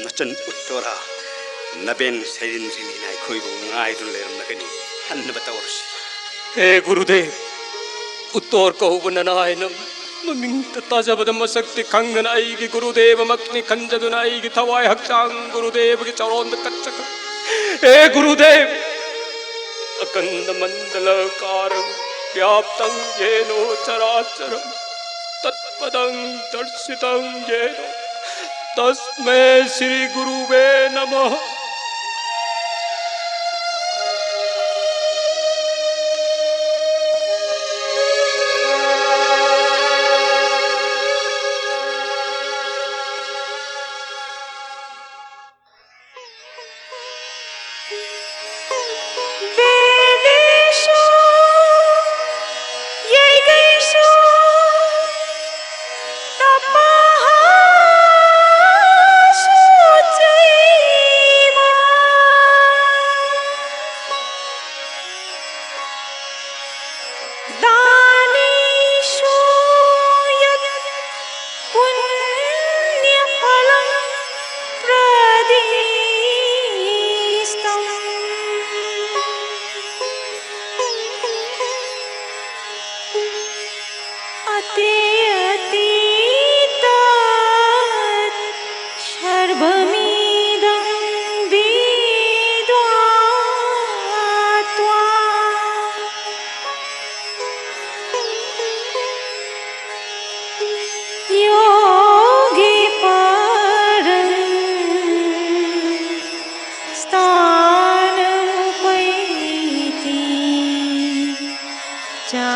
ꯅꯆꯟ ꯎꯠꯇꯣꯔꯥ, ꯅꯕꯦꯟ ꯁꯩꯔꯤꯟꯗ꯭ꯔꯤꯅꯤꯅ ꯑꯩꯈꯣꯏꯕꯨ ꯉꯥꯏꯗꯨꯅ ꯂꯩꯔꯝꯂꯒꯅꯤ꯫ ꯍꯟꯅꯕ ꯇꯧꯔꯁꯤ꯫ ꯍꯦ ꯒꯨꯔꯨꯗꯦꯕ, ꯎꯠꯇꯣꯔ ꯀꯧꯕ ꯅꯅꯥꯏꯅ ꯃꯃꯤꯡꯇ ꯇꯥꯖꯕꯗ ꯃꯁꯛꯇꯤ ꯈꯪꯗꯅ ꯑꯩꯒꯤ ꯒꯨꯔꯨꯗꯦꯕꯃꯛꯅꯤ ꯈꯟꯖꯗꯨꯅ ꯑꯩꯒꯤ ꯊꯋꯥꯏ ꯍꯛꯆꯥꯡ ꯒꯨꯔꯨꯗꯦꯕꯒꯤ ꯆꯔꯣꯟꯗ ꯀꯠꯆꯈ꯭ꯔꯦ꯫ ꯍꯦ ꯒꯨꯔꯨꯗꯦꯕ, ꯑꯀꯟꯗ ꯃꯟꯗꯂ ꯀꯥꯔ ꯕ꯭ꯌꯥꯞꯇꯪ ꯌꯦꯅꯣ ꯆꯔꯥꯆꯔ ꯇꯠꯄꯗꯪ ꯗꯔꯁꯤꯇꯪ ꯌꯦꯅꯣ ꯇꯁꯃꯦ ꯁ꯭ꯔꯤ ꯒꯨꯔꯨꯕꯦ ꯅꯃ꯫ दानेषु यत् पुण्यफलं प्रदिष्टम्। अति अतीतात् सर्वमिदं विदित्वा योगी परं स्थानमुपैति चा